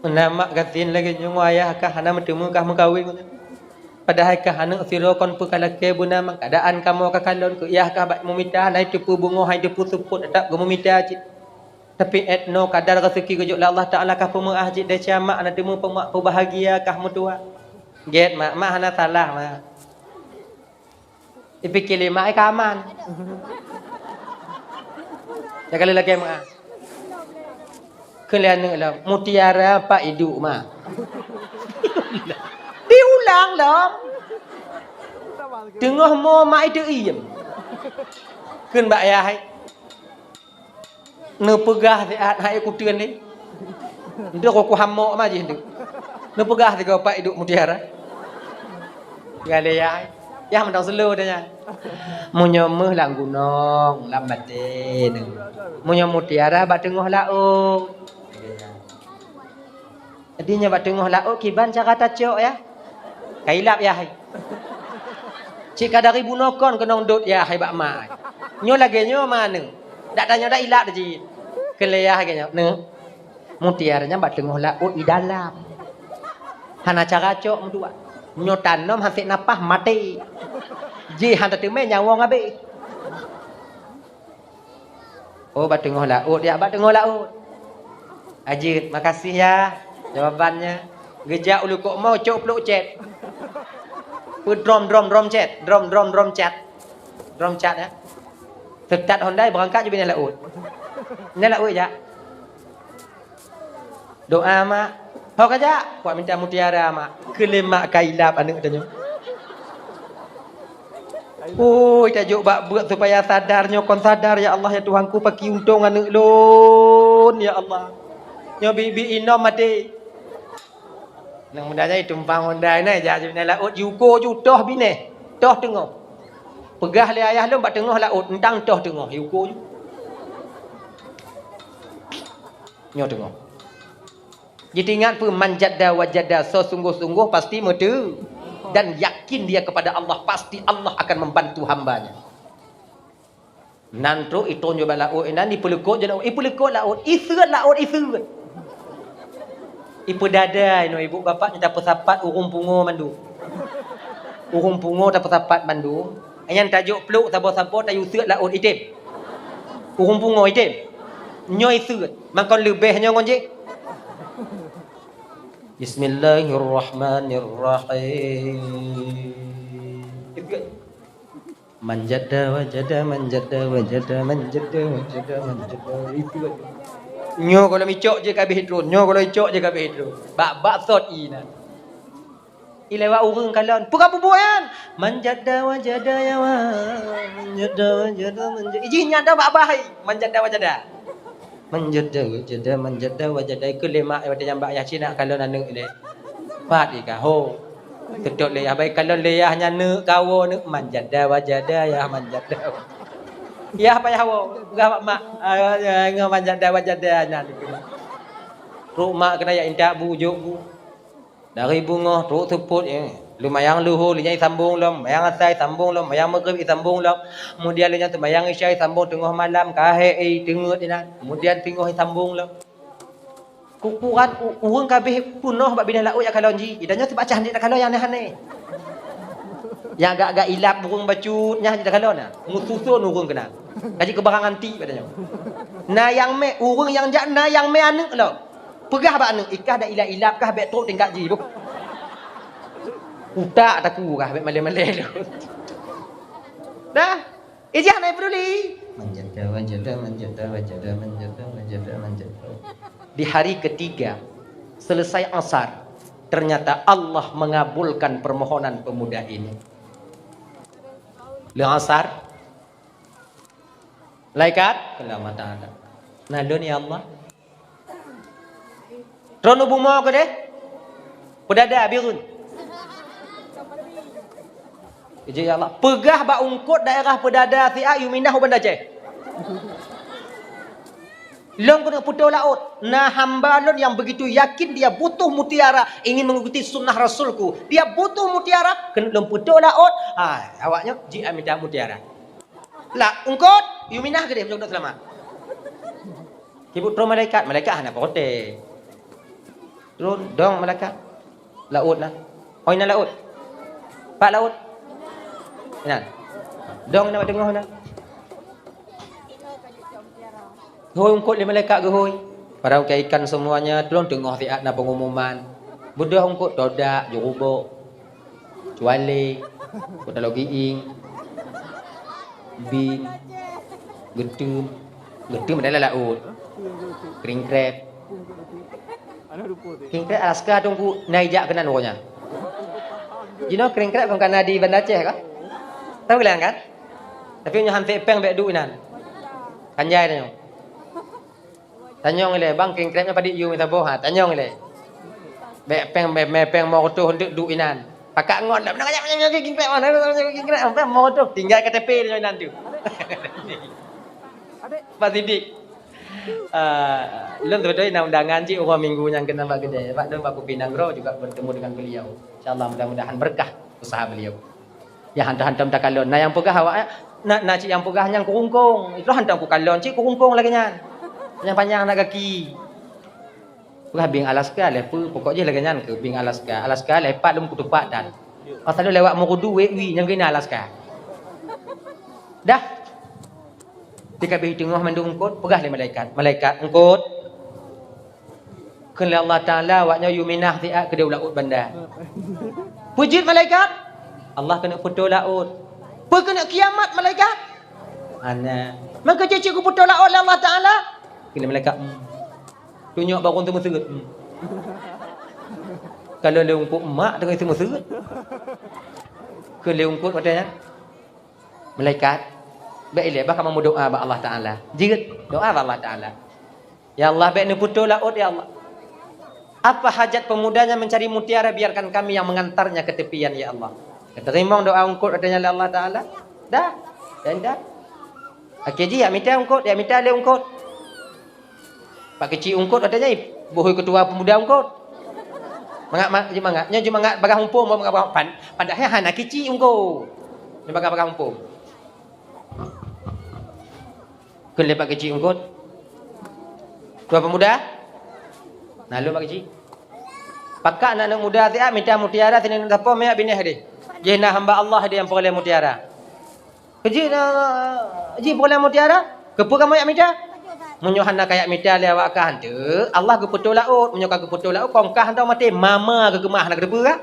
Meunan mak gasien lagée nyoe, ayah kah hana meuteumé kah meukawen. Padahai kah aneuk sidroe kon peu ka lakée beuna, meukeadaan kamoe ka kalon keu yah kah bak meumita, hana teupeue beungoh, hana teupeue seupôt, teutap geumeumita cit. Tapi 'et noe kadar raseuki geujok lé Allah Taala, kah peumeu'ah cit desya mak, hana teumé peumak peubahgia kah meutuwah. Gét mak, mak hana salah mak. Ipike lé mak ai ka aman. Nyang ka lheueh lagée mak. Kheun lé aneuk lom, mutiara pat iduek mak. Diulang lom. Teungoh mo mak iteuiem. Kheun bak yah hai. Neupeugah siat hai kuteuen lé. Ndoh ku hamok ma jih ndoh. Neupeugah sigoe pat iduek mutiara. Galé yah. Yah mantong seuleu dah nyan. Meunyoe méuh lam gunong, lam batée nyoe. Meunyoe mutiara bak teungoh laôt. Jadi nyoe bak teungoh laôt kiban cara tacok yah. Ka ilab yah hai. Cit ka dari bunoe kon keunong dot yah hai bak mak. Nyoe lagée nyoe ma neuh. Dak tanyoe dak ilab jih. Kheun lé yah lagée nyoe. Neuh. Mutiara nyan bak teungoh laôt i dalam. Hana cara cok meutuwah. Nyoe tanom han sép napah maté. Jih han tateumé nyawöng habéh. Oh, bak teungoh laôt, ya, bak teungoh laôt. Ajeuet, makasih ya jawabannya. Geujak u likot mo cok plok cét. Peu drom, drom, drom cét. Drom, drom, drom cat. Drom cat ya. Seutat Honda beurangkat jih binéh laôt. Binéh laôt jak. Doa mak. Ho ka jak, kuat minta mutiara mak. Keu lé mak ka ilab aneuk tanyoe. Ui, tajok bak beuet supaya sadar nyoe kon sadar, ya Allah, ya Tuhanku, pakri untông aneuk lôn, ya Allah. Nyoe biet-biet inom maté. Nang muda nyan tumpang Honda nyan, jak sinan laôt jiuko ju toh binéh, toh teungoh. Peugah lé ayah lôn bak teungoh laôt, eunteuk toh teungoh, jiuko ju. Nyoe teungoh. Jiteuingat peue, "Man jadda wajada," sosungguh-sungguh pasti meuteu-, dan yakin dia kepada Allah, pasti Allah akan membantu hamba-Nya. Nan trok itron jih bak laôt, inan ipeuleukot jih laôt, ipeuleukot laôt, iseuet laôt, iseuet. Ipeudada inoe ibu bapak nyoe tapeusapat ureuëng pungo mandum. Ureuëng pungo tapeusapat mandum. Nyan tajok pluek saboh-saboh tayue seuet laôt item. Ureuëng pungo item. Nyoe seuet, mangkon leubeh nyoe ngon jih. Bismillahirrahmanirrahim. Manjada wajada, manjada wajada, manjada wajada, manjada. Itu. Nyoe kalau micok je kabeh itu, nyoe kalau icok je kabeh itu. Bak bak sot ina. Ilewat ureuëng kalon, peugah bubuet nyan. Manjada wajada ya wa. Manjada wajada, manjada. Ijih nyan dah bak bah hai. Manjada wajada. Manjada wajada, manjada wajada. Keu lé mak watée nyang bak yah Cina kalon aneuëk ilée. Pat ika ho. Teutop lé yah bai kalon lé yah nyan neuk kawo neuk manjada wajada yah manjada. Yah payah wo. Peugah bak mak. Ngon manjada wajada nyan. Trok mak keunan jak intat bu jok bu. Dari beungoh trok seupôt, eh, lumayang luhô lé nyan sambong lom, mayang asai sambong lom, mayang maghrib sambong lom. Kemudian lé nyan seumayang isya sambong teungoh malam, kahé, eh, teungeut inan. Kemudian singoh sambong lom. Ukuran u-, ureuëng kabeh peunoh bak binéh laôt jak kalon jih. Itanyoe sibacah hanjeuet takalon nyang aneh-aneh. Nyang agak-agak ilab ureuëng bacut nyan hanjeuet takalon na. Meususon ureuëng keunan. Kaji keubarang anti pada nyoe. Na nyang mé ureuëng nyang jak na nyang mé aneuëk lom. Peugah bak aneuëk, ikah dak ilab-ilab kah bék trok tingkat jih. Utak taku kah bék malée-malée lom. Dah. Ijih hana peduli. Manjada wajada, manjada wajada, manjada wajada, manjada. Di hari ketiga, selesai asar, ternyata Allah mengabulkan permohonan pemuda ini. Leueng asar, malaikat, keu Allah Taala. Na lôn ya Allah. Droeneuh bumoe keudeh. Peudada bireuen. Ijih ya Allah. Peugah bak eungkôt daerah Peudada siat yue minah u Banda Aceh. Lôn keuneuk putôh laôt. Na hamba lôn nyang begitu yakin dia butuh mutiara, ingin mengikuti sunnah Rasulku. Dia butuh mutiara, keuneuk lôn putôh laôt. Ha, awaknyoe jimita mutiara. Lah, eungkôt, yue minah keudeh meunyoe keuneuk seulamat. Kibuet troh malaikat, malaikat hana protes. Turun, dong malaikat. Laôt na. Oh, inan laôt. Pat laôt. Inan. Dong inan bak teungoh na. Geuhôi eungkôt lé malaikat geuhôi. Para ukée ikan semuanya, tulông teungoh siat na pengumuman. Beudôh eungkôt todak, jurubok. Cuali, kota logiing, bing, geuteum, geuteum adalah laôt, kring kreb. Kring kreb Alaska tu ku na ijak keunan rupanya. Jinoe kring kreb kon kana di Banda Aceh kah? Tahu bilang kan? Tapi nyoe han péng bék duek inan. Kanjai tanyoe. Tanyong ilée, bang, kring kreb nyoe padit yue mita boh, ha, tanyong ilée. Bék péng, bék mé péng mo reutôh eunteuk duek inan. Pakak ngon, nak kring kreb, kring kreb, péng mo reutôh, tinggai K T P nyoe inan tu. Pak Sidik. Ah, lôn teubeutôi na undangan cit uroe minggu nyang keunan bak keudè. Bak lôn bak Kupi Nanggroe juga bertemu dengan beliau. Insya Allah mudah-mudahan berkah usaha beliau. Ya, hantom-hantom takalon. Na nyang peugah awak, eh, na, na cit nyang peugah nyang kurungkong. Itu hantom kukalon cit kurungkong lagée nyan. Nyang panyang na gaki. Peugah bing Alaska, lé peue, pokok jih lagée nyan keu bing Alaska. Alaska, lé pat lom kutupak dan. Pasal lewat Murudu, wek wi, nyang kena Alaska. Dah. Di kabeh teungoh mandum eungkôt, peugah lé malaikat. Malaikat, eungkôt. Kheun lé Allah Taala, awak nyoe yue minah siat keudeh u laôt Banda. Peue jeuet malaikat? Allah keuneuk putôh laôt. Peue keuneuk kiamat malaikat? Hana. Maka cit-cit geuputôh laôt lé Allah Taala. Kheun lé malaikat, hmm. Tunyok bak ureuëng teumeuseut. Hmm. Kalau lé eungkôt mak teungoh teumeuseut. Kheun lé eungkôt watée nyan. Malaikat, bék ilée, bah kamoe meudoá bak Allah Taala. Jeuet, doá bak Allah Taala. Ya Allah, bék neuputôh laôt, ya Allah. Apa hajat pemudanya mencari mutiara, biarkan kami yang mengantarnya ke tepian, ya Allah. Geuteurimong doá eungkôt watée nyan lé Allah Taala. Dah, dan dah. Akhé jih, jak mita eungkôt, jak mita lé eungkôt. Pak Keuchik eungkôt watée nyan, boh ketua pemuda eungkôt. Mangat, mangat, jih mangat, jih mangat bagah muphom, mangat bagah pan, padahai hana keuchik eungkôt. Jih bagah-bagah muphom. Kheun lé Pak Keuchik eungkôt. Ketua pemuda? Na lôn Pak Keuchik. Pakak na aneuëk muda siat mita mutiara sinan sapoh miyak binéh deh. Jih na hamba Allah deh nyang peureulée mutiara. Keuji na, ji bola mutiara, keupeue kamoe jak mita? Meunyoe hana kajak mita lé awak kah, hanteuk Allah geupeutoe laôt. Meunyoe ka geupeutoe laôt, kong kah hantom maté, mama geukeumah hana geuteupeue kah?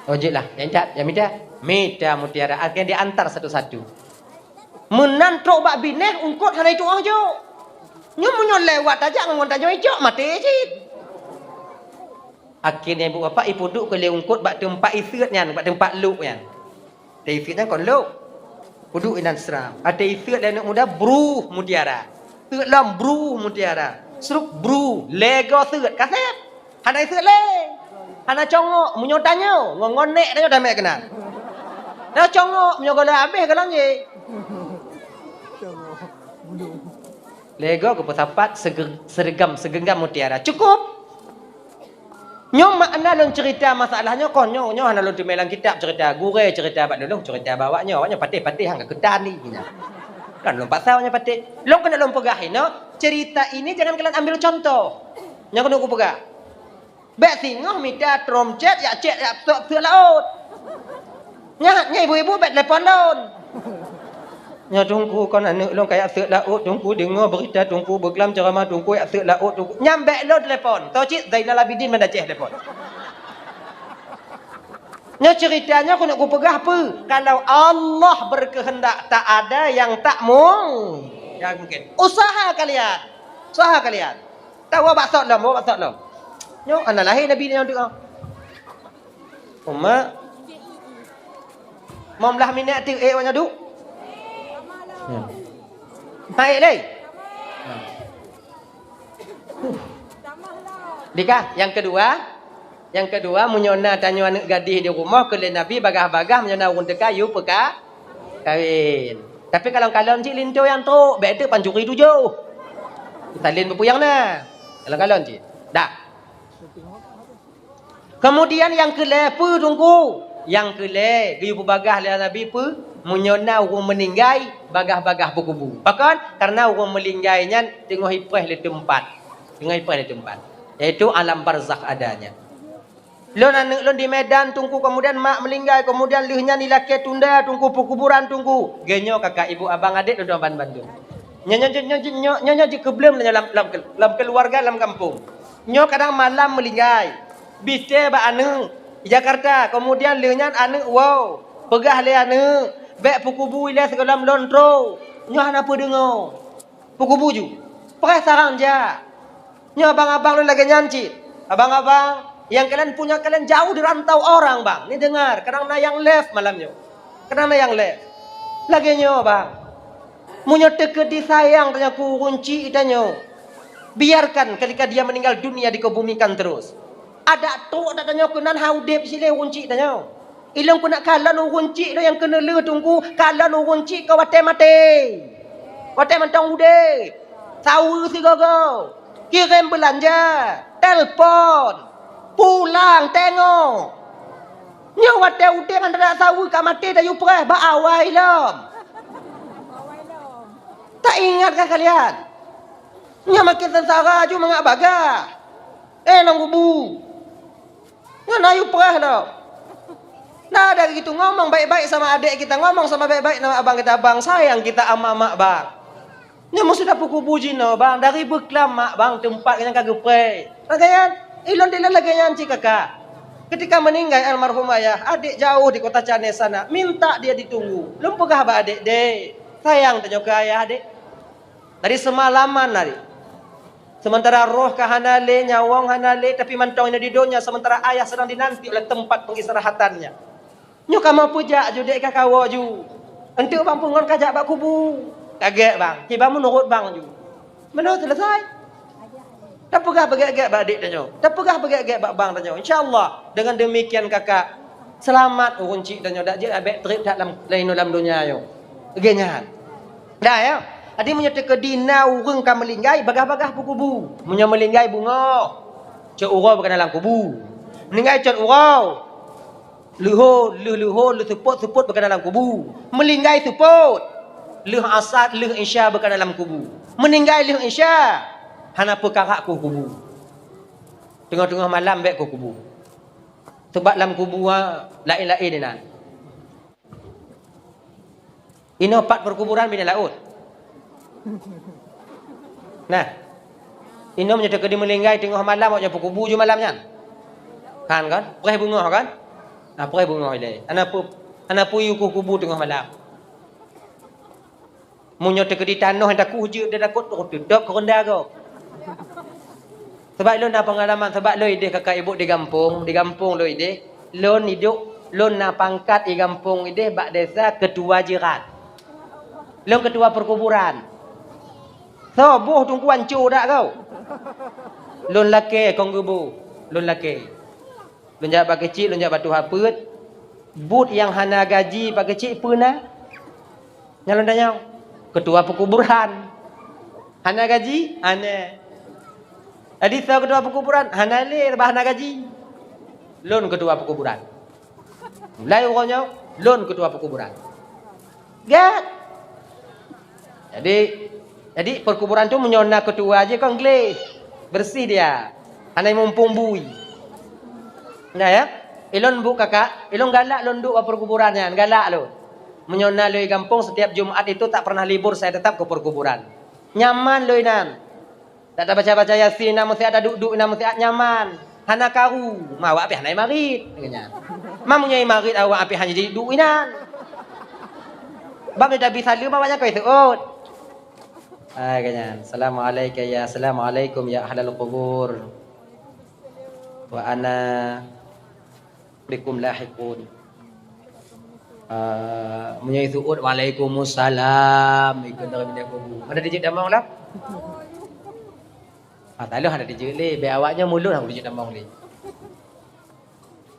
Oh, jeuet lah, jak mita, jak mita. Mita mutiara, akhé diantar satu-satu. Meunan trok bak binéh, eungkôt hana jitu'oh jok. Nyoe meunyoe lewat tajak ngon tanyoe icok, maté cit. Akhé nyan ibu bapak ipeuduek keu lé eungkôt bak teumpat iseuet nyan, bak teumpat lôk nyan. Teuseuet nyan kon lôk. Peuduek inan seram. Até iseuet lé aneuk muda, bruh mutiara. Seuet lom, bruh mutiara. Sruk, bruh, lego seuet. Ka sép. Hana iseuet lé. Hana congok. Meunyoe tanyoe, ngon, ngon nek tanyoe damé keunan. Nah congok, meunyoe gola habéh gola nje. Lego geupeusapat sege-, seregam, segenggam mutiara. Cukup. Nyoe makna lôn cerita masalah nyoe kon nyoe, nyoe hana lôn teumé lam kitab cerita. Gurée cerita bak lôn, lôn cerita bak awak nyoe. Awak nyoe patéh-patéh hana keutan ni. Kan lôn paksa awak nyoe patéh. Lôn keuneuk lôn peugah inoe, cerita ini jangan kalian ambil contoh. Nyoe keuneuk kupeugah. Bék singoh mita trom cét, jak cét, jak seuek, seuek laôt. Nyan, nyan ibu-ibu bék telepon lôn. Nyoe Teungku kon aneuk lôn kajak seuek laôt, Teungku deungoe beurita Teungku, beuklam ceuramah Teungku jak seuek laôt Teungku. Nyan bék lôn telepon. Toh cit Zainal Abidin Banda Aceh telepon. Nyoe cerita nyoe keuneuk kupeugah peue? Kalau Allah berkehendak tak ada yang tak mu-, yang mungkin. Usaha kalian. Usaha kalian. Tawoe bak sot lom, woe bak sot lom. Nyoe hana lahé Nabi nyoe duek. Umat. Mom lah minèt ti ék awak nyoe duek. Ya. Hai lé. Dikah, yang kedua, yang kedua, meunyoe na tanyoe aneuk gadih di rumoh, keu lé Nabi bagah-bagah, meunyoe na ureueng teuka, yue peuka-, kawin. Tapi kalon-kalon cit linto nyang trok, bék teuk pancuri tujoh. Salin beupeue nyang na. Kalon-kalon cit. Dah. Kemudian nyang keulhèe peue Teungku? Nyang keulhèe geuyue peubagah lé Nabi peue? Meunyoe na ureueng meuninggai, bagah-bagah peukubu. Pakon? Karena ureueng meuninggai nyan teungoh ipreh lé teumpat. Teungoh ipreh lé teumpat. Yaitu alam barzakh adanya. Lôn aneuk lôn di Medan Teungku, kemudian mak meuninggai, kemudian lheueh nyan ilakèe tunda Teungku, peukuburan Teungku. Geunyoe kakak ibu abang adék lôn ban bandum. Nyoe, nyoe, nyoe jikeubleuem lam, lam, lam keuluwarga lam gampông. Nyoe kadang malam meulinggai, bite bak aneuk Jakarta, kemudian lheueh nyan aneuk woe, peugah lé aneuk, "Bèk peukubu ilèe sigohlom lôn trok." Nyoe hana peudeungoe. Peukubu ju. Preh sarang jak. Nyoe abang-abang lôn lagèe nyan cit. Abang-abang, nyang kalian punya kalian jauh di rantau orang, bang. Ni dengar, kadang na nyang live malam nyoe. Kadang na nyang live. Lagèe nyoe, bang. Meunyoe teukeudi sayang tanyoe keu ureueng chik tanyoe, biarkan ketika dia meninggal dunia dikebumikan terus. Adak trok adak tanyoe keunan han udép cit lé ureueng chik tanyoe. Ilôn keuneuk kalon ureueng chik lôn nyang keuneuk lheueh Teungku, kalon ureueng chik ka watèe maté. Watèe mantong udép. Saweue sigoe-goe. Kirém beulanja, telpon, pulang, tengok. Nyoe watèe udép hana saweue ka maté tayue preh bak awai lom. Taingat kah kalian? Nyoe makin seungsara ju mangat bagah. Eh, lam kubu. Nyoe na yue preh lom. Nah, dari itu ngomong baik-baik sama adik kita, ngomong sama baik-baik sama abang kita, "Bang, sayang kita ama mak, Bang." Nyoe meusudah peukubu jinoe, Bang, dari beuklam mak, Bang, teumpat nyang ka geupreh. Lagèe nyan, ilôn dilèe lagèe nyan cit kakak. Ketika meninggal almarhum ayah, adik jauh di kota Caneh sana, minta dia ditunggu. Lôn peugah bak adik, "Dek, sayang tanyoe keu ayah, Dek." Dari seumalaman hari. Seumeuntara roh ka hana lé, nyawöng hana lé, tapi mantong inoe di donya, seumeuntara ayah sedang dinanti oleh tempat pengistirahatannya. Nyoe kamoe peujak ju, dek ka kawoe ju. Enteuk bang peue ngon ka jak bak kubu. Ka gèt bang, kiban meunurot bang ju. Meunoe selesai. Tapeugah beugèt-gèt bak adik tanyoe. Tapeugah beugèt-gèt bak bang tanyoe. Insya Allah, dengan demikian kakak, seulamat ureueng chik tanyoe, dak jeuet abek trép that lam, laén lam donya nyoe. Lagèe nyan. Dah, ya. Jadi, meunyoe teukeudi na ureueng ka meulinggai, bagah-bagah peukubu. Meunyoe meulinggai beungoh, cot uroe beukeuna lam kubu. Meulinggai cot uroe, leuhô, lheuh leuhô, lheuh seupôt, seupôt beukeuna lam kubu. Meulinggai seupôt, lheuh asar, lheuh isya beukeuna lam kubu. Meuninggai lheuh isya, hana peukarak keu kubu. Teungoh-teungoh malam bèk keu kubu. Sabab lam kubu, ha, laén-laén inan. Inoe pat peukuburan binéh laôt. Nah, inoe meunyoe teukeudi meuninggai teungoh malam, awak nyoe peukubu ju malam nyan. Kan, kan? Preh beungoh, kan? Nah, preh beungoh ilée. Hana peue, hana peue yue kubu teungoh malam. Meunyoe teukeudi tanoh nyang takuh jeuet, dia takot, oh, teutap keu rendah gob. Sabab lôn na peungalaman, sabab lôn ideh kakak ibu di gampông, di gampông lôn ideh, lôn idok, lôn na pangkat di gampông ideh bak desa ketua jiran. Lôn ketua perkuburan. Soe boh teungku anco dak kau? Lôn lakée kong geubu, lôn lakée. Lôn jak bak keuchik, lôn jak bak tuha peuet. Buet nyang hana gaji bak keuchik peue na? Nyan lôn tanyong. Ketua peukuburan. Hana gaji? Hana. Jadi soe ketua peukuburan? Hana lé, bah hana gaji. Lôn ketua peukuburan. Mulai uroe nyoe, lôn ketua peukuburan. Gét. Jadi, jadi perkuburan tu meunyoe na ketua jih kon gleh. Bersih dia. Hana mumpung bui. Nah ya, ilôn bu kakak, ilôn galak lôn duek bak perkuburan nyan, galak lôn. Meunyoe na lôn gampông, setiap Jumat itu tak pernah libur, saya tetap ke perkuburan. Nyaman lôn inan. Tak tabaca-baca Yasin, na meusiat taduek-duek, na meusiat nyaman. Hana karu, ma awak pih hana imarit, kata nyan. Ma meunyoe imarit awak pih hana jiduek inan. Bab ni tabi saleuem awak nyan keu seuôt. Hai, kata nyan. Assalamualaikum ya, assalamualaikum ya ahlal qubur. Wa ana bikum lahiqun. Ah, meunyoe seuôt, "Waalaikumsalam," ikheun dari binéh kubu. Hana dijeuet tamong lah. Ah, taloh hana dijeuet lé, bèk awak nyoe mulod hana dijeuet tamong lé.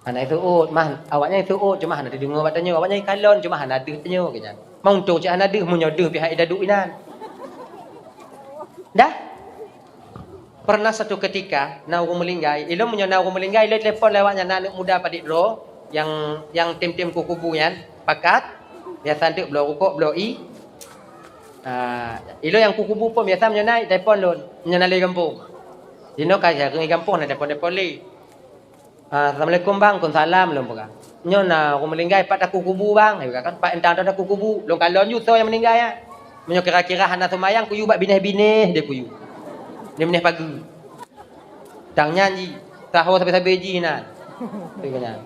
Hana seuôt, mah awak nyan seuôt, cuma hana dideungoe bak tanyoe. Awak nyan kalon, cuma hana deuh tanyoe, keu nyan. Meuntông cit hana deuh, meunyoe deuh pihak idadu inan. Dah? Pernah satu ketika, na ureuëng meulinggai, ilôn meunyoe na ureuëng meulinggai, ilôn telepon lé awak nyan, na aneuëk muda padit droe, nyang, nyang tem-tem kukubu nyan, pakat, biasa anteuk bloe rukok, bloe ie. Ah, ilôn nyang kukubu pun biasa meunyoe na telepon lôn, meunyoe na lé gampông. Jinoe ka jareueng gampông na telepon-telepon lé. Ah, "Assalamualaikum, Bang." "Waalaikumsalam," lôn peugah. "Nyoe na ureuëng meulinggai, pat taku kubu, Bang?" Ai peugah kan, "Pat intan taku kubu." Lôn kalon ju soe nyang meuninggai nyan. Meunyoe kira-kira hana seumayang, kuyue bak binéh-binéh deh kuyue. Binéh-binéh pageue. Tang nyan ji, taho sabe-sabe ji nan. Peugah nyan.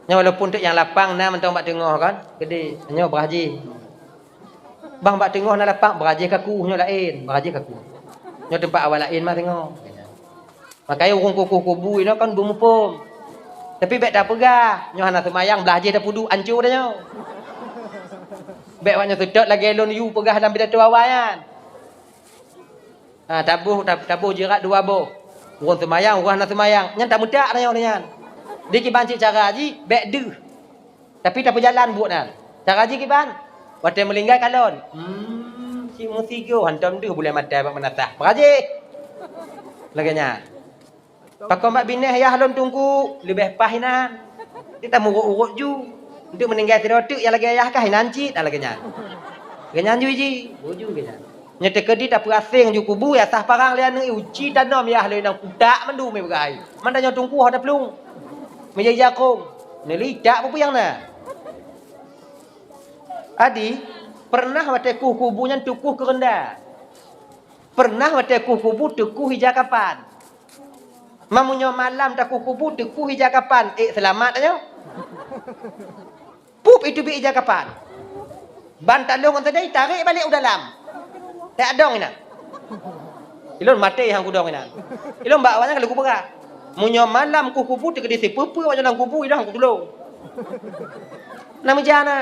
Nyoe walaupun teuk nyang lapang na mantong bak teungoh kan, keudeh. Nyoe brah jih. Bang, bak teungoh na lapang, brah jih kaku, nyoe laén, brah jih kaku. Nyoe teumpat awak laén mah teungoh. Makajih ureuëng kukuh kubu inoe kan beumuphom. Tapi bék tapeugah, nyoe hana seumayang, brah jih tapeuduek, ancô dah nyoe. Bék awak nyoe seutôt lagée lôn yue peugah lam pidato awai nyan. Ha, taboh, tab-, taboh jirat dua boh. Ureuëng seumayang, ureuëng hana seumayang. Nyan tameutak dah nyoe nyan. Di kiban cit cara jih, bék deuh. Tapi tapeujalan buet nyan. Cara jih kiban? Watée meulinggai kalon. Hmm, si meusigoe hantom deuh buleuen maté bak meunasah. Brah jih. Lagée nyan. Pakon bak binéh yah lôn teungku, leubeh paih inan. Di tamurot-urot ju. Untuk meuninggai sidroe teuk nyang lagée yah kah inan cit, ah, lagée nyan. Lagée nyan ju jih. Buju lagée nyan. Nyoe teukeudi tapeuaseng ju kubu, yah sah parang lé aneuëk, uci tanom yah lé nang kutak mandum ié beugah. Man tanyoe teungku hana plueng. Meujak jakong. Neuli tak peue nyang na. Adi, pernah watée kuh kubu nyan tukuh keureunda. Pernah watée kuh kubu tukuh ija kapan. Mamunyoe malam takuh kubu tukuh ija kapan, ék seulamat tanyoe. Pup itu bi ija kapan. Ban talong ngon seudai tarék balek u dalam. Tak dong inan. Ilôn maté hang kudong inan. Ilôn bak awaknyan ka lheueh kupeugah. Meunyoe malam kuh kubu teukeudi sipeue-peue awaknyan lam kubu, ilôn hang kutulông. Na meujan na.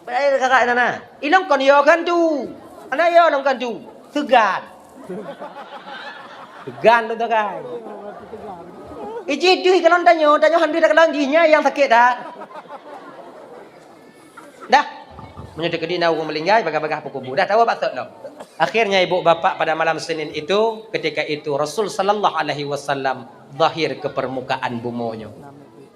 Padahai kakak inan na. Ilôn kon yo kan tu. Ana yo lôn kan tu. Seugan. Seugan lôn takai. Iji deuh kalon tanyoe, tanyoe han deuh takalon jih nyan nyang sakét that. Dah. Meunyoe teukeudi na ureuëng meulinggai, bagah-bagah peukubu. Dah tahu bak sot lom. Akhirnya ibu bapak pada malam Senin itu, ketika itu Rasul sallallahu alaihi wasallam zahir ke permukaan bumoe nyoe.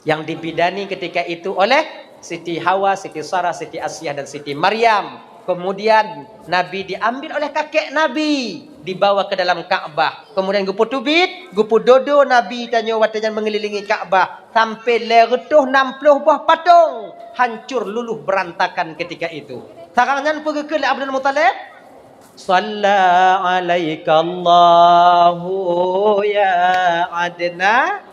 Yang dibidani ketika itu oleh Siti Hawa, Siti Sarah, Siti Asiah, dan Siti Maryam. Kemudian Nabi diambil oleh kakek Nabi. dibawa ke dalam Ka'bah. Kemudian geupeuteubiet, geupeudodo Nabi tanyoe watée nyan meungelilingi Ka'bah sampai lhée reutôh nam ploh boh patong hancur luluh berantakan ketika itu. Sarang nyan peue geukheun lé Abdul Muthalib? Shalla alaikallahu ya Adnan,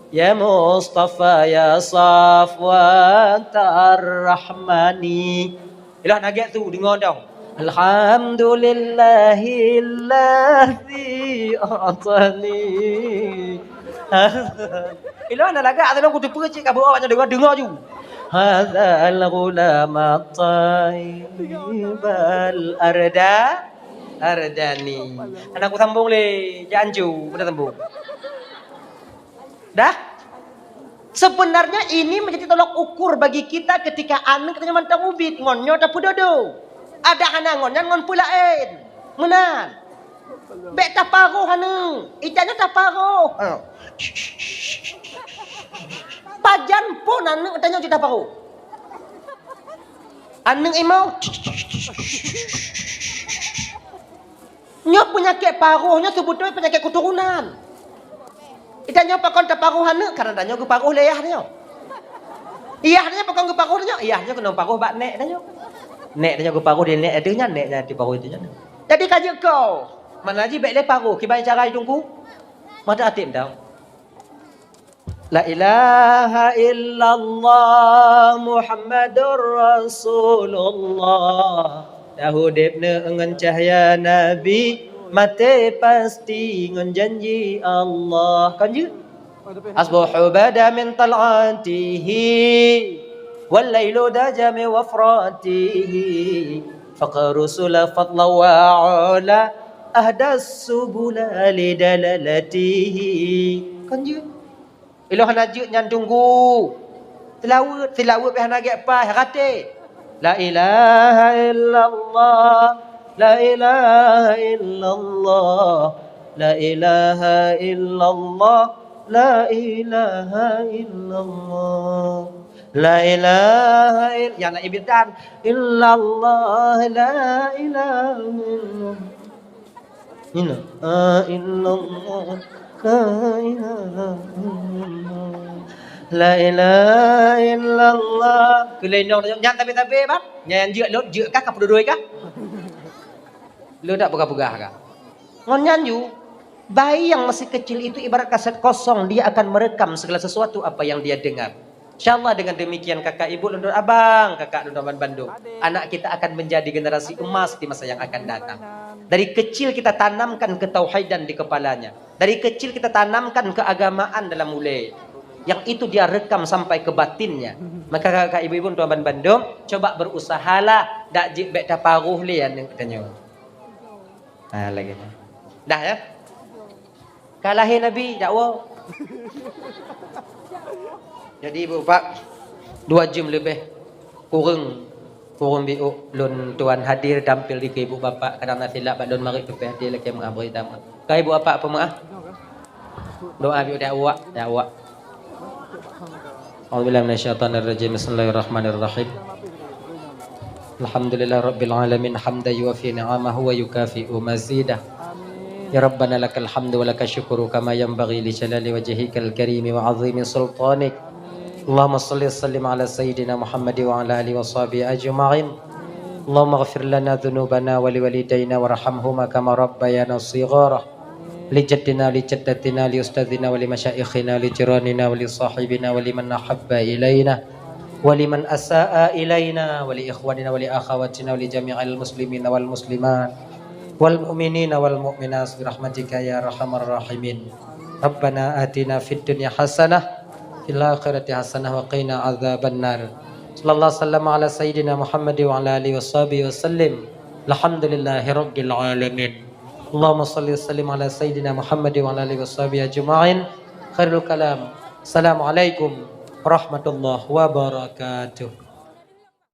ya Mustafa, ya Safwat ar-Rahmani. Ilah nagek tu deungoe dong. Alhamdulillahilladzi a'tani. Ilah na lagak tu ku teupeu cit ka beuo awak nyan deungoe, deungoe ju. Hadzal ghulama thayyibal arda ardani. Anak ku sambung lé, jangan ju, udah sambung. Dah? Sebenarnya ini menjadi tolok ukur bagi kita ketika aneuk tanyoe mantong ubit, ngon nyoe tapeudodo. Ada hana ngon nyan ngon peulaén. Meunan. Bék taparoh aneuk, itanyoe taparoh. Ha. Pajan pun aneuk tanyoe jeuet taparoh. Aneuk imo. Nyoe peunyakét paroh nyoe seubeutôi peunyakét keuturonan. Itanyoe pakon taparoh aneuk, karena tanyoe geuparoh lé yah tanyoe. Yah tanyoe pakon geuparoh tanyoe, yah tanyoe keunong paroh bak nek tanyoe. Nek tanyoe geuparoh di nek ateueh nyan, nek nyan diparoh ateueh nyan. Jadi ka jeuet keu, mana jih bék lé paroh, kiban cara jitungku. Mata até mantong. La ilaha illallah Muhammadur Rasulullah. Dah udeb neu ngon cahya Nabi, maté pasti ngon janji Allah. Kan jeuet? Asbahu bada min tal'atihi, wal lailu daja min wafratihi. Faqaru sula fadla wa ula, ahdas subula li dalalatihi. Kan jeuet? Ilôn hana jeuet nyan tunggu. Seulaweuet, seulaweuet pih hana gét paih, raté. La ilaha illallah, la ilaha illallah, la ilaha illallah, la ilaha illallah. La ilaha ill-, ya na ibidan. Illallah, la ilaha illallah. Ina, la ilaha illallah. La ilaha illallah. Keu lhèe inong nyan tabe-tabe, Bang. Nyan jeuet lôn, jeuet kah, ka peududui kah? Lôn dak peugah-peugah kah? Ngon nyan ju, bayi yang masih kecil itu ibarat kaset kosong, dia akan merekam segala sesuatu apa yang dia dengar. Insya Allah dengan demikian kakak ibu lôn tuan abang, kakak lôn tuan bandum, anak kita akan menjadi generasi emas di masa yang akan datang. Dari kecil kita tanamkan ketauhidan di kepalanya. Dari kecil kita tanamkan keagamaan dalam ulèe. Yang itu dia rekam sampai ke batinnya. Maka kakak ibu-ibu tuan bandum, coba berusahalah dak jeuet bèk taparoh lé aneuk tanyoe. Ha, lagèe nyan. Dah ya? Ka lahé Nabi, dakwa. Jadi, ibu bapak, dua jeuem leubeh kureueng, kureueng biôk lôn tuan hadir tampil dikeue ibu bapak, kadang na silap bak lôn marit leubeh hadir lakèe meu'ah bri dam. Ka ibu bapak peumeu'ah. Doa biôk dakwa, dakwa. A'udzubillahi minasyaitonirrajim. Bismillahirrahmanirrahim. Alhamdulillahirabbil alamin, hamdan yuwafi ni'amahu wa yukafi'u mazidah. Ya Rabbana lakal hamdu wa lakasy syukru kama yanbaghi li jalali wajhikal karimi wa 'azimi sultanik. Allahumma shalli wa sallim ala sayyidina Muhammad wa ala alihi wa sahbihi ajma'in. Allahumma ighfir lana dzunubana wa liwalidaina warhamhuma kama rabbayana shighara. Li jaddina, li jaddatina, li ustadzina, wa li masyaikhina, li jiranina, wa li sahibina, wa liman ahabba ilaina, wa liman asa'a ilaina, wa li ikhwanina, wa li akhawatina, wa li jami'il muslimina wal muslimat, wal mu'minina wal mu'minat, bi rahmatika ya arhamar rahimin. Rabbana atina fid dunya hasanah, fil akhirati hasanah, wa qina adzabannar. Sallallahu wasallam ala sayyidina Muhammad wa ala alihi wa sahbihi wa sallim. Alhamdulillahi rabbil alamin. Allahumma shalli wa sallim ala sayyidina Muhammad wa ala alihi wa sahbihi ajma'in. Khairul kalam. Assalamualaikum warahmatullahi wabarakatuh.